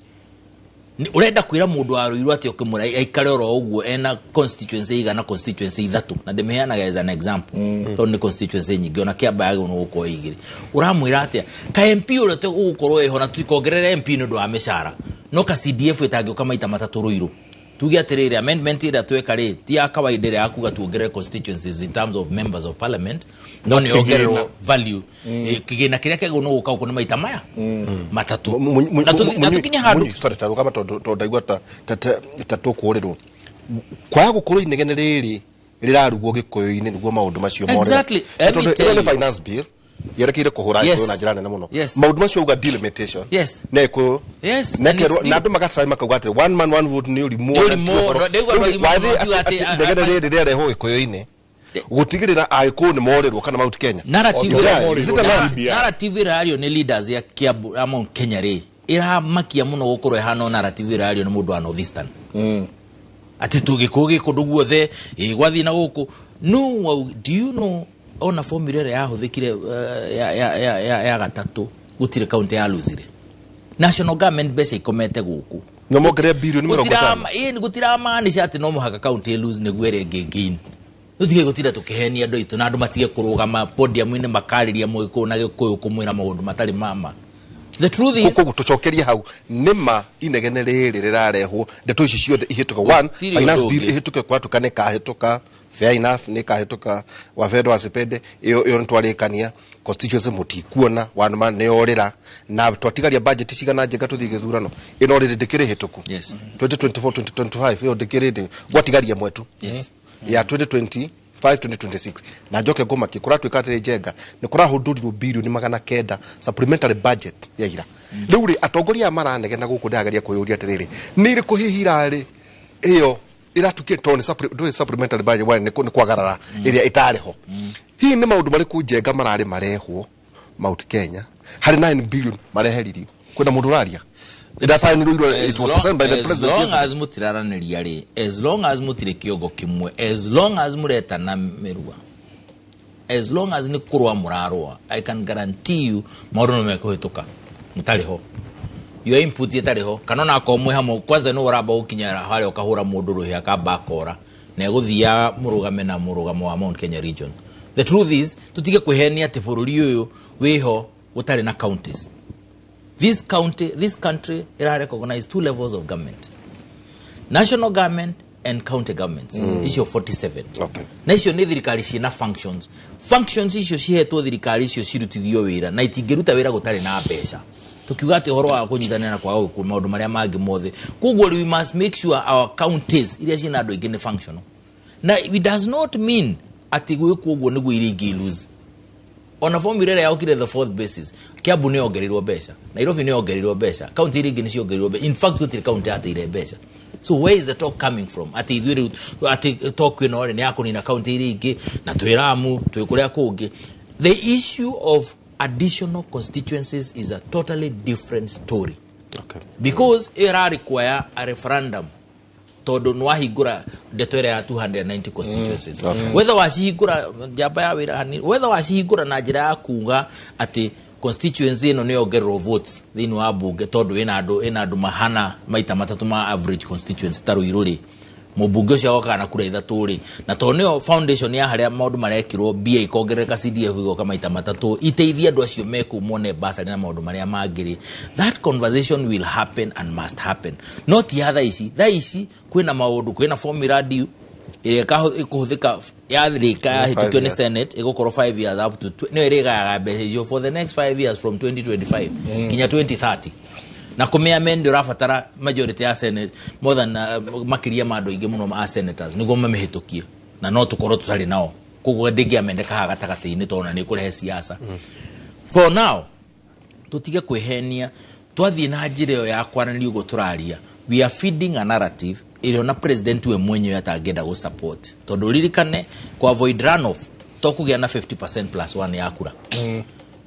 Ũrenda kwĩra mũndũ wa Rũiru atĩ ũkĩmwĩra aikare oro ũguo ena constituency igana, constituency ithatũ, na ndĩmĩheanaga as an example tondũ nĩ constituency nyingĩ, ona Kĩamba yagĩrĩirwo nĩ gũkorwo igĩrĩ, ũramwĩra atĩa ka MP ũrĩa ũgũkorwo ĩho na tũtikongerere MP nĩ ũndũ wa mĩcara, no ka CDF ĩtangĩũka maita matatũ Rũirũ? Tuge atĩrĩrĩ, amendment ĩrĩa tweka rĩ ti ya kawaida ĩrĩa ya kuga tuongerere constituencies in terms of members of parliament, no nĩ yongererwo value. Kĩgĩna kĩrĩa kĩagĩrĩirwo nĩ gũka gũkũ nĩ maita maya matatũ na tũkinye handũ. Sorry, tarũgama tondũ ndaigua ta tũkũrĩrwo kwaga gũkorwo inegene rĩrĩ rĩrarugwo Gĩkũyũ-inĩ nĩguo maũndũ macio morĩra. Exactly. Let me Tondũ tell ĩno nĩ you. finance bill yerekeire kũhũra Gĩkũyũ na njĩra nene mũno. Maũndũ macio auga delimitation nĩ Gĩkũyũ And it's na andũ magatry makauga atĩ one man one vote nĩ ũrimũ. Nĩ ũrimũ, na ti ũhoro. ndĩgua andũ Rĩu agima wathĩ makiuga atĩ inegene rĩrĩ rĩarehwo Gĩkũyũ-inĩ gũtigĩrĩra Agĩkũyũ nĩ morĩrwo kana Mount Kenya. Narrative Yeah, is it a narrative? Narrative ĩrario nĩ leaders ya Kiambu ya Mount Kenya rĩ, ĩramakia mũno gũkorwo ĩhana o narrative ĩrario nĩ mũndũ wa North Eastern, atĩ tũgĩkũyũ gĩ kũndũ guothe, ĩ gwathiĩ na gũkũ no do you know, ona formula ĩrĩa yahũthĩkire ya gatatũ, gũtirĩ kaunti ya losire. National government mbeca ikomete gũkũ. No mongerere birioni 50. Gũtiramaanisha atĩ no mũhaka kaunti ĩ lose nĩguo ĩrĩa ĩngĩ gain. Tũtige gũtinda tũkĩhenia andũ aitũ, na andũ matige kũrũgama podium-inĩ makarĩria Mũgĩkũyũ na Gĩkũyũ kũmwĩra maũndũ matarĩ mama. The truth is Koguo tũcokerie hau, nĩma inegene rĩrĩ rĩrarehwo, ndeto ici ciothe ihĩtũke, one Gũtirĩ finance ũndũ bill ũngĩ. ihĩtũke, kwatuka nĩ kahĩtũka, fair enough, nĩ kahĩtũka, wabendo wacipende ĩyo ĩyo nĩtwarĩkania. Constituency mũtikuona, one man nĩ yorĩra, na twatigaria budget cigana njega tũthiĩ gĩthurano ĩno rĩrĩ ndĩkĩrĩ hĩtũku. 2024 2025 ĩyo ndĩkĩrĩ ndĩ gwatigaria mwetu ya 2025 2026, na njoke ngũmakie kũratuĩka atĩrĩ, Njenga, nĩ kũrahũndũrirwo birioni 900 supplementary budget ya ira. Rĩu rĩ, atongoria aya maranegena gũkũ, ndĩrageria kwĩyũria atĩrĩrĩ, nĩ irĩkũ hihi irarĩ ĩyo ĩratuĩkire, tondũ ndũĩ supplementary budget one nĩ kwagarara ĩrĩa ĩtarĩ ho. Hihi nĩ maũndũ marĩkũ, Njenga, mararĩ marehwo Mount Kenya harĩ 9 billion mareheririo? Kwĩna mũndũ ũraria ĩracainirwo, it was signed by the As president long yesterday. as mũtiraranĩria rĩ, as long as mũtirĩ kĩongo kĩmwe, as long as mũretana mĩrua, as long as nĩ kũrũa mũrarũa, I can guarantee you maũndũ no mekũhĩtũka mũtarĩ ho, your input ĩtarĩ ho, kana ona akorwo mwĩ hamwe. Kwanza nĩ ũramba gũkinya harĩa ũkahũra mũndũ rũhĩ akamba akora na egũthiaga mũrũgame na mũrũgamo wa Mount Kenya region. The truth is, tũtige kwĩhenia atĩ bũrũri ũyũ wĩho gũtarĩ na counties. This county, this country ira recognize two levels of government, national government and county governments, icio 47. Na icio nĩ thirikari ciĩna functions. Functions icio cihetwo thirikari icio cirutithio wĩra, na itingĩruta wĩra gũtarĩ na mbeca. Tukiuga atĩ ũhoro wa kũnyitanĩra na kwaga gũkũ maũndũ marĩa mangĩ mothe, koguo we must make sure our counties iria ciĩna andũ aingĩ nĩ functional. Na it does not mean atĩ gwĩkwo ũguo nĩguo iria ingĩ lose. Ona formula ĩrĩa yokire, the fourth basis, Kiambu nĩ yongereirwo mbeca, Nairobi nĩ yongereirwo mbeca, kaunti iria ingĩ nĩ ciongereirwo mbeca. In fact, gũtirĩ kaunti yateire mbeca. So where is the talk coming from atĩ ithuĩ rĩu atĩ talk ĩno rĩ nĩ ya kũnina kaunti iria ingĩ na twĩ Ramu, twĩ kũrĩa kũngĩ? The issue of additional constituencies is a totally different story because ĩyo ĩra require a referendum, tondũ nĩ wahingũra ndeto ĩrĩa ya 290 constituencies. Whether wacihingũra njamba ya wĩra hanini, whether wacihingũra na njĩra ya kuga atĩ constituency ĩno nĩ yongererwo votes thĩinĩ wa mbunge, tondũ ĩna andũ mahana maita matatũ ma average constituency, ta Ruiru rĩ, mũmbunge ũcio agokaga na kura ithatũ rĩ, na tondũ nĩyo foundation ya harĩa maũndũ marekĩrwo mbia ikongerereka, CDF igoka maita matatũ, iteithie andũ acio mekũu mone basarĩ na maũndũ marĩa mangĩ rĩ, that conversation will happen and must happen, no ti ya thaa ici. Thaa ici kwĩna maũndũ, kwĩna formula ndiu ĩrĩa ĩkũhũthĩka yarĩka yahĩtũkio nĩ years. Senate, ĩgũkorwo 5 years up to nĩyo ĩrĩgayaga mbeca icio for the next 5 years from 2025 nginya 2030, na kũmĩamend ũrabatara majority ya Senate more than makĩria ma andũ aingĩ mũno a senators nĩguo mamĩhĩtũkie, na no tũkorwo tũtarĩ nao. Koguo ndĩngĩamendeka haha gatagatĩ-inĩ, tondũ na nĩ ĩkũrehe siasa. For now, tũtige kwĩhenia. Twathiĩ na njĩra ĩyo ya kwaranĩria ũguo tũraria, we are feeding a narrative ĩrĩa ona president we mwenyewe atangĩenda gũ support, tondũ ririkane ku avoid runoff to kũgĩa na 50% plus 1 ya kura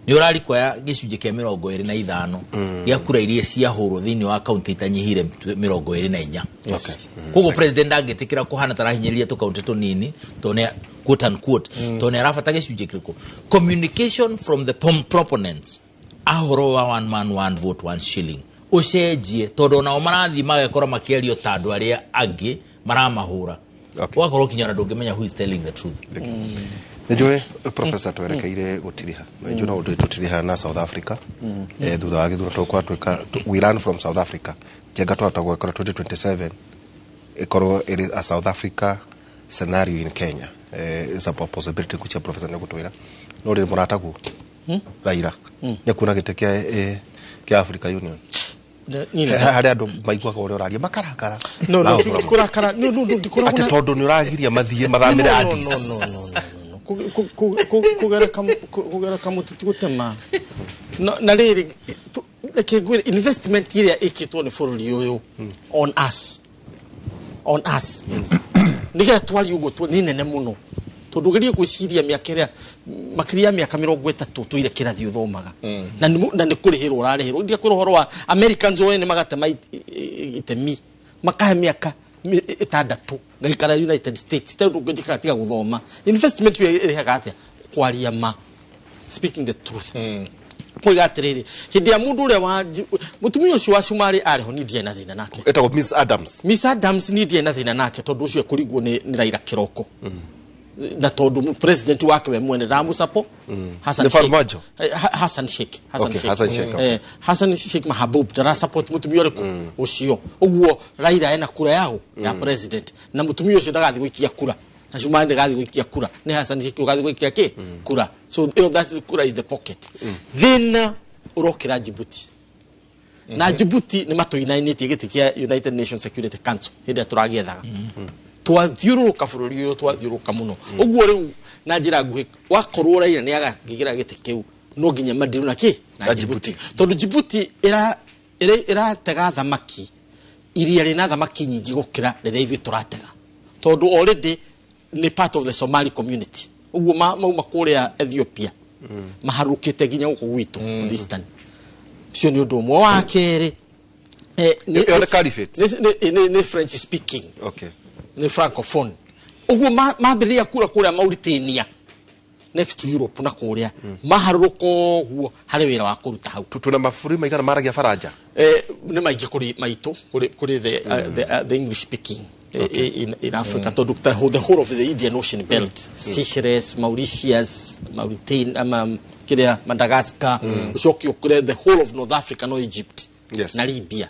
nĩ ũrarikwaya gĩcunjĩ kĩa 25 gĩa kura iria ciahũrwo thĩinĩ wa kaunti itanyihire 24. Koguo president ndangĩtĩkĩra kũhana tarahinyĩrĩria tũkaunti tũnini, tondũ nĩ quote unquote, tondũ nĩ arabata gĩcunjĩ kĩrĩkũ. Communication from the proponents ahoro wa one man, one vote, one shilling ũcenjie, tondũ onao marathiĩ magekora makĩario ta andũ arĩa angĩ maramahũra. Ũgakorwo kinya ona ndũngĩmenya who is telling the truth. Nĩ njũĩ, professor, twerekeire gũtiriha. Nĩ njũĩ no ũndũ tũtiriha na South Africa. Thutha wa gĩthurano tũkwatuĩka we learn from South Africa. Njenga twahota gwekora 2027 ĩkorwo ĩrĩ a South Africa scenario in Kenya. Is a possibility kuchia professor nĩ gũtwĩra no rĩrĩ mũrataguo Raila nĩ kuona gĩtĩ kĩa Africa Union. Harĩ andũ maiguaga ũrĩa ũraria makarakara. No, Na ti ũhoro. kũrakara, no, ndikoragwo atĩ tondũ nĩ ũragiria mathiĩ mathamĩre No, Addis. no. Kũgera kamũtĩ ti gũtema. Na rĩrĩ, reke ngwĩre, investment ĩrĩa ĩkĩtwo nĩ bũrũri ũyũ on us nĩgetha twarie ũguo nĩ nene mũno, tondũ ũgerie gwĩciria mĩaka ĩrĩa makĩria ya mĩaka 30 tũire kĩrathi ũthomaga na nĩ kũrĩhĩrwo ũrarĩhĩrwo. Ndiga kwĩra ũhoro wa Americans oene magatema itemi makahe mĩaka 6 ngaikara United States, tondũ ndũngĩkaga tiga gũthoma. Investment ĩyo ĩrĩhaga atĩa? Kwaria ma, speaking the truth, koiga atĩrĩrĩ, hĩndĩ ya mũndũ ũrĩa wa mũtumia ũcio wa Cumarĩ arĩ ho, niĩ ndiarĩ na thĩna nake. Ĩtagwo Miss Adams. Miss Adams, niĩ ndiarĩ na thĩna nake, tondũ ũcio ekũrigwo nĩ Raila kĩroko, na tondũ president wake we mwene ndamũcapo Hassan Nĩ Sheikh. Farmajo? Hassan Sheikh, Hassan Sheikh. Hassan Sheikh, okay. Hassan Sheikh Mahabub ndara support mutumia ũrĩkũ ũcio. Ũguo Raila ena kura yao ya president, na mutumia ũcio ndagathiĩ gũikia kura, na Cumarĩ ndagathiĩ gũikia kura, nĩ Hassan Sheikh ũgathiĩ gũikia kĩ kura. So ĩyo, that is kura in the pocket. Thĩna ũrokĩra Djibouti, na Djibouti nĩ matũinainĩtie gĩtĩ kĩa United Nations Security Council hĩndĩ ĩrĩa tũragĩethaga. Twathiũrũrũka bũrũri ũyũ, twathiũrũrũka mũno ũguo. Rĩu na njĩra nguhĩ, wakorwo Raila nĩ agakĩgĩra gĩtĩ kĩu, no nginya mandiru na kĩ na Na Djibouti, tondũ Djibouti ĩratega thamaki iria rĩna thamaki nyingĩ gũkĩra rĩrĩa ithuĩ tũratega, tondũ already nĩ part of the Somali community. Ũguo mauma kũrĩa Ethiopia maharũkĩte nginya gũkũ gwitũ Eastern. Ũcio nĩ ũndũ ũmwe. Wa kerĩ, Ĩyo nĩ caliphate? Nĩ French speaking. Nĩ francophone. Ũguo mambĩrĩria kura kũrĩa Mauritania, next to Europe, na kũrĩa maharũrũka ũguo harĩ wĩra wa kũruta hau. Tuna mabũrũri maigana maragia Faranja? Nĩ maingĩ kũrĩ maitũ, kũrĩ the English speaking in Africa, tondũ the whole of the Indian Ocean belt, Seychelles, Mauritius, Mauritania, Kĩrĩa Madagascar, ũcoke ũkore the whole of North Africa, no Egypt na Libya.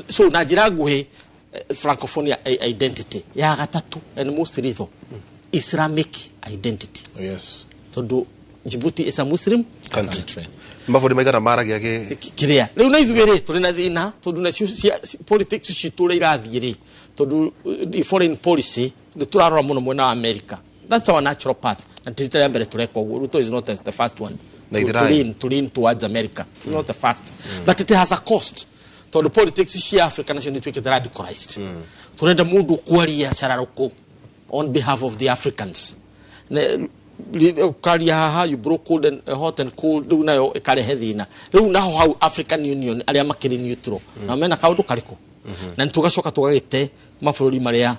So na njĩra nguhĩ, Francophonia identity ya gatatũ and most lethal, Islamic identity, tondũ Djibouti is a Muslim country. Mabũrũri maigana maragia gĩ Kĩrĩa rĩu na ithuĩ rĩ, tũrĩ na thĩna tondũ nacio politics citũ ũrĩa irathiĩ rĩ, tondũ foreign policy nĩ tũrarora mũno mwena wa America. That's our natural path, na ti rita rĩa mbere tũreka ũguo. Ruto is not the first one Na to Israel. lean towards America, not the first, but it has a cost, tondũ politics cia Africa nacio nĩ ituĩkĩte radicalized. Tũrenda mũndũ kwaria cararũkũ on behalf of the Africans. Ũkaria haha, you broke cold and hot and cold, rĩu nayo ĩkarehe thĩna. Rĩu naho hau African Union arĩa makĩrĩ neutral na mena kaũndũ karĩkũ, na nĩ tũgacoka tũgagĩte mabũrũri marĩa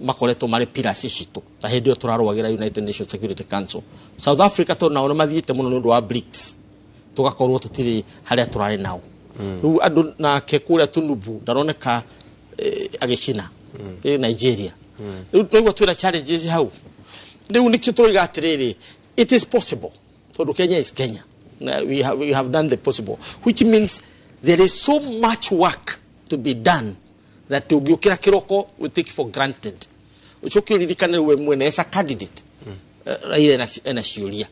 makoretwo marĩ pillars citũ, ta hĩndĩ ĩyo tũrarũagĩra United Nations Security Council, South Africa, tondũ nao nĩ mathiĩte mũno nĩ ũndũ wa BRICS, tũgakorwo tũtirĩ harĩa tũrarĩ nao. Rĩu andũ nake kũrĩa Tinubu ndaroneka agĩcina Nigeria. Rĩu noigua twĩna challenges hau. Rĩu nĩkĩo tũroiga atĩrĩrĩ, it is possible, tondũ Kenya is Kenya. Na we have done the possible, which means there is so much work to be done that ũngĩũkĩra kĩroko we take for granted. Ũcoke ũririkane we mwene as a candidate, Raila ena ciũria.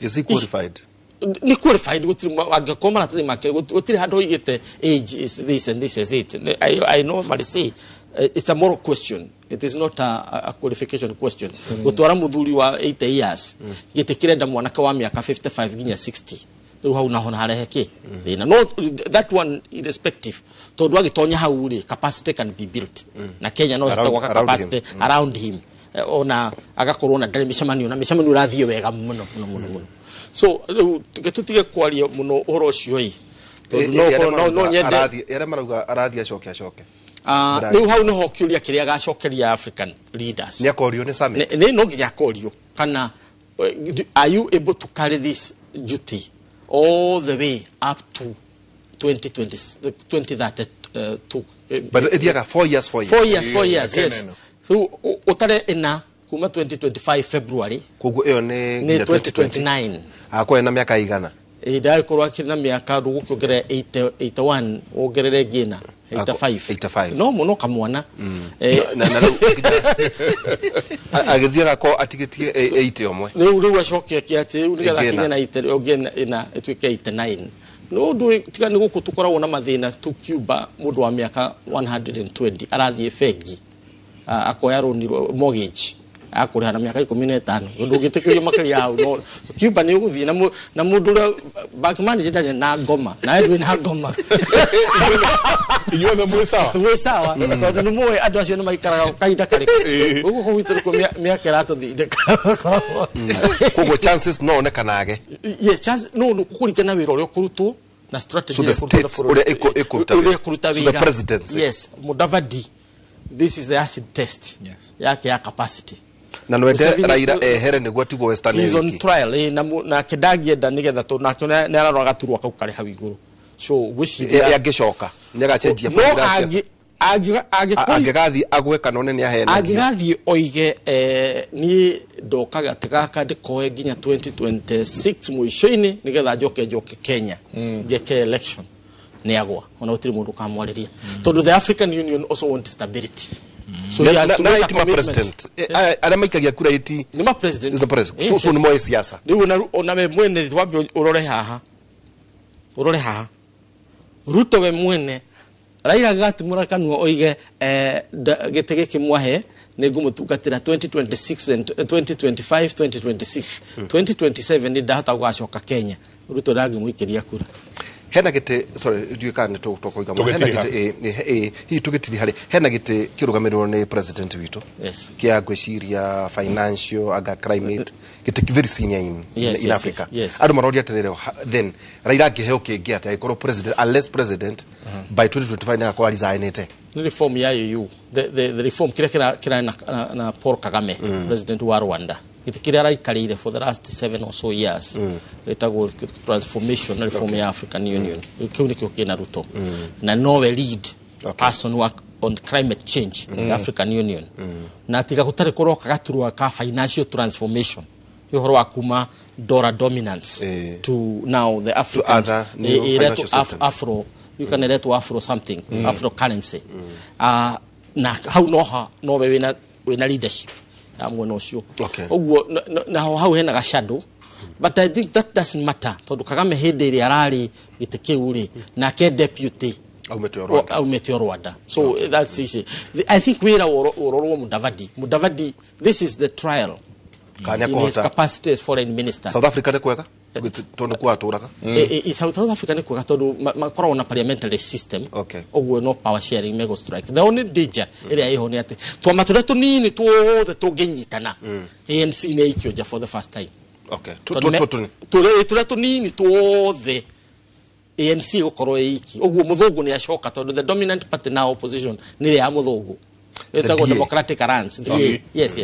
Is he qualified? Nĩ qualified. Gũtirĩ angĩkorwo maratathi make gũtirĩ handũ oigĩte age is this and this is it. I normally say it's a moral question, it is not a qualification question. Gũtwara mũthuri wa 80 years gĩtĩ kĩrenda mwanake wa mĩaka 55 nginya 60, rĩu hau naho harehe kĩ thĩna. No that one irrespective, tondũ agĩtonya hau rĩ, capacity can be built na Kenya no ĩhote gwaka around capacity him. Around him. Ona agakorwo na ndarĩ mĩcemanio na mĩcemanio ĩrathiĩ wega mũno mũno mũno mũno. So rĩu tũtige kwaria mũno ũhoro ũcio ĩ, tondũ no ũkorwo no nyende Arĩa marauga arathiĩ acoke acoke. Rĩu hau nĩho kĩũria kĩrĩa agacokeria African leaders. Nĩ akorio nĩ summit. Nĩ no nginya akorio kana are you able to carry this duty all the way up to 2020, 2032? But ĩthiaga 4 years, 4 years. 4 years, 4 years. Yeah, Yes. ĩno. So ũtare ĩna kuma 2025 February. Koguo ĩyo nĩ Nĩ nginya 2029. Akorwo ena mĩaka igana? Ndagĩkorwo akĩrĩ na mĩaka, ndũgũkĩongerera 80, 81, wongerere ngĩna 85. 85. No mũno kamwana. Na rĩu agĩthiĩ agakorwo atigĩtie 80 ũmwe. Rĩu acoke ake atĩ rĩu nĩgetha Ĩngĩ ĩna. akinye na 80, ongĩ ĩna ĩtuĩke 89. No ũndũ tiga nĩ gũkũ tũkoragwo na mathĩna tu. Cuba, mũndũ wa mĩaka 120 arathiĩ bengi, akoya rũni mortgage akũrĩha na mĩaka 15, ũndũ ũngĩtĩkĩrio makĩria hau. No Cuba nĩ ũgũthiĩ na mũndũ ũrĩa bank manager ndarĩ na ngoma, nawe ndwĩ na ngoma. Inyuothe mwĩ sawa. Mwĩ sawa, tondũ nĩ mũĩ andũ acio nĩ maikaraga kahinda karĩkũ gũkũ gwitũ nĩkuo mĩaka ĩratũthindĩka. Koguo chances no one kana age? Yes, chance no kũringana wĩra ũrĩa ũkũrutwo na strategy So the ĩrĩa ĩkũrutwo na state bũrũri. ũrĩa ĩkũruta ũrĩa wĩra. ĩkũruta So the wĩra. presidency. Yes, Mudavadi, this is the acid test yake ya capacity. Na nwende Museveni- Raila ehere nĩguo atigwo Western He's on wiki. trial, nake ndangĩenda nĩgetha tondũ nake nĩ ararora gaturwa kau karĩ hau igũrũ, so ngwĩciria Angĩcoka nĩ agacenjia no formula ya siasa. Angĩgathiĩ Angĩgathiĩ agwe kana one nĩ ahenagio. Angĩgathiĩ oige, niĩ ndoka gatĩ gaka ndĩkoe nginya 2026 mũico-inĩ nĩgetha njoke Kenya njeke election, nĩ agwa, ona gũtirĩ mũndũ ũkamwarĩria, tondũ the African Union also want stability, so he has to Na make a iti ma commitment. president. Arĩa maikagia kura iti Nĩ ma president. is the president. Yes, So yes. nĩ moĩ siasa. Rĩu ona we mwene wambe ũrore haha, ũrore haha Ruto we mwene. Raila agatimũra kanua oige, gĩtĩ gĩkĩ mwahe nĩ ngũmũtungatĩra 2026 and 2025, 2026, 2027, nĩ ndahota gũgacoka Kenya, Ruto ndangĩmũikĩria kura. Hena gĩtĩ, sorry, ndiũĩ kana nĩ tũkũiga mũno. Hena Tũgĩtiriha. gĩtĩ hihi tũgĩtiriha rĩ, hena gĩtĩ kĩrũgamĩrĩrwo nĩ president witũ kĩa ngwĩciria financial anga climate, gĩtĩ very senior in Africa. Andũ maroria atĩrĩrĩ, then Raila angĩheo kĩngĩ atĩa angĩkorwo president, unless president by 2025 nĩ agakorwo resignĩte? Nĩ reform ya AU, the reform kĩrĩa kĩrarĩ na Paul Kagame, president wa Rwanda, gĩtĩ kĩrĩa araikarĩire for the last 7 or so years gĩtagwo transformation na reform ya African Union. Kĩu nĩkĩo kĩna Ruto, na nowe lead person work on climate change in the African Union, na tiga gũtarĩ kũroka gaturwa ka financial transformation. Ũhoro wa kuma dollar dominance to now the African other new ĩretwo financial systems. Afro, you can ĩretwo afro something, afro currency. Na hau noha nowe wĩna leadership ya mwena ũcio. Ũguo naho hau hena ga shadow, but I think that doesn't matter tondũ Kagame hĩndĩ ĩrĩa ararĩ gĩtĩ kĩu rĩ, nake deputy aumĩte o Rwanda. Aumĩte o Rwanda, so that's easy. I think wĩra ũrorwo Mudavadi. Mudavadi, this is the trial Kana in his nĩekũhota. capacity as foreign minister. South Africa nĩ kwega tondũ kuo atũraga. South Africa nĩ kwega tondũ makoragwo na parliamentary system. Ũguo no power sharing mego strike. The only danger ĩrĩa ĩho nĩ atĩ twama tũrĩa tũnini tuothe tũngĩnyitana, ANC nĩ ĩikio nja for the first time. Tondũ tũrĩa tũnini tuothe ANC gũkorwo ĩ iki, ũguo mũthũngũ nĩ acoka, tondũ the dominant party now opposition nĩ ĩrĩa ya mũthũngũ ĩtagwo DA. Democratic Alliance, DA. Yes.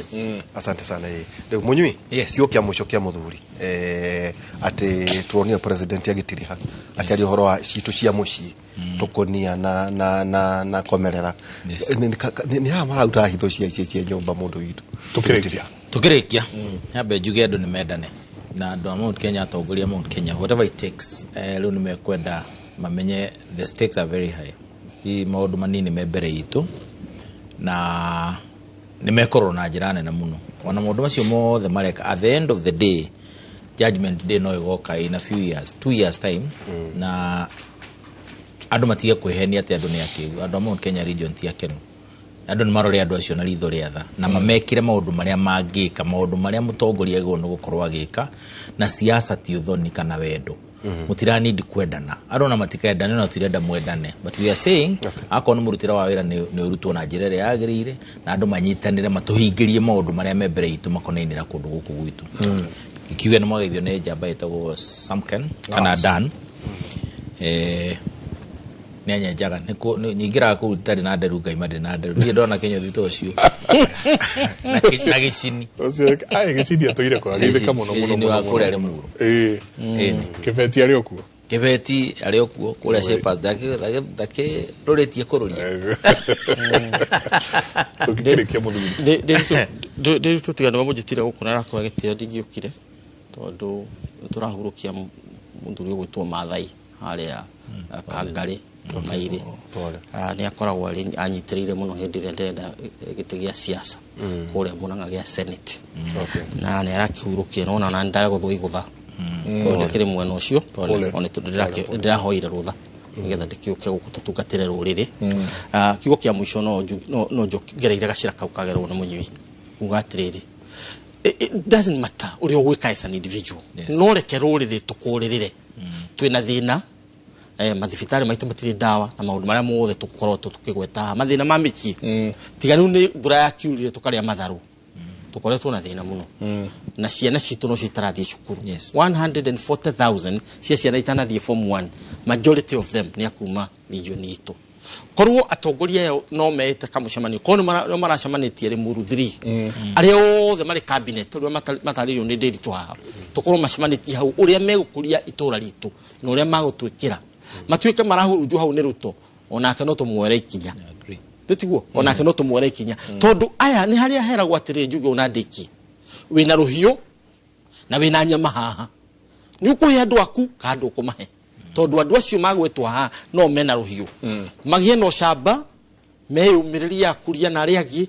Asante sana. Ĩ rĩu mũnyui, kiugo kĩa mũico kĩa mũthuri, atĩ turonire president agĩtiriha akĩaria ũhoro wa citũ cia mũciĩ tũkũnia na komerera. Nĩ haha mararuta hitho cia nyũmba mũndũ witũ. Tukĩrĩkia. Tukĩrĩkia, nyambe njuge andũ nĩ mendane na andũ a Mount Kenya, atongoria a Mount Kenya, whatever it takes, rĩu nĩ mekwenda mamenye the stakes are very high. Ti maũndũ manini me mbere itũ na nĩ mekũrorwo na njĩra nene mũno. Ona maũndũ macio mothe mareka, at the end of the day, judgment day no ĩgoka in a few years, 2 years time, na andũ matige kwĩhenia atĩ andũ nĩ akĩgu. Andũ a Mount Kenya region ti akenu. Andũ nĩ marore andũ acio na ritho rĩa tha na mamekire maũndũ marĩa mangĩka, maũndũ marĩa mũtongoria agĩrĩirwo nĩ gũkorwo agĩka. Na siasa ti ũthoni kana wendo. Mũtiranindi kwendana, andũ ona matikendane, ona tũtirenda mwendane, but we are saying akorwo nĩ mũrutĩre wa wĩra nĩ ũrutwo na njĩra ĩrĩa yagĩrĩire na andũ manyitanĩre matũhingĩrie maũndũ marĩa me mbere itũ makonainĩ na kũndũ gũkũ gwitũ. Ikiuga nĩ mwageithio nĩ njamba ĩtagwo Samken kana Dan, nĩ anyenjaga. Nyingĩraga kũu itarĩ na nderu, ngaima ndĩ na nderu. Niĩ ndona kĩnyũthi ta ũcio na gĩcini. Ũcio ai gĩcini atũire kwa agĩthĩka mũno mũno. Gĩcini mũno wa mũno. Kũrĩa Limuru. Ĩni. Kĩbeti arĩ o kuo. Kĩbeti arĩ o kuo kũrĩa Shapers, ndakĩrũrĩtie kũrũria. Tũngĩkĩrĩkia, mũthuri. Ndĩrutwo tiga nĩ mamũnjĩtire gũkũ na arakũhe gĩtĩo, ndingĩũkire tondũ nĩtũrahurũkia mũthuri ũgwĩtwo Maathai harĩa Kangarĩ Kairĩ. Pole. Nĩ akoragwo arĩ anyitĩrĩire mũno hĩndĩ ĩrĩa ndĩrenda gĩtĩ gĩa siasa kũrĩa Mũrang'a gĩa Senate, na nĩ arakĩhurũkia nona na ndagũthwo igũtha koguo ndĩkĩrĩ mwena ũcio. Ona tondũ ndĩrahoire rũtha nĩgetha ndĩkĩũke gũkũ tũtungatĩre rũrĩrĩ. Kiugo kĩa mũico no njongereire gacĩra kau kagerwo nĩ mũnyui kuga atĩrĩrĩ, it doesn't matter ũrĩa ũgwĩka as an individual, no reke rũrĩrĩ tũkũrĩrĩre. Twĩna thĩna, mathibitarĩ maitũ matirĩ ndawa na maũndũ marĩa mothe tũkorwo tũkĩgweta haha, mathĩna ma mĩciĩ. Tiga rĩu nĩ mbura yakiurire tũkarĩa matharũ, tũkoretwo na thĩna mũno na ciana citũ nocio itarathiĩ cukuru. 140,000 cia ciana itanathiĩ form 1, majority of them nĩ akuma region itũ. Korwo atongoria ayo no meete kamũcemanio, korwo nĩ maracemanĩtie Limuru 3, arĩa othe marĩ cabinet ũrĩa matarĩirio nĩ Ndĩritũ haha, tũkorwo macemanĩtie hau ũrĩa megũkũria itũra ritũ na ũrĩa magũtwĩkĩra matuĩke marahurunjwo hau nĩ Ruto, onake no tũmuoere ikinya. Tĩtiguo? Onake no tũmuoere ikinya tondũ aya nĩ harĩa heragwo atĩrĩ, njuge ona ndĩkie wĩna rũhiũ na wĩna nyama haha, nĩ ũkũhe andũ aku kana ndũkũmahe, tondũ andũ acio magwetwo haha no mena rũhiũ, magĩe na ũcamba, meyũmĩrĩrie akuria na arĩa angĩ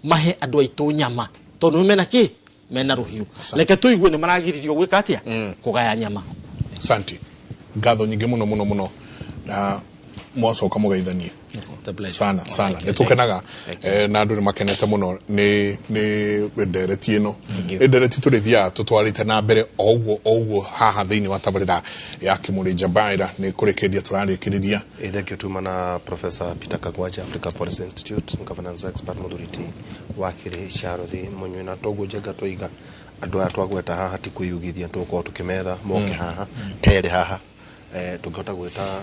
mahe andũ aitũ nyama, tondũ mena kĩ? Mena rũhiũ. Reke tũigue nĩ maragiririo gwĩka atĩa? Kũgaya nyama. Asante, ngatho nyingĩ mũno mũno mũno, na mwacoka mũgeithanie sana sana. Nĩ tũkenaga, na andũ nĩ makenete mũno nĩ ndereti ĩno. Nĩ ndereti tũrĩthiaga tũtwarĩte na mbere o ũguo o ũguo haha thĩinĩ wa tabarĩra ya Kĩmũrĩ Njabaĩra. Nĩ kũrĩkĩrĩria tũrarĩkĩrĩria. Thank you tuma na Professor Peter Kagwaja, Africa Policy Institute governance expert, mũthuri ti wakiri Charles Mũnyui. Na toguo njenga tũiga andũ aya twagweta haha ti kwĩyugithia, tũgũkorwo tũkĩmetha moke haha terĩ haha, tũngĩhota gwĩta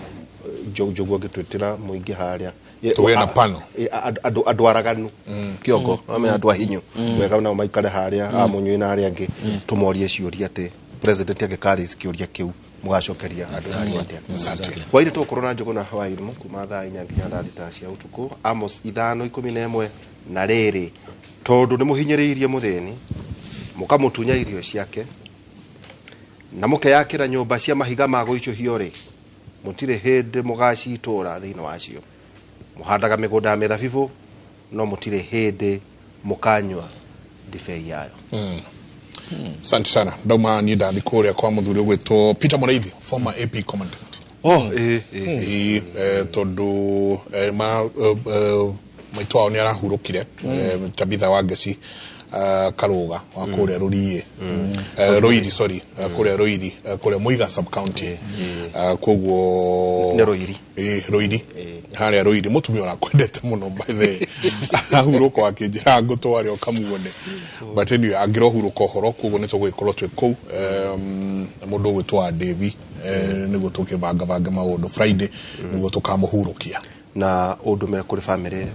Njogu angĩtwĩtĩra mũingĩ harĩa. Tũgĩe na panel. Andũ araganu kĩongo ame andũ ahinyu wega nao maikare harĩa a Mũnyui na arĩa angĩ, tũmorie ciũria atĩ president angĩkarĩci kĩũria kĩu mũgacokeria andũ acio atĩa. Asante. Hwainĩ tũgũkorwo na Njũgũna wa Irimũ kuma thaa 4 nginya thaa 6 cia ũtukũ. Amos 5:11. Na rĩrĩ, tondũ nĩ mũhinyĩrĩirie mũthĩni. Mũkamũtunya irio ciake na mũkeyakĩra nyũmba cia mahiga ma gũicũhio rĩ, mũtirĩ hĩndĩ mũgacitũra thĩinĩ wacio. Mũhandaga mĩgũnda ya mĩthabibũ, no mũtirĩ hĩndĩ mũkanyua ndibei yayo. Asante sana. Ndauma niĩ ndathi kũrĩa kwa mũthuri ũgwĩtwo Peter Mũraithi, former AP commandant. Oh, ĩĩ ĩĩ. Ĩĩ, tondũ maitũ wao nĩ arahurũkire, Tabitha wa Ngeci, Karũga wa kũrĩa Rũriĩ, Rũiri, sorry, kũrĩa Rũiri, kũrĩa Mũiga sub county. Koguo Nĩ Rũiri. Ĩĩ, Rũiri, harĩa Rũiri, mũtumia ũrakwendete mũno, by the way. Ahurũka akĩnjĩra ngũtware ũkamuone, but anyway angĩrohurũka ũhoro, koguo nĩ tũgũgĩkorwo twĩ kũu, mũndũ ũgwĩtwo wa Davy, nĩguo tũkĩbangabange maũndũ Friday nĩguo tũkamũhurũkia. Na ũndũmĩre kũrĩ family,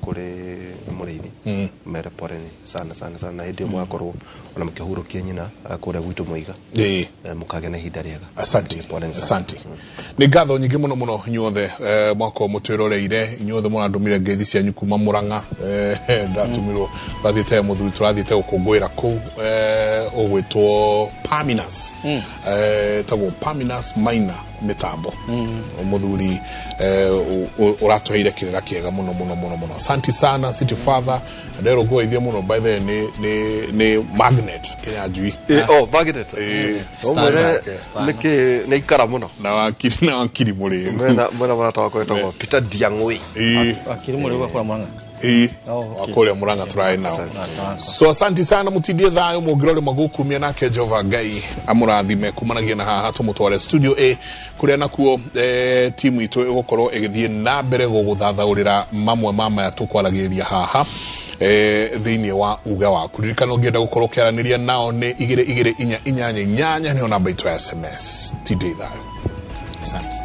kũrĩ Mũrĩithi, mere poleni sana sana sana, na hĩndĩ ĩyo mũgakorwo ona mũkĩhurũkia nyina, kũrĩa gwitũ Mũiga. Mũkagĩa na ihinda rĩega. Asante. Poleni sana. Asante, nĩ ngatho nyingĩ mũno mũno inyuothe, mwakorwo mũtwĩroreire, inyuothe mũrandũmire ngeithi cianyu kuma Mũrang'a. Ndatũmirwo tũrathiĩte mũthuri, tũrathiĩte gũkũngũĩra kũu, ũgwĩtwo Paminas, ĩtagwo Paminas Maina mĩtambo, mũthuri ũratũheire kĩrĩra kĩega mũno mũno mũno mũno. Asante sana, city father nderwo ngũgeithie mũno, by the way, nĩ Magnet Kĩnyanjui. Oh, Magnet. Ũmwĩre Star. Nĩkĩ nĩ ikara mũno. Na wakiri mũrĩu. Mwena mũrata wakwa wĩtagwo Peter Diang'ui. Wakiri mũrĩu gakũra Mũrang'a. Ĩĩ. Oh, okay. Wakũrĩa Mũrang'a tũrarĩ nao. So asanti sana, mũtindie thayũ, mũngĩrore magũkumia nake Jehova Ngai amũrathime. Kumanagia na haha tũmũtware studio A kũrĩa nakuo, timu itũ ĩgũkorwo ĩgĩthiĩ na mbere gũgũthathaũrĩra mamwe ma maya tũkwaragĩrĩria haha, thĩinĩ wa uge waku. Ririkana ũngĩenda gũkorwo ũkĩaranĩria nao nĩ 22488 nĩyo namba itũ ya SMS. Tindie thayũ. Asante.